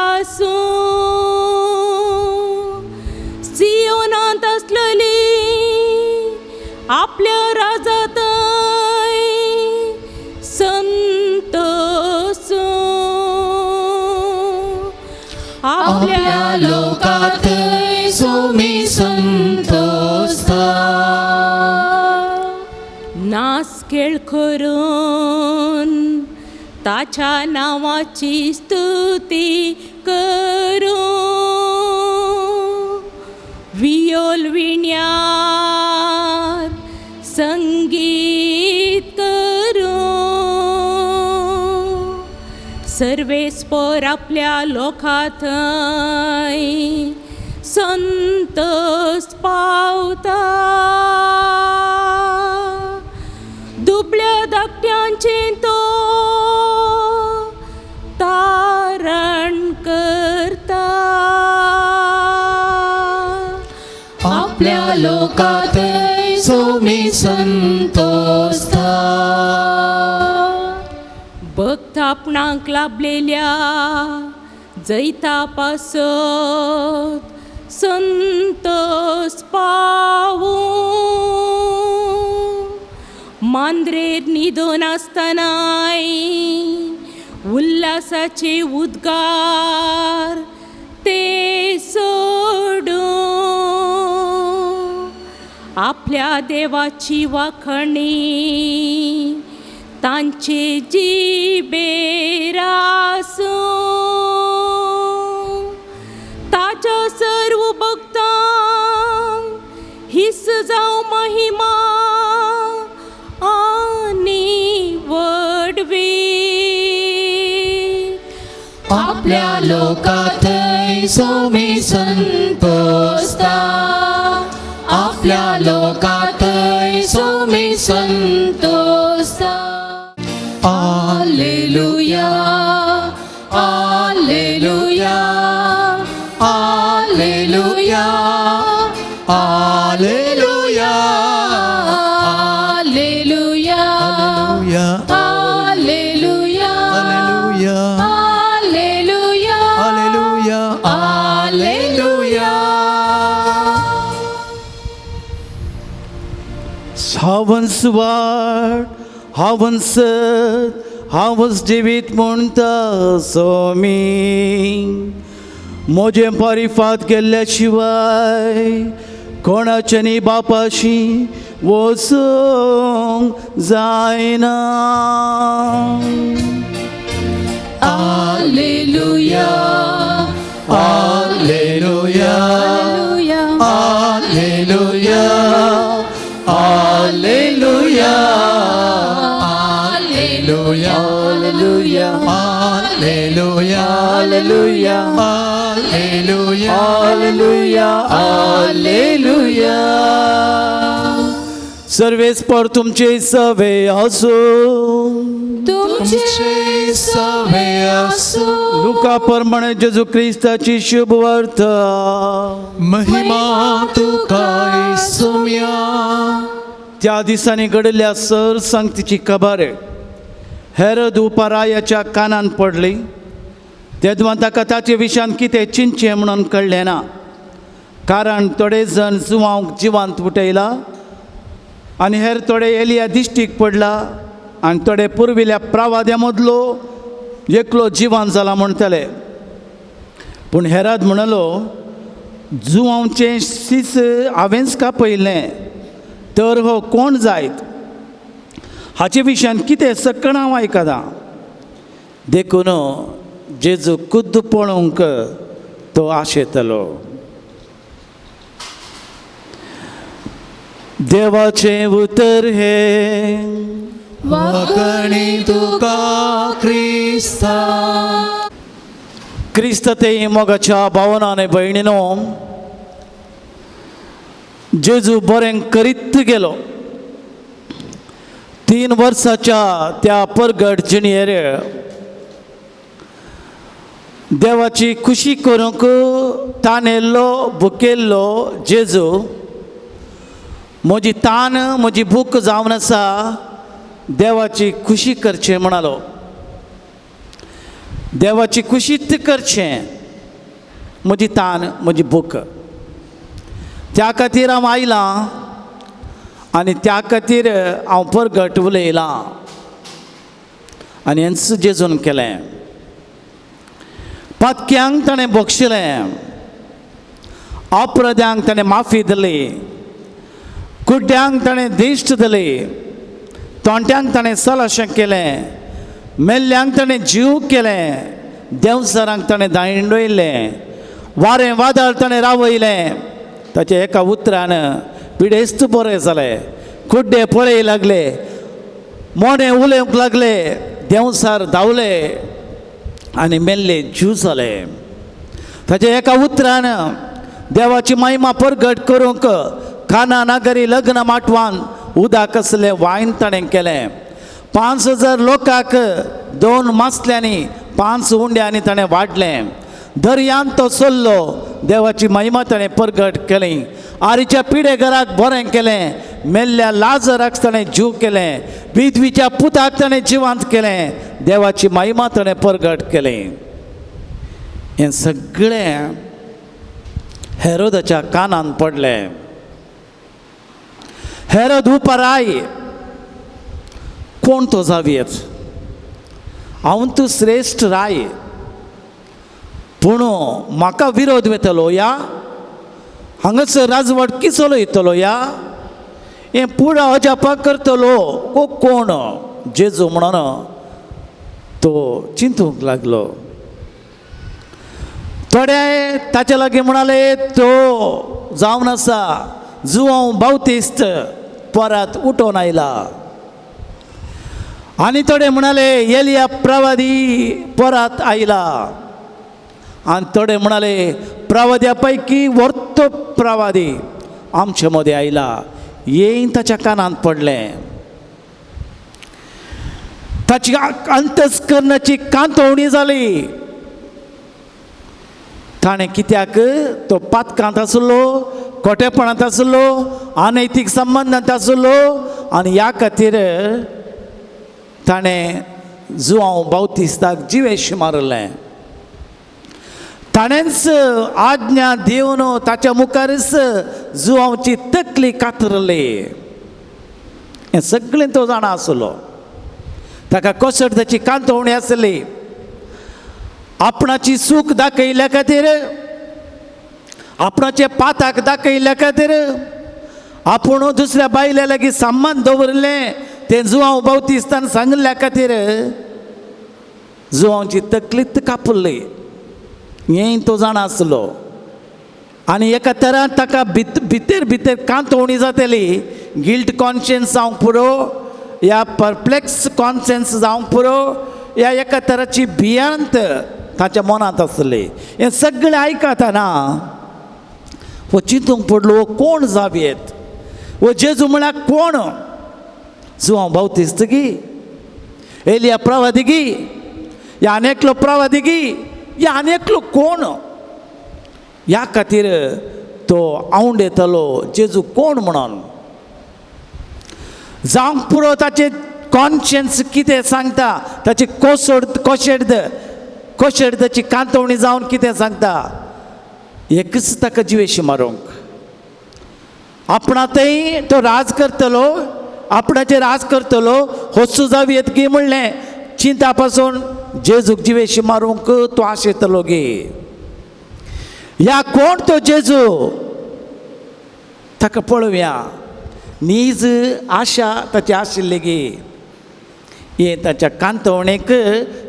सियोनांत आसलेली आपल्या राजा थंय संतोसूं. आपल्या लोकांतय सोमी संतोसता. नाच खेळ करून ताच्या नांवाची स्तुती करूं, वियोल विण्यार संगीत करूं. सर्वेस्पर आपल्या लोकांथंय संतोस पावता. दुबळ्या धाकट्यांचें तो तारण करता. आपल्या लोकांतय सोमी संतोषता. भक्त आपणाक लाभलेल्या जैता पासत संतोष पावूं. मांद्रेर न्हिदून आसतनाय उल्हासाचे उद्गार ते सोडूं. आपल्या देवाची वाखणी तांचे जिबेर आसूं. ताच्या सर्व भक्तांक his जावं महिमा आनी व्हडवी. आपल्या लोकांतय सोमी संतोषता. आपल्या लोकांतय Somi संतोषता. Alleluia, alleluia, alleluia, alleluia, alleluia, alleluia, alleluia, alleluia, alleluia, alleluia, alleluia. हांवच वाट, हांवच सत, हांवच जिवीत म्हणटा सोमी. म्हजें परिफात केल्ल्या शिवाय कोणाच्यानी बापाशी वचूंक जायना. Alleluia, alleluia, alleluia, alleluia, alleluia, alleluia, alleluia, alleluia, alleluia, alleluia, alleluia. सर्वेस्पर तुमचे सवे आसूं. तुमचे सवे आसूं. लुका प्रमाणे जेजू क्रिस्ताची शुभवार्ता. महिमा तुका येसुम्या. त्या दिसांनी घडिल्ल्या सर सांगतीची खबर हेरद उपरायाच्या कानान पडली. तेदवान ताका ताचे विशयान कितें चिंतचें म्हणून कळ्ळें ना, कारण थोडे जण जुवांक जिवांत उठयला आनी हेर थोडे एलिया दिश्टीक पडला आनी थोडे पुर्विल्ल्या प्रवाद्या मदलो एकलो जिवान जाला म्हणटले. पूण हेराद म्हणलो, जुवांचें शीस हांवेंच कापयलें, तर हो कोण जायत हाचे विशयान कितें सकण हांव आयकतां. देखून जेजू खुद्द पळोवंक तो आशेतलो. देवाचें उतर हें वाकणी तुका क्रिस्ता. क्रिस्त ते मोगाच्या भावना आनी भयणीनो, जेजू बरें करीत गेलो. 3 वर्साच्या त्या परगट जिणेर देवाची खुशी करूंक तानेल्लो भुकेल्लो जेजू, म्हजी तान म्हजी भूक जावन आसा, देवाची खुशी करचें म्हणालो. देवाची खुशीत करचें, म्हजी तान म्हजी भूक, त्या खातीर हांव आयलां आनी त्या खातीर हांव परगट उलयलां. आनी हेंच जेजून केलें. पातक्यांक ताणें बक्षिलें, अपराध्यांक ताणें माफी दिली, कुड्ड्यांक ताणें दिश्ट दिली, तोंट्यांक ताणें सलाशें केलें, मेल्ल्यांक ताणें जीव केलें, देंवचारांक ताणें दांडयलें, वारें वादळ ताणें रावयलें. ताच्या एका उतरान पिडेस्त बरें जालें, कुड्डे पळय लागले, मोडे उलोवंक लागले, देंवचार धांवले. आनी मेल्ले जीव जाले. ताच्या एका उतरान देवाची महिमा परगट करूंक काना नागरी लग्न माटवान उदक कसलें वायन ताणें केलें. 5000 लोकांक 2 मासल्यांनी 5 उंड्यांनी ताणें वाडलें. दर्यांत तो चल्लो, देवाची महिमा ताणें परगट केली. आरीच्या पिडेघराक बरें केलें, मेल्ल्या लाजराक ताणें जीव केलें, विधवीच्या पुताक ताणें जिवांत केलें, देवाची महिमा ताणें परगट केली. हें सगळें हेरोदाच्या कानान पडलें. हेरोद उपराय कोण तो जावयेत, हांव तूं श्रेश्ठ राय, पूण म्हाका विरोध वेतलो या हांगासर राजवट किसलो येतलो या हें पुरा अजापा करतलो को कोण जेजू म्हणून तो चिंतूंक लागलो. थोडे ताचे लागीं म्हणाले तो जावन आसा जुआंव बावतिस्त परत उठोवन आयला. आनी थोडे म्हणाले एलिया प्रवादी परत आयला. आनी थोडे म्हणाले प्रवाद्या पैकी वर्तो प्रवादी आमचे मदें आयला. येयन ताच्या कानांत पडलें. ताची अंतस्करणाची कांतोवणी जाली. ताणें कित्याक तो पातकांत आसलो, खोटेपणांत आसलो, अनैतीक संबंदांत आसलो आनी ह्या खातीर ताणें जुआंव बावतिस्ताक जिवेश मारलें. ताणेंच आज्ञा दिवन ताच्या मुखारच जुआंवची तकली कातरली. हें सगळें तो जाणा आसलो. ताका कसट ताची कांतोवणी आसली. आपणाची सूख दाखयल्ल्या खातीर, आपणाचे पाताक दाखयल्ल्या खातीर, आपूण दुसऱ्या बायले लागीं संबंद दवरिल्लें तें जुआंव बावतिस्तान सांगिल्ल्या खातीर जुआंवची तकलीत कापली. हें तो जाणा आसलो. आनी एका तरान ताका भितर भितर कांतोवणी जातली. गिल्ट कॉन्शियन्स जावंक पुरो या परप्लेक्स कॉन्शियन्स जावंक पुरो या एका तराची भियांत ताच्या मनांत आसली. हें सगळें आयकतना हो चिंतूंक पडलो, हो कोण जावयेत, हो जेजू म्हळ्यार कोण? जुआंव बावतिस्त गी, एलिया प्रवादी गी, या आनी एकलो प्रवादी गी, या आनी एकलो कोण? ह्या खातीर तो आवंड येतलो जेजू कोण म्हणून. जावंक पुरो ताचें कॉन्शियन्स कितें सांगता, ताची कोसड कोशेर्द कोशेर्दाची कांतोवणी जावन कितें सांगता, एकच ताका जिवेशी मारूंक. आपणातय तो राज करतलो, आपणाचेर राज करतलो होसू जावयेत की म्हणलें चिंता पासून जेजूक जिवेशी मारूंक तो आशेतलो गे. ह्या कोण तो जेजू ताका पळोवया. नीज आशा ताची आशिल्ली गे. हे ताच्या कांतवणेक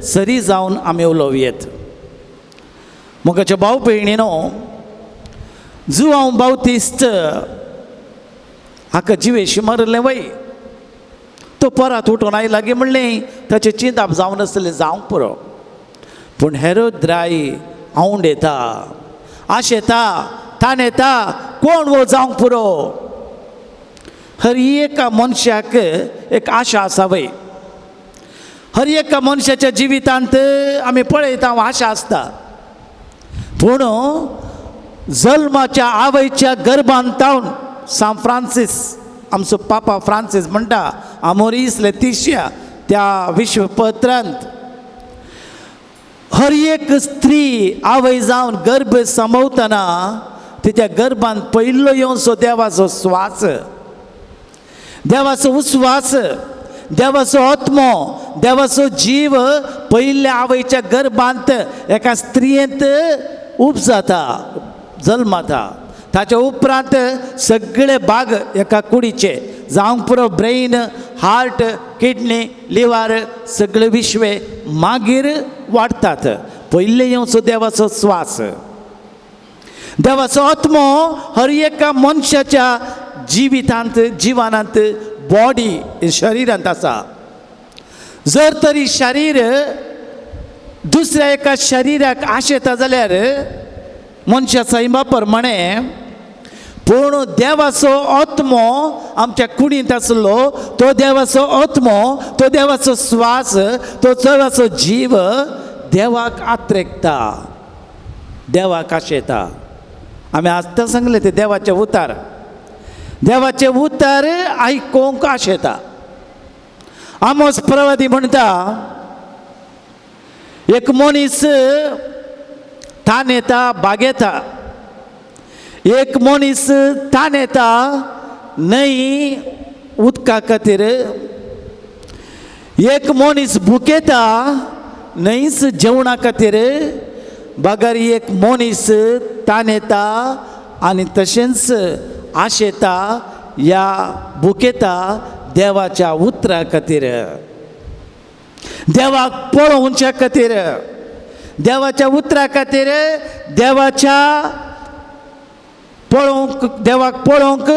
सरी जावन आमी उलोवयेत. मोगाच्या भाव भयणीनो, जुआंव बावतिस्त हाका जिवेशी मारिल्लें वय, तो परत उठून आयला गे म्हणलें ताचें चिंताप जावन आसलें जावंक पुरो. पूण हेरोद राय आवंड येता, आशेता, ताण येता, कोण वो जावंक पुरो. हर एका मनशाक एक आशा आसा वय. हर एका मनशाच्या जिवितांत आमी पळयता आशा आसता. पूण जल्माच्या आवयच्या गर्भांत तावन सांत फ्रांसीस आमचो पापा फ्रांसीस म्हणटा आमोरीस लेतिशिया त्या विश्वपत्रांत, हर एक स्त्री आवय जावन गर्भ सांबाळतना तिच्या गर्भांत पयलो येवचो देवाचो स्वास, देवाचो उस्वास, देवाचो आत्मो, देवाचो जीव पयल्या आवयच्या गर्भांत एका स्त्रियेंत उपजाता, जल्माता. ताच्या उपरांत सगळे भाग एका कुडीचे जावंक पुरो ब्रेन, हार्ट, किडनी, लिव्हर सगळे विश्वे मागीर वाडटात. पयले येवचो देवाचो स्वास, देवाचो आत्मो हर एका मनशाच्या जिवितांत, जिवनांत, बॉडी शरिरांत आसा. जर तरी शरीर दुसऱ्या एका शरिराक आशेता जाल्यार मनशा सैमा प्रमाणे, पूण देवाचो आत्मो आमच्या कुडींत आसलो तो देवाचो आत्मो, तो देवाचो स्वास, तो देवाचो जीव देवाक आत्रेकता, देवाक आशेता. आमी आतां सांगलें तें देवाचें उतार, देवाचें उतार आयकोंक आशेता. आमोस प्रवादी म्हणटा, एक मनीस ताण येता बागेता, एक मनीस ताण येता न्हंय उदका खातीर, एक मनीस भुकेता न्हंयच जेवणा खातीर, बगर एक मनीस ताण येता आनी तशेंच आशेता या भुकेता देवाच्या उतरा खातीर, देवाक पळोवच्या खातीर, देवाच्या उतरा खातीर, देवाच्या पळोवंक, देवाक पळोवंक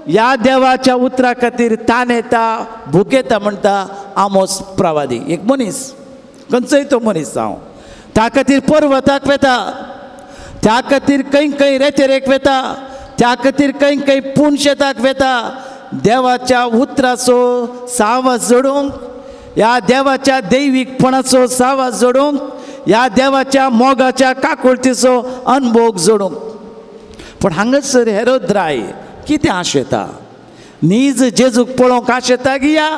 ह्या देवाच्या उतरा खातीर ताण येता भुकेता म्हणटा आमोस प्रवादी. एक मनीस, खंयचोय तो मनीस जावं, त्या खातीर पर्वताक वेता, त्या खातीर खंय खंय रेतेरेक वेता, त्या खातीर खंय खंय पूण शेताक वेता, देवाच्या उतराचो सावास जोडूंक, ह्या देवाच्या दैवीकपणाचो सावास जोडूंक, ह्या देवाच्या मोगाच्या काकुळतीचो अनभोग जोडूंक. पूण हांगासर हेरोद राय कितें आशेता? नीज जेजूक पळोवंक आशेता की या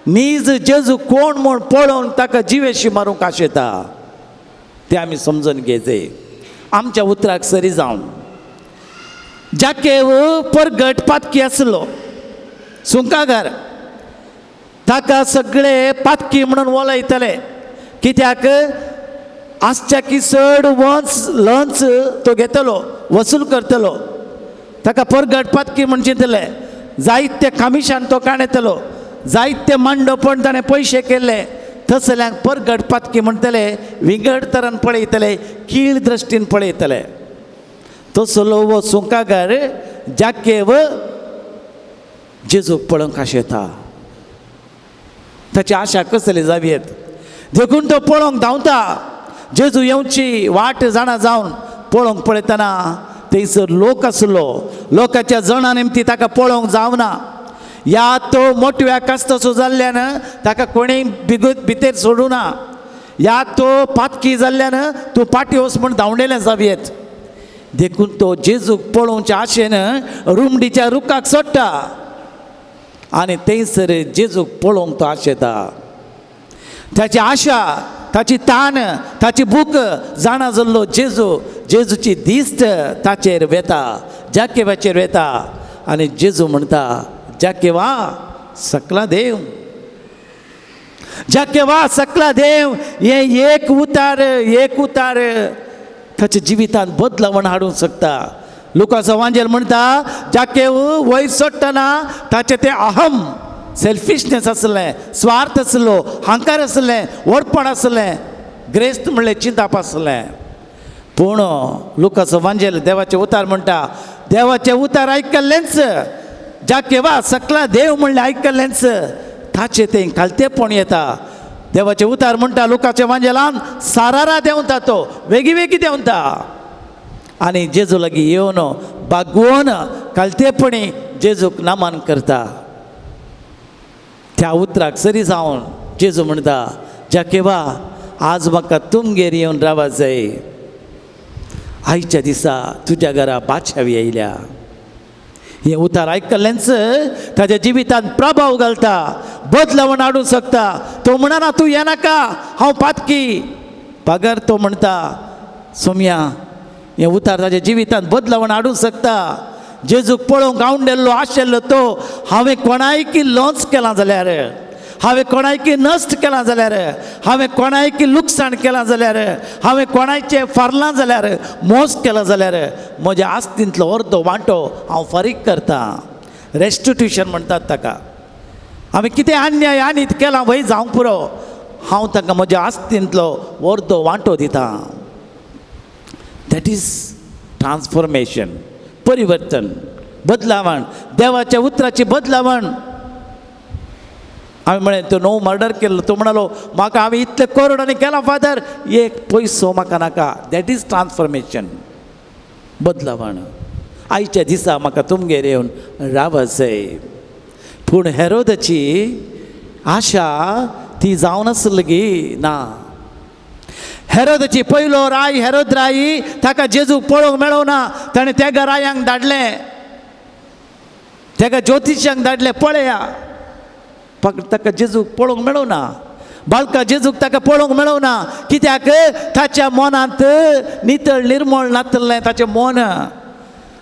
नीज जेजू कोण म्हूण पळोवन ताका जिवेशी मारूंक आशेता? तें आमी समजून घेवचें. आमच्या उतराक सरी जावन जाकेव परगट पातकी आसलो, सुंकागार, ताका सगळे पातकी म्हणून वळयतले. कित्याक आसच्या की चड वंच लंच तो घेतलो, वसूल करतलो, ताका परगट पातकी म्हूण चिंतले. जायते कामिशान तो काणयतलो, जायते मांडोपण ताणें पयशे केल्ले, तसल्यांक परगट पातकी म्हणटले, विंगड तरान पळयतले, कीळ दृश्टीन पळयतले. तसलो हो सुंकागार जाकेव जेजूक पळोवंक आशेता. ताची आशा कसली जावयेत देखून तो पळोवंक धांवता. जेजू येवची वाट जाणा जावन पळोवंक पळयतना थंयसर लोक आसलो, लोकाच्या जणा निमती ताका पळोवंक जावना. या तो मोटव्या कास्ताचो जाल्ल्यान ताका कोणीय बिगूत भितर सोडूना, या तो पातकी जाल्ल्यान तूं पाटी वच म्हूण धांवडेलें जावयेत. देखून तो जेजूक पळोवच्या आशेन रुमडीच्या रुखाक सोडटा आनी थंयसर जेजूक पळोवंक तो आशेता. ताची आशा, ताची तान, ताची भूक जाणा जाल्लो जेजू, जेजूची दिश्ट ताचेर वेता, जाकेवाचेर वेता आनी जेजू म्हणटा, जाकेवा सकला देव, जाकेवा सकला देव. हें एक उतार, एक उतार ताच्या जिवितांत बदलावण हाडूंक शकता. लुकाचो वांजेल म्हणटा, जाकेव वयर सोडटना ताचें तें अहम, सेल्फिशनेस आसलें, स्वार्थ आसलो, हांकार आसलें, व्हडपण आसलें, ग्रेस्त म्हणलें चिंताप आसलें. पूण लुकाचो वांजेल देवाचें उतार म्हणटा, देवाचें उतार आयकल्लेंच, जाकेवा सकला देव म्हणलें आयकल्लेंच, ताचें तें खालतेपण येता. देवाचें उतार म्हणटा लुकाच्या वांजेलान सारारा देंवता, तो वेगीं वेगीं देंवता आनी जेजू लागीं येवन बागवोन खालतेपणी जेजूक नमन करता. त्या उतराक सरी जावन जेजू म्हणटा, जाकेवा आज म्हाका तुमगेर येवन रावा जाय, आयच्या दिसा तुज्या घरा बादशावी येयल्या. हें उतार आयकल्लेंच ताच्या जिवितांत प्रभाव घालता, बदलावण हाडूंक शकता. तो म्हणना तूं येनाका, हांव पातकी, बगर तो म्हणटा सोम्या हें उतार ताच्या जिवितांत बदलावण हाडूंक शकता. जेजूक पळोवंक आवंडेल्लो आशिल्लो तो, हांवें कोणायकी लॉन्च केलां जाल्यार, हांवें कोणायकी नश्ट केलां जाल्यार, हांवें कोणायकी लुकसाण केलां जाल्यार, हांवें कोणायचें फारलां जाल्यार, मोस केलां जाल्यार, म्हज्या आस्तींतलो अर्दो वांटो हांव फारीक करतां. रेस्टिट्यूशन म्हणटात ताका. हांवें कितें अन्याय आनीत केलां वय जावंक पुरो, हांव तांकां म्हज्या आस्तींतलो अर्दो वांटो दितां. That is transformation, परिवर्तन, बदलावण, देवाच्या उतराची बदलावण. हांवें म्हळें तो नो मर्डर केल्लो. तो म्हणालो म्हाका हांवें इतले करोडांनी केला फादर, एक पयसो म्हाका नाका. That is transformation, बदलावण. आयच्या दिसा म्हाका तुमगेर येवन रावचें. पूण हेरोदाची आशा ती जावन आसली गी ना. हेरोदाची पयलो राय हेरोद राय ताका जेजूक पळोवंक मेळोना ना. ताणें तेगा रायांक धाडलें, तेका ज्योतिशांक धाडलें, पळया ताका जेजूक पळोवंक मेळोना. बालका जेजूक ताका पळोवंक मेळोना. कित्याक? ताच्या मनांत नितळ निर्मळ नातलें ताचें मन.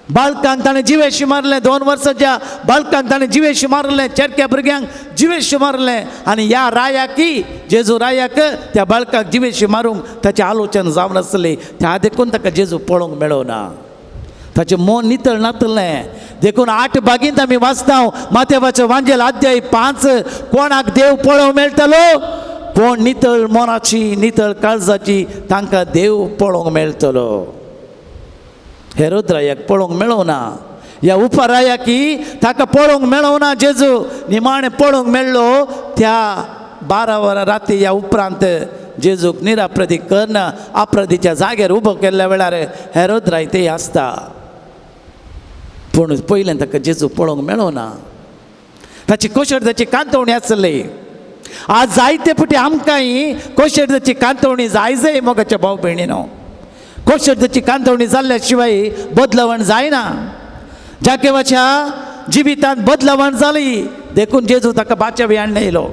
बालकांक ताणें जिवेशी मारलें, 2 वर्साच्या बालकांक ताणें जिवेशी मारलें, चेरक्या भुरग्यांक जिवेशी मारलें. आनी ह्या रायाकी जेजू रायाक त्या बालकाक जिवेशी मारूंक ताचें आलोचन जावन आसलें. त्या देखून ताका जेजू पळोवंक मेळोना. ताचें मन नितळ नातलें. देखून 8 बागींत आमी वाचता मातेवाचो वांजेल अध्याय 5, कोणाक देव पळोवंक मेळटलो? कोण नितळ मनाची नितळ काळजाची तांकां देव पळोवंक मेळटलो. हेरोद रायाक पळोवंक मेळोना. ह्या उपरायाकी ताका पळोवंक मेळोना जेजू. निमाणें पळोवंक मेळ्ळो त्या 12 वरां राती ह्या उपरांत जेजूक निराप्रदी कर्ण अपराधीच्या जाग्यार उबो केल्ल्या वेळार हेरोद राय ते आसता. पूण पयलें ताका जेजू पळोवंक मेळोना. ताची कोशेर्दाची कांतवणी आसली. आज जायते फावटी आमकांय कोशेर्दाची कांतवणी जाय जाय मोगाच्या भाव भयणीनो. कोशेर्दाची कांतवणी जाल्ल्या शिवाय बदलवण जायना. जाकेवाच्या जिवितांत बदलवण जाली देखून जेजू ताका बाच्यावी हाडून येयलो.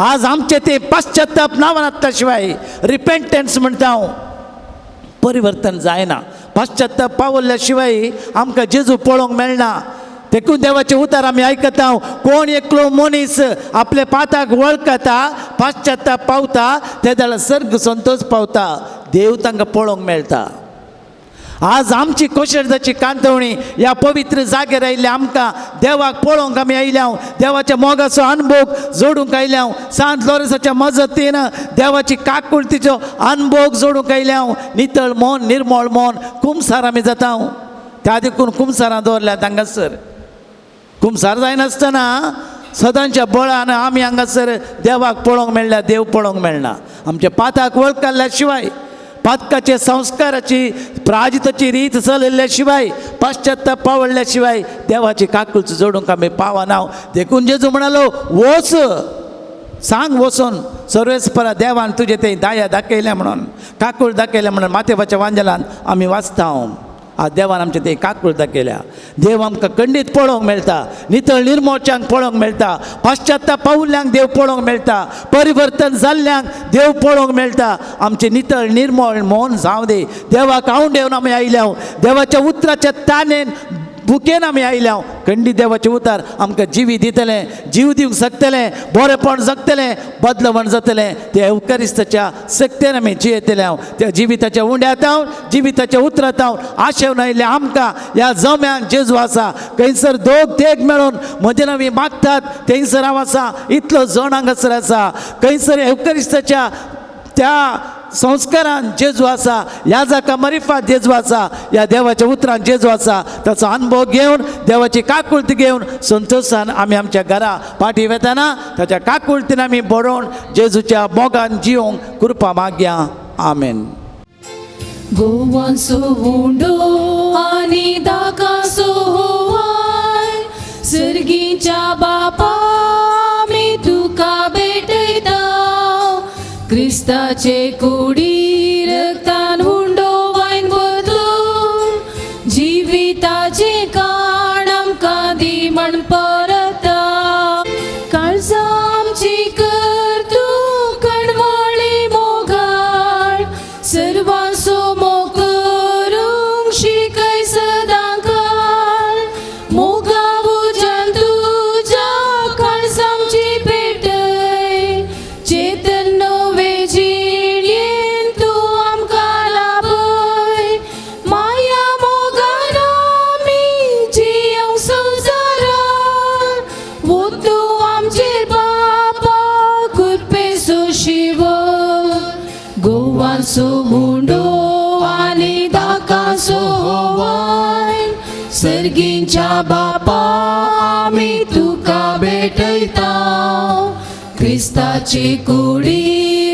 आज आमचे ते पाश्चात्ताप नांवान आसता शिवाय रिपेंटन्स म्हणटा हांव, परिवर्तन जायना. पाश्चात्ताप पावल्ल्या शिवाय आमकां जेजू पळोवंक मेळना. देखून देवाचें उतर आमी आयकता, कोण एकलो मनीस आपल्या पाताक वळखता, पाश्चात्ताप पावता, ते जाल्यार सर्ग संतोश पावता, देव तांकां पळोवंक मेळटा. आज आमची कोशेर्दाची कांतवणी ह्या पवित्र जाग्यार आयिल्ल्या आमकां देवाक पळोवंक आमी आयल्या, देवाच्या मोगाचो अनभोग जोडूंक आयल्या, सांत लोरेसाच्या मजतीन देवाची काकुळतीचो अनभोग जोडूंक आयल्या. नितळ मन निर्मळ मन कुमसार आमी जाता. त्या देखून कुमसारां दवरल्या हांगासर. कुमसार जायनासतना सदांच्या बळान आमी हांगासर देवाक पळोवंक मेळ्ळ्या, देव पळोवंक मेळना. आमच्या पाताक वळखल्ल्या शिवाय, पातकाचे संस्काराची प्राजिताची रीत चलयल्ल्या शिवाय, पाश्चात्य पावडल्या शिवाय देवाची काकूच जोडूंक आमी पावना. देखून जेजू म्हणालो वच, सांग वचून सर्वेस्परा देवान तुजे ते दाया दाखयल्या म्हणून, काकूळ दाखयल्या म्हणून. मातेवाच्या वांजेलान आमी वाचता. आज देवान आमचे ते काकूळ दाखयल्या. देव आमकां खंडीत पळोवंक मेळटा, नितळ निर्मोळच्यांक पळोवंक मेळटा, पाश्चात्य पावल्यांक देव पळोवंक मेळटा, परिवर्तन जाल्ल्यांक देव पळोवंक मेळटा. आमचें नितळ निर्मळ मन जावं दी. देवाक आवंडेवन आमी आयल्या, देवाच्या उतराच्या तानेन भुकेन आमी आयल्या. खंडीत देवाचें उतर आमकां जिवी दितलें, जीव दिवंक शकतलें, बरेपण जगतलें, बदलवण जातलें. त्या एवकारिस्ताच्या सक्तेन आमी जियेतले. हांव त्या जिविताच्या उंड्यांत हांव, जिविताच्या उतरांत हांव आशेवन आयिल्ले आमकां ह्या जम्यान जेजू आसा. खंयसर दोग तेग मेळून म्हजे नांवी मागतात थंयसर हांव आसा. इतलो जण हांगासर आसा. खंयसर एवकारिस्ताच्या त्या संस्कारान जेजू आसा, ह्या जाका मरिफात जेजू आसा, ह्या देवाच्या उतरान जेजू आसा. ताचो अनुभव घेवन, देवाची काकुळती घेवन संतोशान आमी आमच्या घरा पाटी वेतना ताच्या काकुळतीन आमी बरोवन जेजूच्या मोगान जिवंक कृपा मागया. आमेन. गोवांचो उंडो आनी दाकाचो होवाय सर्गीच्या बापा आमी तुका भेटयता. क्रिस्ताचे कुडी रक्तान उंडो वायन बदलून जिविताचे काण आमकां दी म्हण परता. काळजां आमची कर तूं कणमोळी मोगाळ, सर्वांचो मोग करूंक शिकय सदां काळ. मोगा उज्यान तुज्या काळजां आमची पेटय, चेतन नवे जिणेन तूं आमकां लाभय. माया मोगान आमी जियोंक संवसारान, वतूं आमचेर बापा कृपेचो शिवर. गोवांचो उंडो आनी दाकाचो होवाय सर्गींच्या बापा बापा आमी तुका भेटयता क्रिस्ताची कुडी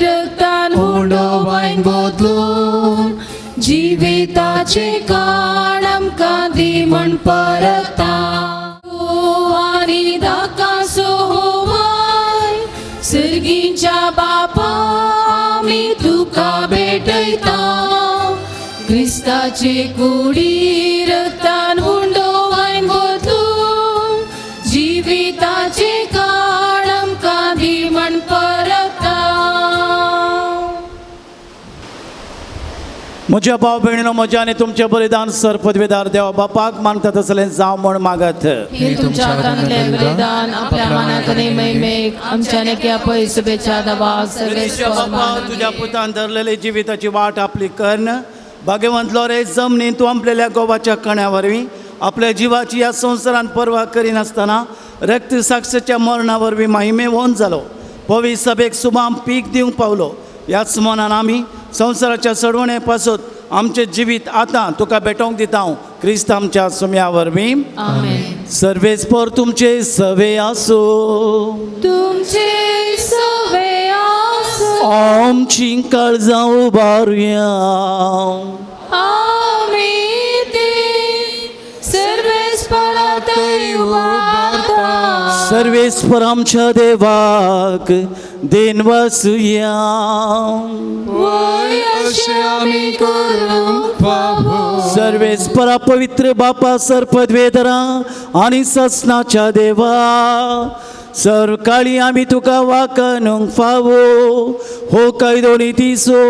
रक्तान उंडो वायन बदलून जिविताचे काण आमकां दी म्हण परता आनी धाकासो होवाय सर्गीच्या बापा आमी तुका भेटयता क्रिस्ताचे कुडी रक्तान उंडो वायन बदलून जिविताचे काण आमकां दी म्हण परता. म्हज्या भाव भयणीनो म्हज्या आनी तुमचें बलिदान सर पदवेदार देवा बापाक मानता तसलें जावं म्हूण मागत. हे तुमच्या हातांतलें बलिदान आपल्या मनाक आनी महिमेक आमच्या नेक्या पयसुबेच्या दबाक बापा तुज्या पुतान धरलेली जिविताची वाट आपली कर्ण भाग्यवंत लोरे जमनीन तूं आपलेल्या गोवाच्या कण्या वरवीं आपल्या जिवाची ह्या संवसारान पर्वा करिनासतना रक्त साक्षेच्या मरणा वरवीं महिमेवंत जालो. पवी सभेक सुमाम पीक दिवंक पावलो. ह्याच मनान आमी संवसाराच्या सडवणे पासत आमचें जिवीत आतां तुका भेटोवंक दिता हांव क्रिस्त आमच्या सुम्या वरवीं. आमेन. सर्वेस्पर तुमचे सवे आसूं. तुमचे सवे आसूं. आमची काळजां उबारुया. आमी ती सर्वेस्परा थंय उबारता. सर्वेस्पर आमच्या देवाक देन वसुया. वय अशें आमी करूंक फावो. सर्वेस्परा पवित्र बापा सर पदवेदरा आनी ससनाच्या देवा सरकाळी आमी तुका वाकनूंक फावो हो कायदो नितीचो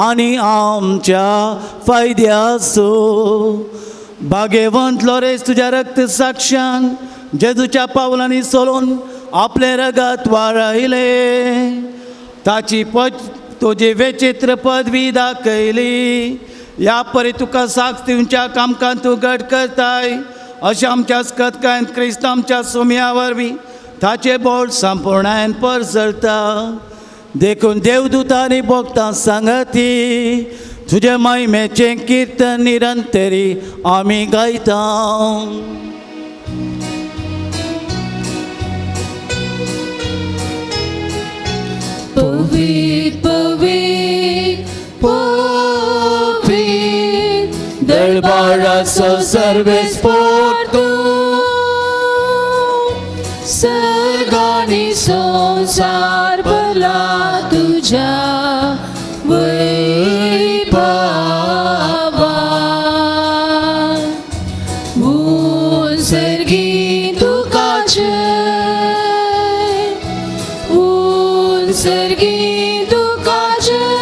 आनी आमच्या फायद्याचो. भाग्यवंत लोरेस तुज्या रक्त साक्षान जेजूच्या पावलांनी सोलोन आपलें रगत वाळयलें ताची पद तुजी वेचित्र पदवी दाखयली. ह्या परी तुका साक्ष दिवच्या कामकान तूं घट करताय अशें आमच्या स्कतकायन क्रिस्त आमच्या सुम्या वरवीं ताचें बोट संपूर्णायन परजळता. देखून देवदूतांनी भोगता सांगती तुजे महिमेचें किर्तन निरंतरी आमी गायता. पवित्र पवित्र पवित्र दरबाराचो सर्वेस्पर तूं सर्ग आनी संवसार भरला तुज्या वैभवान. उंच तुका जय उंच तुका जय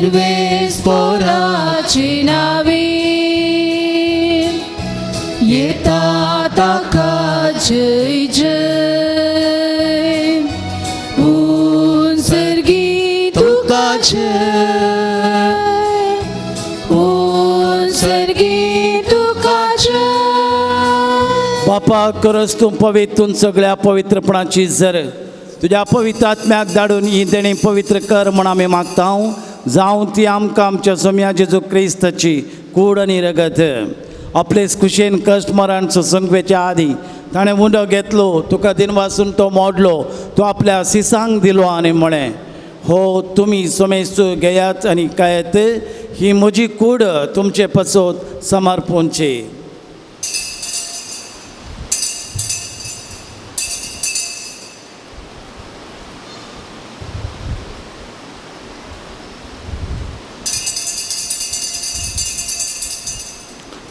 सर्वेस्पराची नावी येता ताका जय जय उंच तुका जय उंच तुका जय. बापा करस तूं पवित्र सगळ्या पवित्रपणाची जर तुज्या पवित्र आत्म्याक धाडून ही देणी पवित्र कर म्हूण आमी मागता. जावं ती आमकां आमच्या सोम्या जेजू क्रिस्ताची कूड आनी रगत. आपलेच कुशेन कश्ट मरण सोसंगवेच्या आदी ताणें उंडो घेतलो तुका दिनवासून तो मोडलो तो आपल्या सिसांक दिलो आनी म्हळें हो तुमी सोमेस्त घेयात आनी खायात ही म्हजी कूड तुमचे पसत समर्पूंची.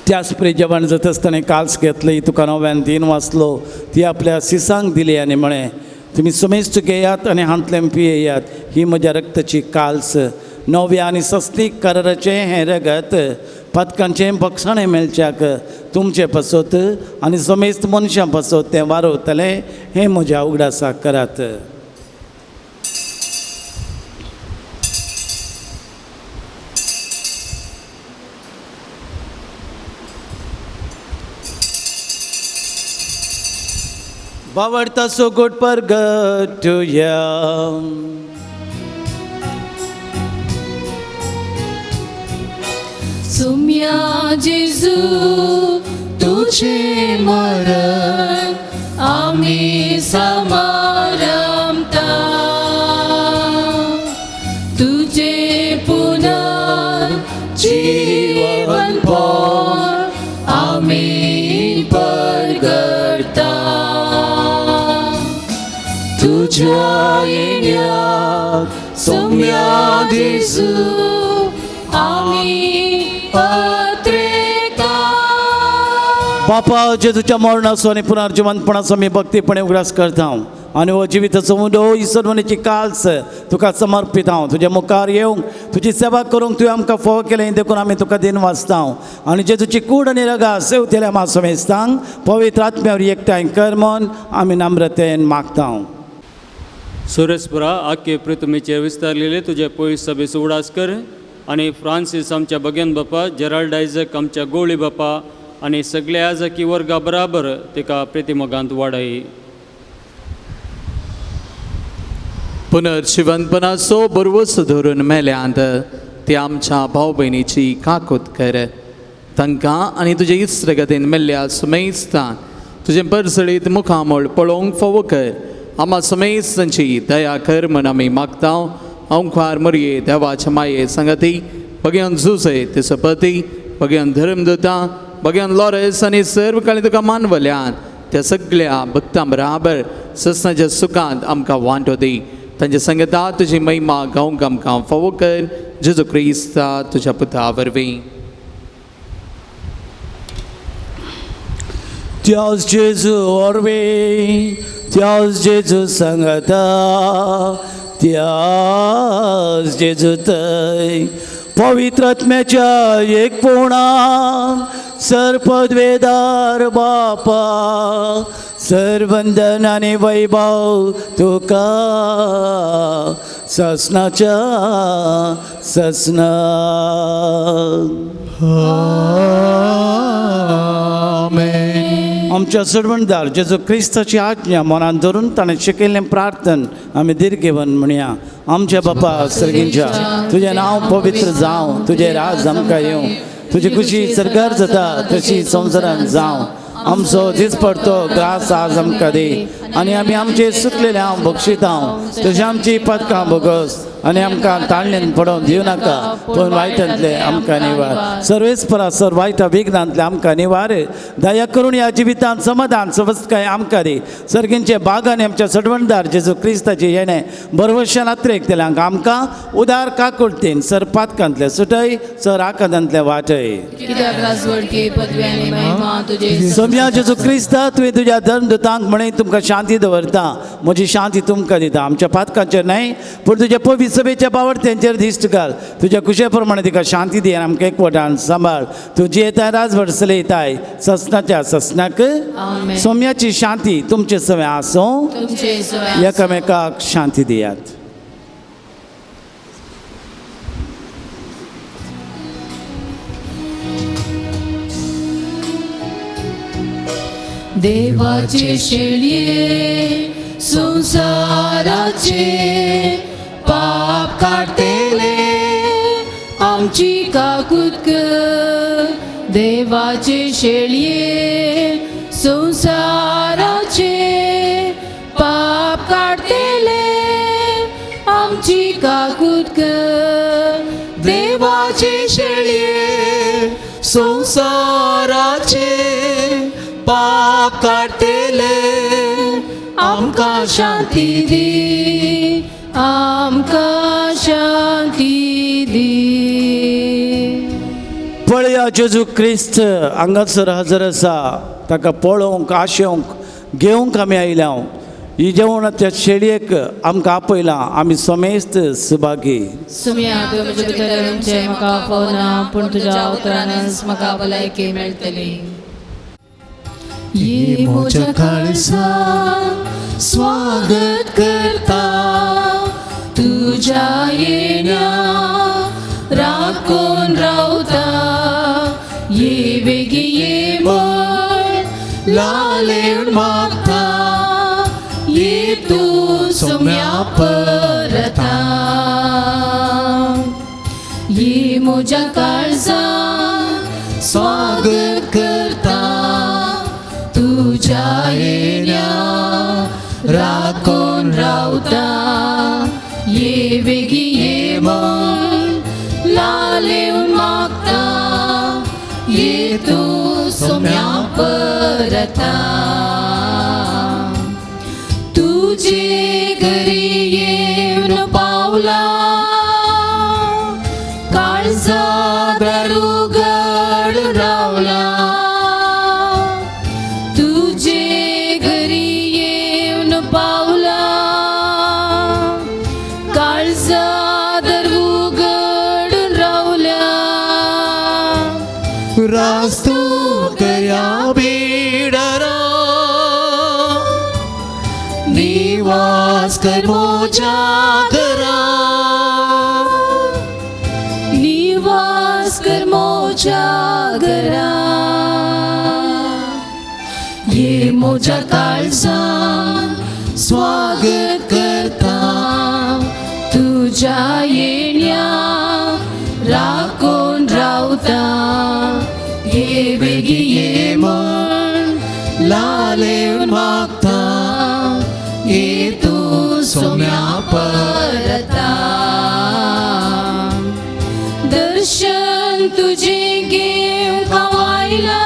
त्याच परी जेवण जाता आसतना काल्स घेतली तुका नव्यान दिन वाचलो ती आपल्या सिसांक दिली आनी म्हळें तुमी समेस्त घेयात आनी हांतलें पियेयात ही म्हज्या रक्ताची काल्स नव्या आनी सस्तीक कराराचें हें रगत पदकांचें बक्षाणें मेळच्याक तुमचें पासत आनी समेस्त मनशां पासत तें वारवतलें हें म्हज्या उगडासाक करात. बावडता सुगोट परगटुया. सुम्या जेजू तुझे मरण आमी समारंभता तुझे पुनर जीवन आमी परगटता तुझ्या येण्याक सोम्या जेजू आमी अत्रेता. बापा जेजूच्या मरणाचो आनी पुनर्जिवंतपणाचो आमी भक्तीपणे उगडास करता आनी हो जिविताचो उंडो ही सर्वणीची काल्स तुका समर्पित हांव. तुज्या मुखार येवंक तुजी सेवा करूंक तुवें आमकां फोव केलें देखून आमी तुका दिन वाचता आनी जेजूची कूड आनी रगा सेवतेल्या मासमेस्तांक पवित्र आत्म्यावर एकठांय कर म्हूण आमी नम्रतेन मागता. सुरेशपुरा आख्खे पृथ्वीचेर विस्तारलेले तुजे पयस सभेचो उडास कर आनी फ्रांसीस आमच्या बगेन बापा, जेराल्ड आयजक आमच्या गोळी बापा आनी सगळे आजकी वर्गा बराबर तिका प्रितिमोगांत वाडय. पुनर्जिवंतपणाचो बरवस धरून मेल्यांत ते आमच्या भाव भयणीची काकूत कर. तांकां आनी तुजे इस्त्रगतीन मेल्ल्या सुमेस्तान तुजें परसळीत मुखामळ पळोवंक फावो कर. आमा समेस्तांची दया कर म्हण आमी मागता. अंखार मोरये देवाच्या माये सांगती बगयान जुसे ते सपती बगयान धर्मदूता बगयान लॉरेस आनी सर्व काळी तुका मानवल्यान त्या सगळ्या भक्तां बराबर ससनाच्या सुखांत आमकां वांटो दी. तांच्या संगता तुजी महिमा गावंक आमकां फावो कर. जेजू क्रिस्ता तुज्या पुता वरवीं. त्याच जेजू वरवीं, त्याच जेजू संगता, त्याच जेजू थंय पवित्र आत्म्याच्या एकपणान सर्पद्वेदार बापा सर्वंदन आनी वैभव तुका ससनाच्या ससना. आमेन. आमच्या सर्वणदार जेजू क्रिस्ताची आज्ञा मनान धरून ताणें शिकयल्लें प्रार्थन आमी दीर्घेवन म्हणया. आमच्या बापा सर्गींच्या, तुजें नांव पवित्र जावं, तुजें राज आमकां येवं, तुजी खुशी सरकार जाता तशी संवसारान जावं. आमचो दीस पडतो ग्रास आज आमकां दी आनी आमी आमचे सुकलेले हांव बक्षितां तशें आमची पदकां भोगस आनी आमकां ताळणेन पडोवन दिवं नाका पूण वायटांतले आमकां निवार. सर्वेस्परा सर वायटा विघ्नांतले आमकां निवार. दया करून ह्या जिवितांत समाधान सवस्तकाय आमकां दी. सर्गींचे बागांनी आमच्या सडवणदार जेजू क्रिस्ताचे येणें बरवशान अत्रेकतल्यांक आमकां उदार काकुळतीन सर पातकांतले सुटय सर आकांतांतले वाटय. सोम्या जेजू क्रिस्ता तुवें तुज्या धर्मदूतांक म्हणे तुमकां शांती दवरता, म्हजी शांती तुमकां दिता. आमच्या पातकांचेर न्हय पूण तुज्या पवित्र सभेच्या बावडत्यांचेर दिश्ट घाल. तुज्या कुशे प्रमाणे तिका शांती दी आनी आमकां एकवटान सांबाळ. तुजी येताय राजभर चलयताय ससनाच्या ससनाक. सोम्याची शांती तुमचे सगळें आसूं. एकामेकाक शांती दियात. देवाचे शेळये संसाराचे पाप काडटले आमची काकूत कर. देवाचे शेळये संसाराचे पाप काडटले आमची काकूत कर. देवाचे शेळये संसाराचे पाप काडटले आमकां शांती दी, आमकां शांती दी. पळया जेजू क्रिस्त हांगासर हजर आसा. ताका पळोवंक आशेवंक घेवंक आमी आयल्या. ही जेवण त्या शेळयेक आमकां आपयलां. आमी समेस्त सुभागी. सुम्या तुवें म्हजे भितर येवचें म्हाका फावना पूण तुज्या उतरानच म्हाका भलायकी मेळटली. ये म्हज्या काळजाक स्वागत करता तुज्या येण्या राखून रावता. ये वेगी ये म्हण लालेवन मागता ये तूं सोम्या परता. ये म्हज्या काळजाक स्वागत करता तुज्या येण्या राखून रावता ये वेगी ये म्हूण लालेवन मागता ये तूं सोम्या परता तुजे घरी येवन पावला काळजा दार उगड रावला तुजे घरी येवन पावला काळजा दार उगड रावल्या रास्तू कर्या बिडरा निवास कर मोजा घरा निवास कर मोजा घरा ये मोजा काळजान स्वागत करता तुझ्या येण्या राखून रावता ये बेगी ये म्हण लालेवन मागता ये तूं सोम्या परता दर्शन तुझे घेवंक आयला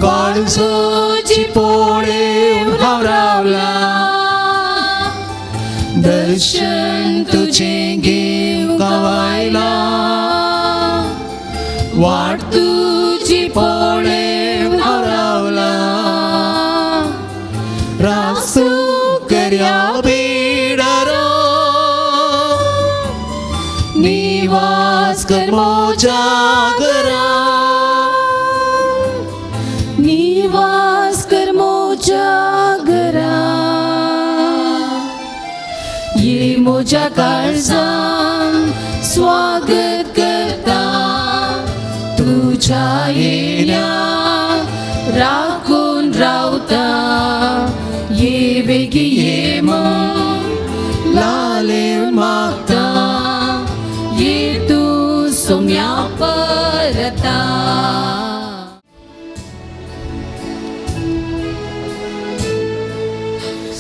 काळजाची पोळेवन हांव रावला दर्शन तुझे घेवंक आयला वाट तुझी पोळेवन हांव रावला रासू कर्या बिडरा निवास कर मोजा घरा निवास कर मोजा घरा ये मोजा काळजान स्वागत करता तुझ्या येण्या राखून रावता ये बेगी ये म्हूण लालेवन मागता ये तूं सोम्या परता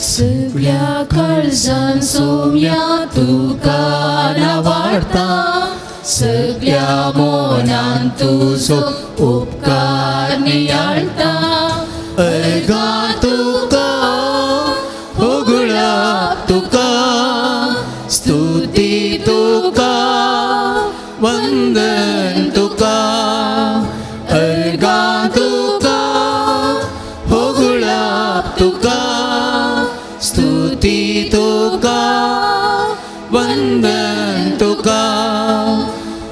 सगळ्या काळजान सोम्या तुका नावाडता सगळ्या मोनान तुजो उपकार नियाळता अर्गा तुका होगळा तुका स्तुती तुका वंदन तुका अर्गा तुका होगळा तुका स्तुती तुका वंदन तुका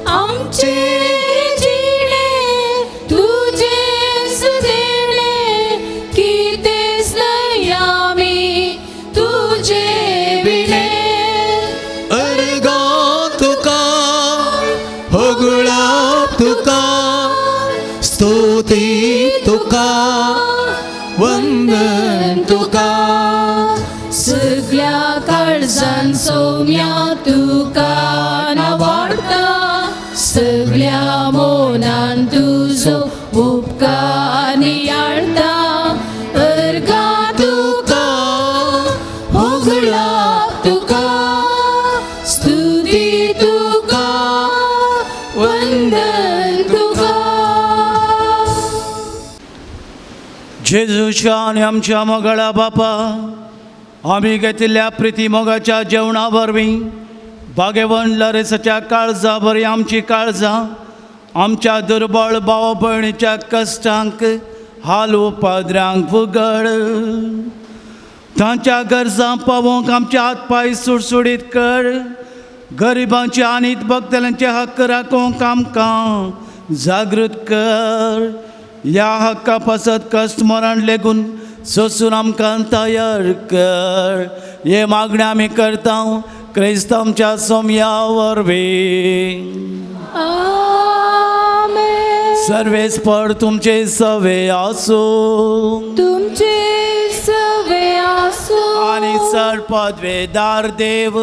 आमचे जिणे तुजेच देणे कितेंच न्हय आमी तुजे विणे अर्गा तुका होगळा तुका स्तुती तुका वंदन तुका सगळ्या काळजान सोम्या तुका नावाडता सगळ्या मोनान तुजो उपकार नियाळता अर्गा तुका होगळा तुका स्तुती तुका वंदन तुका जेजूच्या आनी आमच्या मोगाळा बापा आमी घेतिल्ल्या प्रिती मोगाच्या जेवणा वरवीं भागेवन लरेसाच्या काळजा बरी आमची काळजां आमच्या दुर्बळ भाव भयणीच्या कश्टांक हाल उपाद्रांक उगड तांच्या गरजां पावोवंक आमचे हात पांय सुडसुडीत कर गरिबांचे आनी भक्तल्यांचे हक्क राखोवंक आमकां जागृत कर ह्या हक्का पासत कश्ट मरण लेगून सोसून आमकां तयार कर हे मागणें आमी करता क्रिस्त आमच्या सोमया वरवीं आमेन. सर्वेस्पर तुमचे सवे आसूं तुमचे सवे आसूं आनी चड पदवेदार देव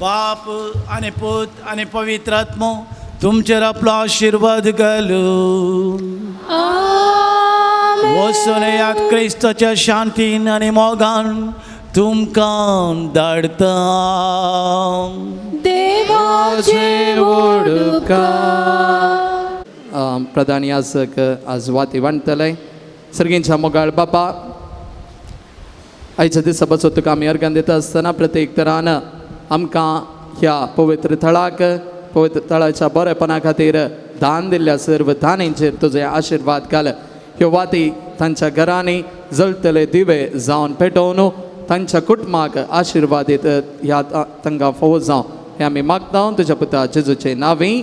बाप आनी पूत आनी पवित्र आत्मो तुमचेर आपलो आशिर्वाद घालूं. आमेन. वचून येयात क्रिस्ताच्या शांतीन आनी मोगान तुमकां धाडटा. देवाचे व्हड उपकार. प्रधान याजक आज वाती वांटतले. सर्गींच्या मोगाळ बापा, आयच्या दिसा पासून तुका आमी अर्गान दिता आसतना प्रत्येक तरान आमकां ह्या पवित्र थळाक, पवित्र थळाच्या बरेपणा खातीर दान दिल्ल्या सर्व दानींचेर तुजे आशिर्वाद घाल. ह्यो वाती तांच्या घरांनी जळटले दिवे जावन पेटोवन तांच्या कुटुंबाक आशिर्वादीत ह्या तांकां फोव जावं हें आमी मागता तुज्या पुता जेजूचे नांवी.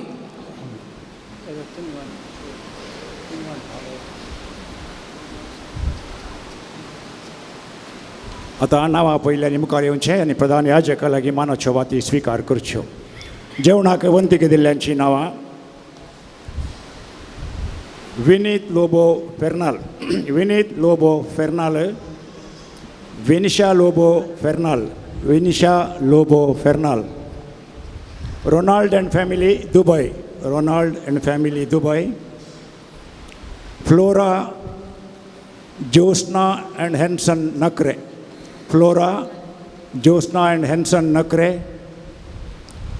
आतां नांवां पयल्यान मुखार येवचें आनी प्रधान याजका लागीं मानाच्यो वाती स्विकार करच्यो. जेवणाक वंतीक दिल्ल्यांचीं नांवां: Vineet Lobo Fernal, Vineet Lobo Fernal, Vinisha Lobo Fernal, Vinisha Lobo Fernal, Ronald and family Dubai, Ronald and family Dubai, Flora Josna and Henson Nakre, Flora Josna and Henson Nakre,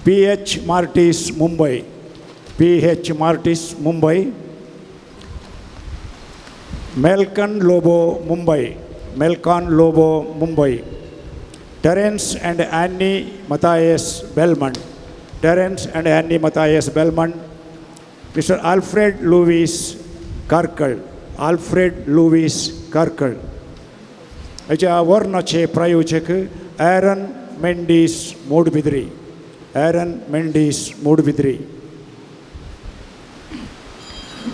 P H Martis Mumbai, P H Martis Mumbai, Melkan Lobo Mumbai, Melkan Lobo Mumbai, Terence and Annie Mathias Belmont, Terence and Annie Mathias Belmont, mister Alfred Louis Karkal, Alfred Louis Karkal. हाच्या वर्णाचे प्रायोजक Aaron Mendes Moodbidri, Aaron Mendes Moodbidri.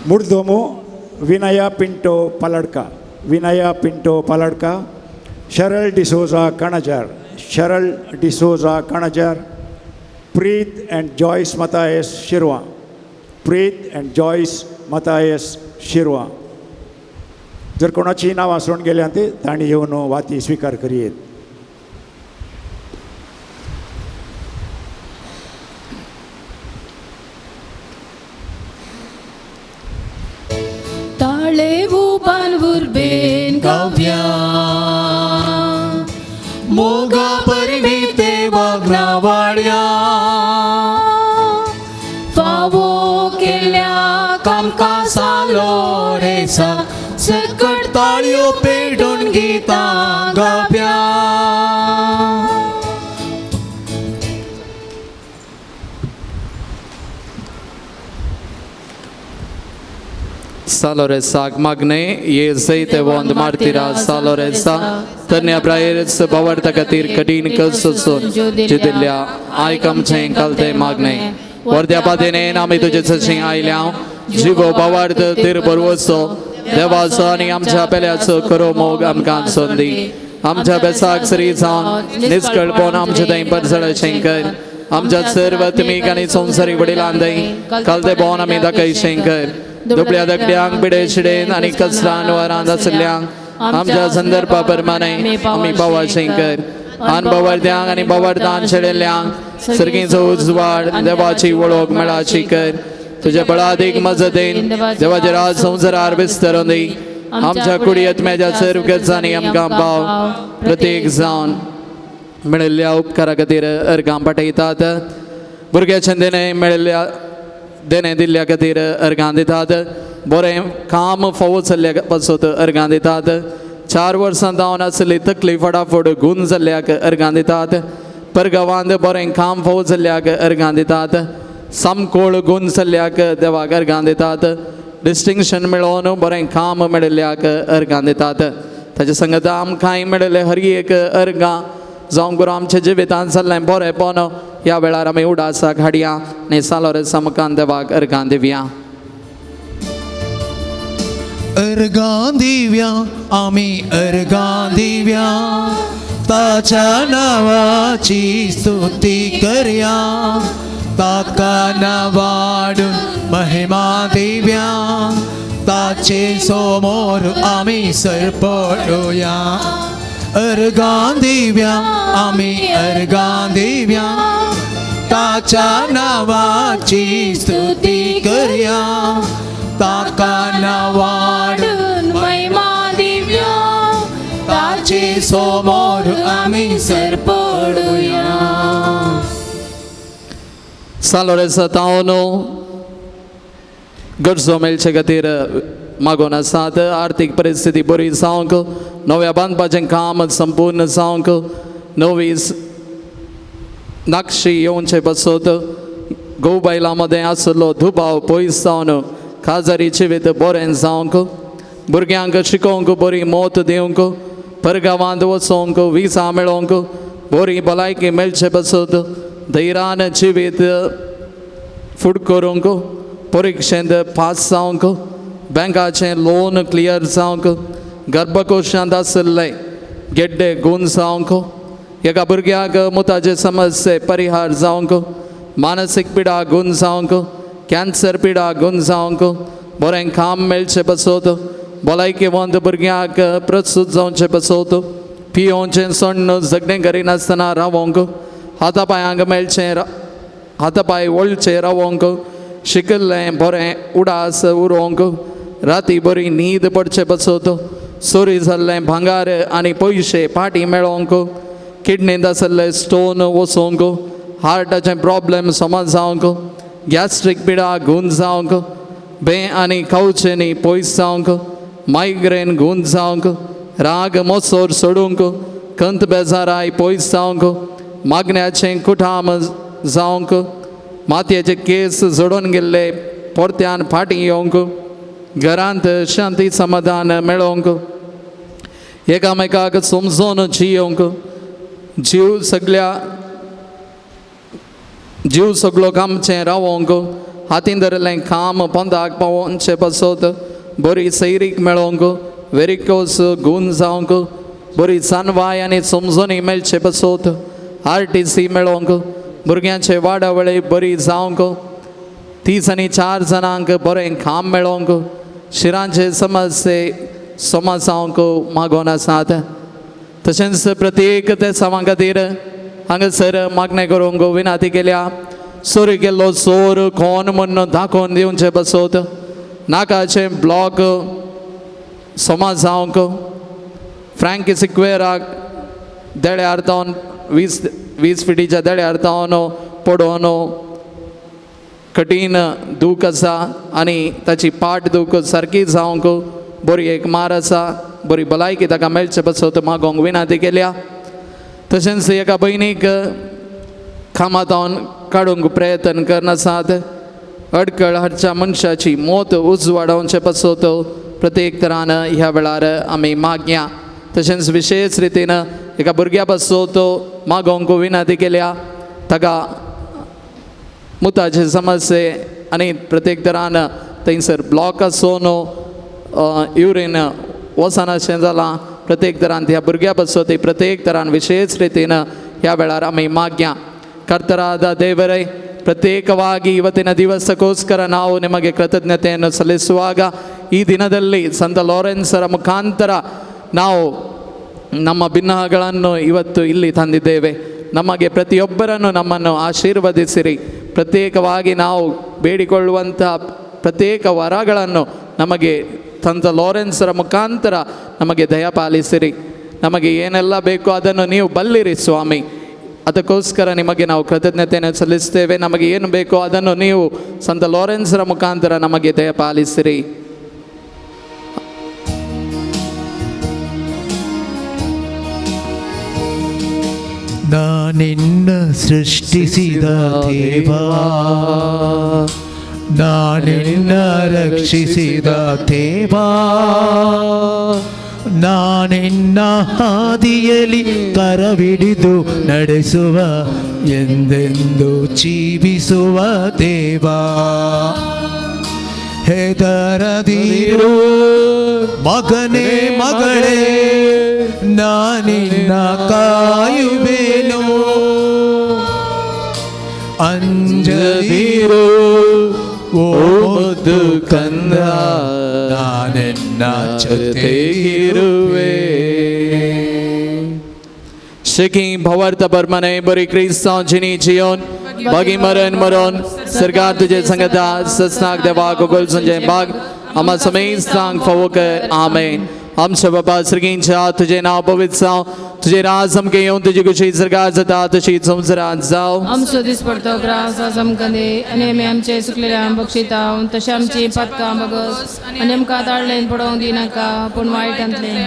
मुर्दोमो Vinaya Pinto Paladka, Vinaya Pinto Paladka, Sharal D'Souza Kanajar, Sharal D'Souza Kanajar, Preet and Joyce Mathias Shirva, Preet and Joyce Mathias Shirva. जर कोणाची नांवां सोडून गेल्यां ती तांणी येवन वाती स्विकार करयेत. ताळे उबान उर्बेन गावया, मोगा परवी देवा वाड्या, फावो केल्या कामकां सालो रेसा, सकट ताळयो पेटून गितां गावया. सालोरेसाक मागणे ये जैते वंद मार्तिरा सालोरेसा तरण्या प्रायेर भावार्था खातीर कठीण कस जिदिल्ल्या आयक आमचें कलते मागणे. वर्ध्या पादेने आमी तुजे सशीं आयल्या जिवो भावार्थ तिर बरवसो देवाचो आनी आमच्या पेल्याचो खरो मोग आमकां संदी. आमच्या बेसाक सरी जावन निस्कळपण आमचे थंय परजळचें कर. आमच्या सर्व तुमीक आनी संवसारी वडिलां थंय कलते भोवन आमी दाखयचें कर. दुबळ्या दगड्यांक पिडे शिडेन आनी कचरान वरांत आशिल्ल्यांक आमच्या संदर्भा प्रमाणे आमी पावाचें कर. अनभवार्द्यांक आनी भवार्थान शेळिल्ल्यांक सर्गीचो उजवाड देवाची वळख मेळाची कर. तुज्या बळादीक मजतीन देवाचे राज संवसारार विस्तारून दी. आमच्या कुडी आत्म्याच्या सर्व गरजांनी आमकां पाव. प्रत्येक जावन मेळिल्ल्या उपकारा खातीर अर्गां पाठयतात. भुरग्याच्या देणें मेळिल्ल्या देणें दिल्ल्या खातीर अर्गां दितात. बरें काम फावो जाल्ल्या पासत अर्गां दितात. 4 वर्सां जावन आशिल्ली तकली फटाफट गूण जाल्ल्याक अर्गां दितात. परगांवांत बरें काम फावो जाल्ल्याक अर्गां दितात. सामकोळ गूण जाल्ल्याक देवाक अर्गां दितात. डिस्टिंक्शन मेळोवन बरें काम मेळिल्ल्याक अर्गां दितात. ताचे संगता आमकांय मेळिल्ले हर एक अर्गां जावं गुरू आमच्या जिवितांत जाल्लें बरेंपण ह्या वेळार आमी उडासाक हाडया आनी सालोरेसा मुखान देवाक अर्गां दिवया. अर्गां दिव्या आमी अर्गां दिव्या, ताच्या नांवाची स्तुती करया, ताका नावाडून महिमा दिव्या, ताचे समोर आमी सरपडुया. अर्गां दिव्या आमी अर्गां दिव्या, ताच्या नांवाची स्तुती करया, ताका नावाडून महिमा ताचे समोर आमी सर पडुया. सालोरेसा तावनो गरजो मेळचे खातीर मागून आसात. आर्थीक परिस्थिती बरी जावंक, नव्या बांदपाचें काम संपूर्ण जावंक, नवी नाक्षी येवचे पासत, घोव बायलां मदें आसलो दुबाव पयस जावन खाजारी जिवीत बरें जावंक, भुरग्यांक शिकोवंक बरी मत दिवंक, परगांवांत वचोंक विजा मेळोवंक, बरी भलायकी मेळचे पासत, धैर्यान जिवीत फुड करूंक, परिक्षेंत पास जावंक, बँकाचें लोन क्लियर जावंक, गर्भकोशांत आशिल्ले गेड्डे गूण जावंक, एका भुरग्याक मुताचे समस्ये परिहार जावंक, मानसीक पिडा गूण जावंक, कॅन्सर पिडा गूण जावंक, बरें काम मेळचें पासत, भलायकेवंत भुरग्यांक प्रस्तूत जावचें पासत, पियोवचें सण्ण झगडें करिनासतना रावोंक, हाता पांयांक मेळचें हाता पांय वळचे रावोंक, शिकिल्लें बरें उडास उरोवंक, राती बरी न्हीद पडचें पासत, चोरी जाल्लें भांगार आनी पयशे पाटी मेळोवंक, किडनींत आशिल्ले स्टोन वचोवंक, हार्टाचें प्रॉब्लम समज जावंक, गॅस्ट्रीक पिडा गूण जावंक, बें आनी खावचेनी पयस जावंक, मायग्रेन गूण जावंक, राग मोसोर सोडूंक, कंत बेजाराय पयस जावंक, मागण्याचें कुठाम जावंक, मातयेचे केस जोडून गेल्ले परत्यान फाटीं येवंक, घरांत शांती समाधान मेळोवंक, एकामेकाक समजून जियोवंक, जीव सगलो कामचें रावोंक, हातीन धरिल्लें काम पोंदाक पावोवचें पासत, बरी सैरीक मेळोवंक, वेरिकोस गूण जावंक, बरी जानवाय आनी समजणी मेळचे पासत, RTC मेळोवंक, भुरग्यांचे वाडावळी बरी जावंक, 30 आनी 4 जाणांक बरें काम मेळोवंक, शिरांचे समस्ये समाज जावंक मागोन आसात. तशेंच प्रत्येक ते सामां खातीर हांगासर मागणें करूंक विनंती केल्या. चोरी केल्लो चोर कोण म्हूण दाखोवन दिवचे पासत, नाकाचें ब्लॉक समाज जावंक, फ्रँकी सिक्वेराक देड्यार तावन 20 फिटीच्या देड्यार तावन पडोवन कठीण दूख आसा आनी ताची पाट दूख सारकी जावंक, बरी एक मार आसा, बरी भलायकी ताका मेळचे पासत मागोवंक विनंती केल्या. तशेंच एका भयणीक कामांत काडूंक प्रयत्न करनासात, अडकळ हाडच्या मनशाची मौत उजवाडावचे पासत प्रत्येक तरान ह्या वेळार आमी मागया. तशेंच विशेश रितीन एका भुरग्या पासत मागोवंक विनंती केल्या. ताका मुताचे समस्ये आनी प्रत्येक तरान थंयसर ब्लॉक आसून युरीन वचनाशें जालां. प्रत्येक तरान ह्या भुरग्या पासत प्रत्येक तरान विशेश रितीन ह्या वेळार आमी मागया. ಕರ್ತರಾದ ದೇವರೇ, ಪ್ರತ್ಯೇಕವಾಗಿ ಇವತ್ತಿನ ದಿವಸಕ್ಕೋಸ್ಕರ ನಾವು ನಿಮಗೆ ಕೃತಜ್ಞತೆಯನ್ನು ಸಲ್ಲಿಸುವಾಗ ಈ ದಿನದಲ್ಲಿ ಸಂತ ಲಾರೆನ್ಸರ ಮುಖಾಂತರ ನಾವು ನಮ್ಮ ಭಿನ್ನಗಳನ್ನು ಇವತ್ತು ಇಲ್ಲಿ ತಂದಿದ್ದೇವೆ. ನಮಗೆ ಪ್ರತಿಯೊಬ್ಬರನ್ನು ನಮ್ಮನ್ನು ಆಶೀರ್ವದಿಸಿರಿ. ಪ್ರತ್ಯೇಕವಾಗಿ ನಾವು ಬೇಡಿಕೊಳ್ಳುವಂಥ ಪ್ರತ್ಯೇಕ ವರಗಳನ್ನು ನಮಗೆ ಸಂತ ಲಾರೆನ್ಸರ ಮುಖಾಂತರ ನಮಗೆ ದಯಪಾಲಿಸಿರಿ. ನಮಗೆ ಏನೆಲ್ಲ ಬೇಕೋ ಅದನ್ನು ನೀವು ಬಲ್ಲಿರಿ ಸ್ವಾಮಿ. ಅದಕ್ಕೋಸ್ಕರ ನಿಮಗೆ ನಾವು ಕೃತಜ್ಞತೆಯನ್ನು ಸಲ್ಲಿಸ್ತೇವೆ. ನಮಗೆ ಏನು ಬೇಕೋ ಅದನ್ನು ನೀವು ಸಂತ ಲಾರೆನ್ಸರ ಮುಖಾಂತರ ನಮಗೆ ದಯಪಾಲಿಸಿರಿ. ನಾನಿನ್ನ ಸೃಷ್ಟಿಸಿದ ದೇವಾ, ನಾನಿನ್ನ ರಕ್ಷಿಸಿದ ದೇವಾ, ನಾನಿನ್ನ ಹಾದಿಯಲ್ಲಿ ಕರವಿಡಿದು ನಡೆಸುವ ಎಂದೆಂದು ಜೀವಿಸುವ ದೇವಾ. ಹೆದರದಿರು ಮಗನೇ ಮಗಳೇ, ನಾನಿನ್ನ ಕಾಯುವೆನು. ಅಂಜದಿರು ಓ ಮುದ್ದು ಕಂದ, ನಾನೆನ್ನ ಜೊತೆ ಇರುವೆ. शेकी भवार्थ परमाने बरी क्रिस्तांव जियोन बागी मरण मरण सरकार तुझे संगता ससनाक देवा गोगोल संजय बाग अमा समेत सांग फावो कर. आमेन. आमच्या बाबा सर्गींच्या तुझे नांव पवित्र जावं, तुझे राज आमकां येवन, तुजी खुशी सरकार जाता तशी संवसारांत जावं. आमचो दिसपडतो ग्रास आज आमकां दी आनी आमी आमचे चुकलेल्यांक बक्षिता तशें आमची पातकां बगस आनी आमकां ताळलेन पडोवंक दिनाका पूण वायटांतलें.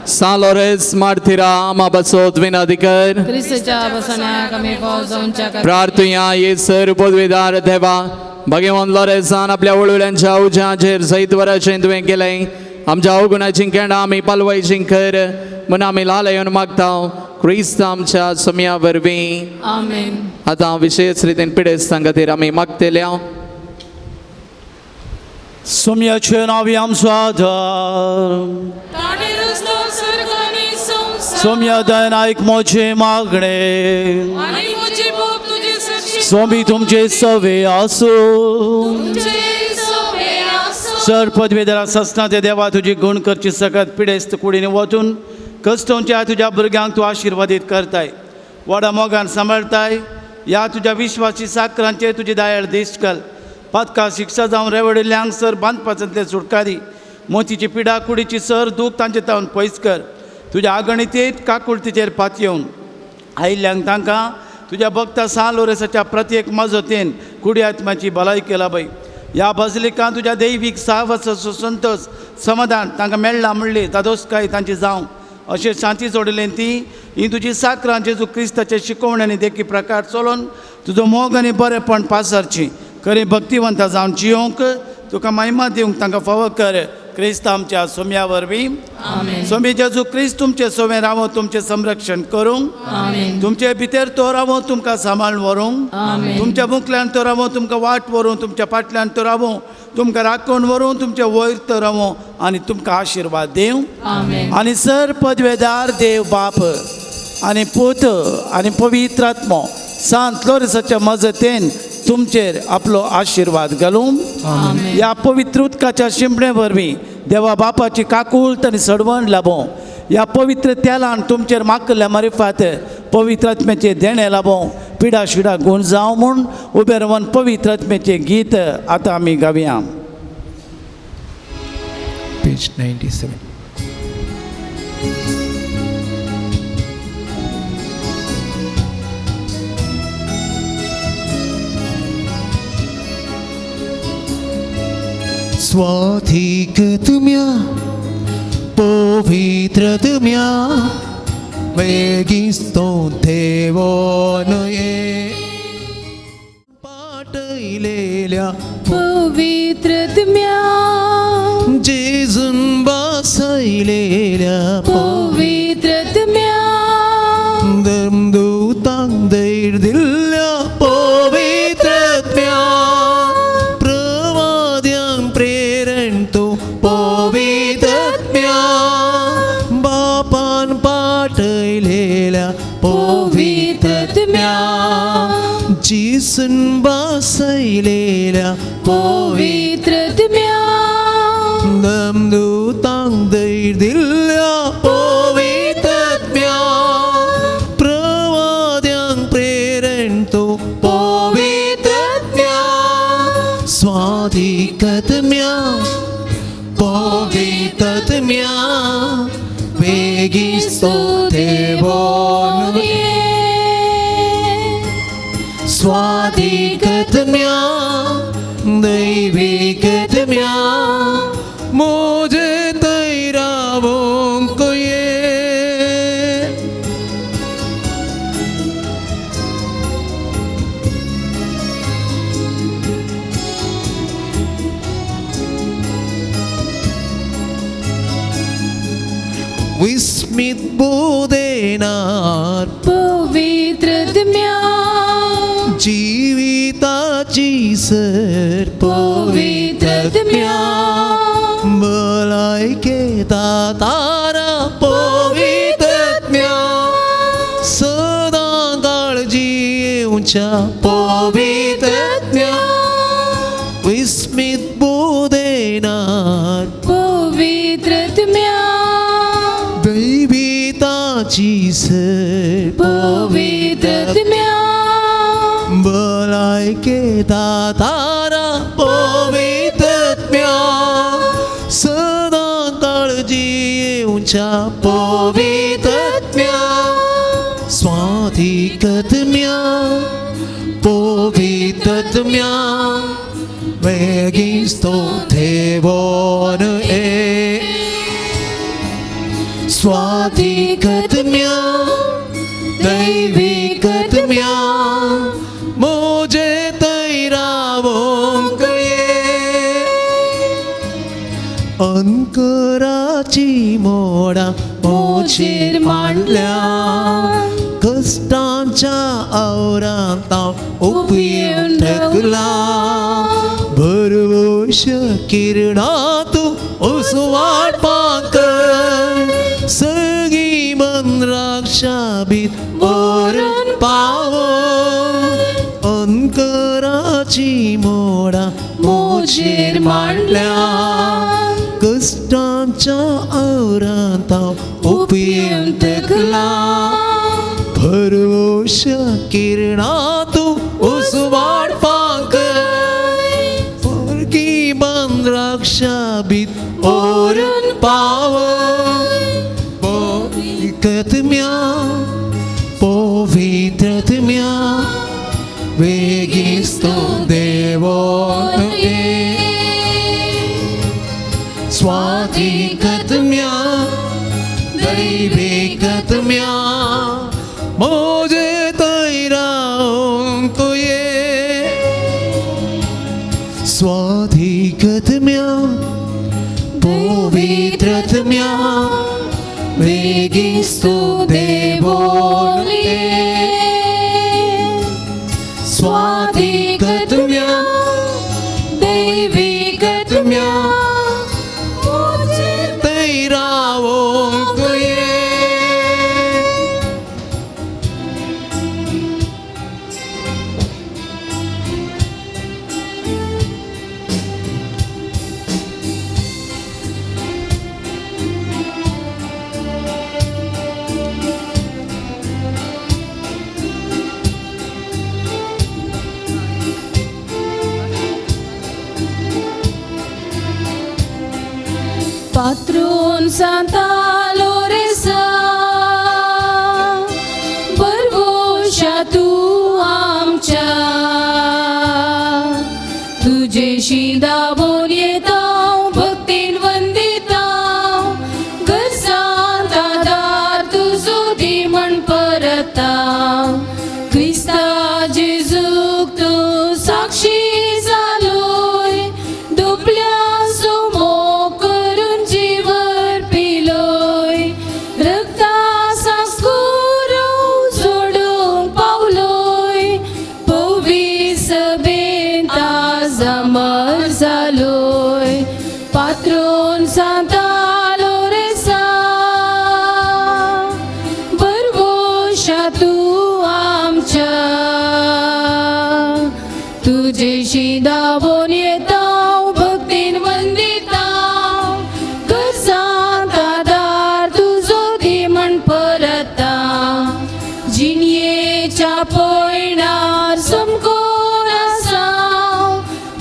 सान लोरेंस मार्थिरा आमा बसोत विनंती कर. क्रिस्ताच्या बसण्याक आमी पावस जावच्या खातीर प्रार्थुया. ये सर पदवीदार देवा, भगवान लोरेंसान आपल्या वळवळ्यांच्या उज्याचेर सैत वराचें तुवें केलें. आमच्या अवगुणाची केंडां आमी पालवायची कर म्हूण आमी लालयन मागता क्रिस्त आमच्या सम्या वरवीं. आमेन. आतां विशेश रितीन पिडेस्तां खातीर आमी मागतल्या. सोम्याचे नांव आमचो आधार, सोम्या दयन आयक म्हजें मागणें, सोमी तुमचे सवे आसूं. सर पदवेदारा ससना ते देवा, तुजी गुण करची सकत पिडेस्त कुडीन वचून कस्टमच्या तुज्या भुरग्यांक तूं आशिर्वादीत करताय, व्हडा मोगान सांबाळताय. ह्या तुज्या विश्वासी साकरांचेर तुजी दयाळ दिश्ट घाल. पातका शिक्षा जावन रेवडिल्ल्यांक सर बांदपाचांतले सुटका दी. मोतीची पिडा कुडीची सर दूख तांचे तावन पयस कर. तुज्या आगणितेत काकुळतीचेर पातयेवन आयिल्ल्यांक तांकां तुज्या भक्ता सान लोरेसाच्या प्रत्येक मजतीन कुडी आत्म्याची भलायकी लाभय. ह्या बजलिकान तुज्या दैवीक साहवासाचो संतोश समाधान तांकां मेळ्ळा म्हणली दादोसकाय तांची जावं अशें शांती जोडिल्लें ती ही तुजी साकरां जेजू क्रिस्ताचे शिकवण आनी देखी प्रकार चलोवन तुजो मोग आनी बरेपण पासारची खरी भक्तिवंता जावन जियोंक तुका महिमा दिवंक तांकां फावो कर. क्रिस्त आमच्या सोम्या वरवीं. सोमी जेजू क्रिस्त तुमचे सोमे रावो, तुमचें संरक्षण करूंक, तुमचे भितर तो रावो, तुमकां सांबाळून व्हरूंक, तुमच्या मुखल्यान तो रावो, तुमकां वाट व्हरूं, तुमच्या फाटल्यान तो रावो, तुमकां राखून व्हरूं, तुमच्या वयर तो रावो आनी तुमकां आशिर्वाद दिवं. आनी सर पदवेदार देव बाप आनी पूत आनी पवित्र आत्मो सांत लोरेसाच्या मजतीन तुमचेर आपलो आशिर्वाद घालूं. ह्या पवित्र उदकाच्या शिंपणे वरवीं देवा बापाची काकूळत आनी सडवण लाबों. ह्या पवित्र तेलान तुमचेर माकल्ल्या मारिफात पवित्र आत्म्याचें देणें लाबों. पिडा शिडा गूण जावं म्हूण उबे रावन पवित्र आत्म्याचें गीत आतां आमी गावया. पेज 97. स्वाधीक तुम्या पवित्र तुम्या वेगीस्तो देवोन ये पाटयलेल्या पवित्र तुम्या जेजून बसयलेल्या पवित्र तुम्या धर्मदूतांक धैर्य दिल्ल्या पवित्र तुम्या प्रवाद्यांक प्रेरण तूं पवित्र तुम्या बापान पाटयलेल्या पवित्र तुम्या जेजून बसयलेल्या पवित्र तुम्या धर्मदूतांक धैर्य दिल्ल्या पवित्र तुम्या प्रवाद्यांक प्रेरण तूं पवित्र तुम्या स्वाधीक तुम्या पवित्र तुम्या वेगीस्तो देवोन स्वाधीक तुम्या दैवीक तुम्या मोजे तैरावोंक ये. विस्मित बोदेनार पवित्र तुम्या जिविताची सर पवित्र तुम्या भलायकेता तारा पवित्र तुम्या सदां काळजी येवच्या पवित्र तुम्या विस्मित बोदेनार पवित्र तुम्या दैविताची सर पवित्र तुम्या भलायकेता तारा पवित्र तुम्या सदां काळजी देवच्या पवित्रत्म्या स्वाधिकत्म्या पवित्रत्म्या वेगीस्तो देवोन ए स्वाधिकत्म्या दैविकत्म्या मोजे तैरावोंक ये अंकराची मोडा मोचेर मांडल्या कश्टांच्या आवरांत उपयेवन थकला भरवश किरणात उसवाटपाक सगळी मनराक्षाबीत वरून पाव अंकराची मोडा मोचेर मांडल्या कश्टांच्या आवरांत उपयेवन थकला भरवश किरणात उसवाटपाक पोरकी बंद्राक्षाबीत ओरून पाव पवित्रत्म्या पवित्रत्म्या वेगीस्तो देवो स्वाधिकत्म्या दैविकत्म्या मोजे तैरावंक ये स्वाधिकत्म्या पवित्रत्म्या वेगीस्तो देवो स्वाधिकत्म्या दैविकत्म्या मोजे तैरावंक ये. Patron Santa Loresa, बरवोशा तू आमच्या, तुझेशी दाबोन येता भक्तीन वंदिता, गरजांत आदार तुजो दी म्हण परता, क्रिस्ता जेजूक तूं साक्षी जालोय, दुबल्या मोग करून जीवर पिलोय, रक्ता सास्कुरो जोडूंक पावलोय, पवी सभेंत जमर जालोय, पात्रोन सांता लोरेसा, बरवोशा तूं आमच्या, तुजेशी दाबोन येता भक्तीन वंदिता, गरजांत आदार तुजो दी म्हण परता, जिणयेच्या पयणार समकोन आसा,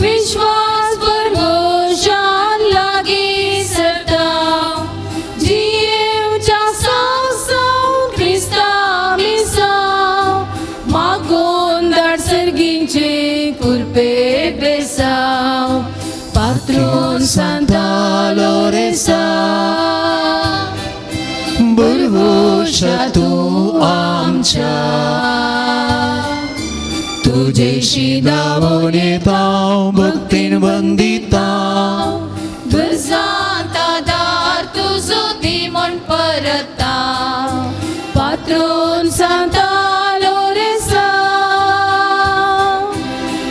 विश्वास भरवशान लागीं सरता, जियेवच्या सावसाव क्रिस्ता मिसाव, मागोन धाड सर्गींचे कुरपे बेसाव, पात्रोन सांता लोरेसा, बरवोशा तूं आमच्या, तुजेशी दावोन येता भक्तीन वंदिता, गरजांत आदार तुजो दी म्हण परता, पात्रोन सांता लोरेसा,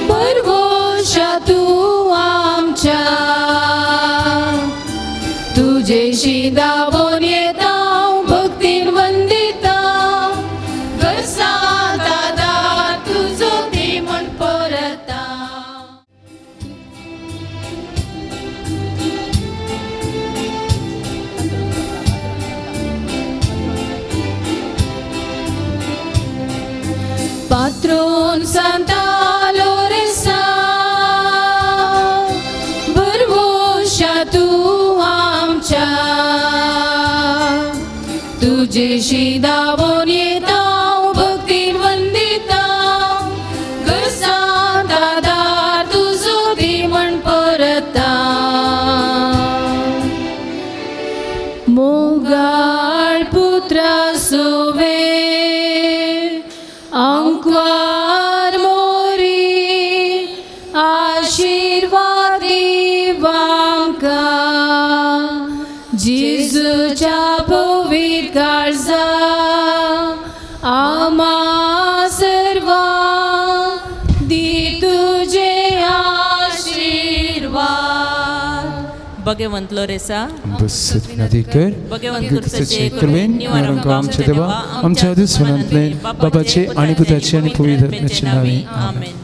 बरवोशा तूं आमच्या, तुजेशी दाबोन येता भक्तीन वंदिता, गरजांत आदार तुजो दी म्हण परता. Patron Santa Loresa, बरवोशा तूं आमच्या, आमा सर्वांक दी तुजे आशिर्वाद. भगवंत लोरेसा बस कर भगवंत कृपेन निवारण आमच्या देवा आमच्या दुस्मनांतले बाबाचे आणि पुताचे आणि पवित्र आत्म्याचे नावे. आमेन.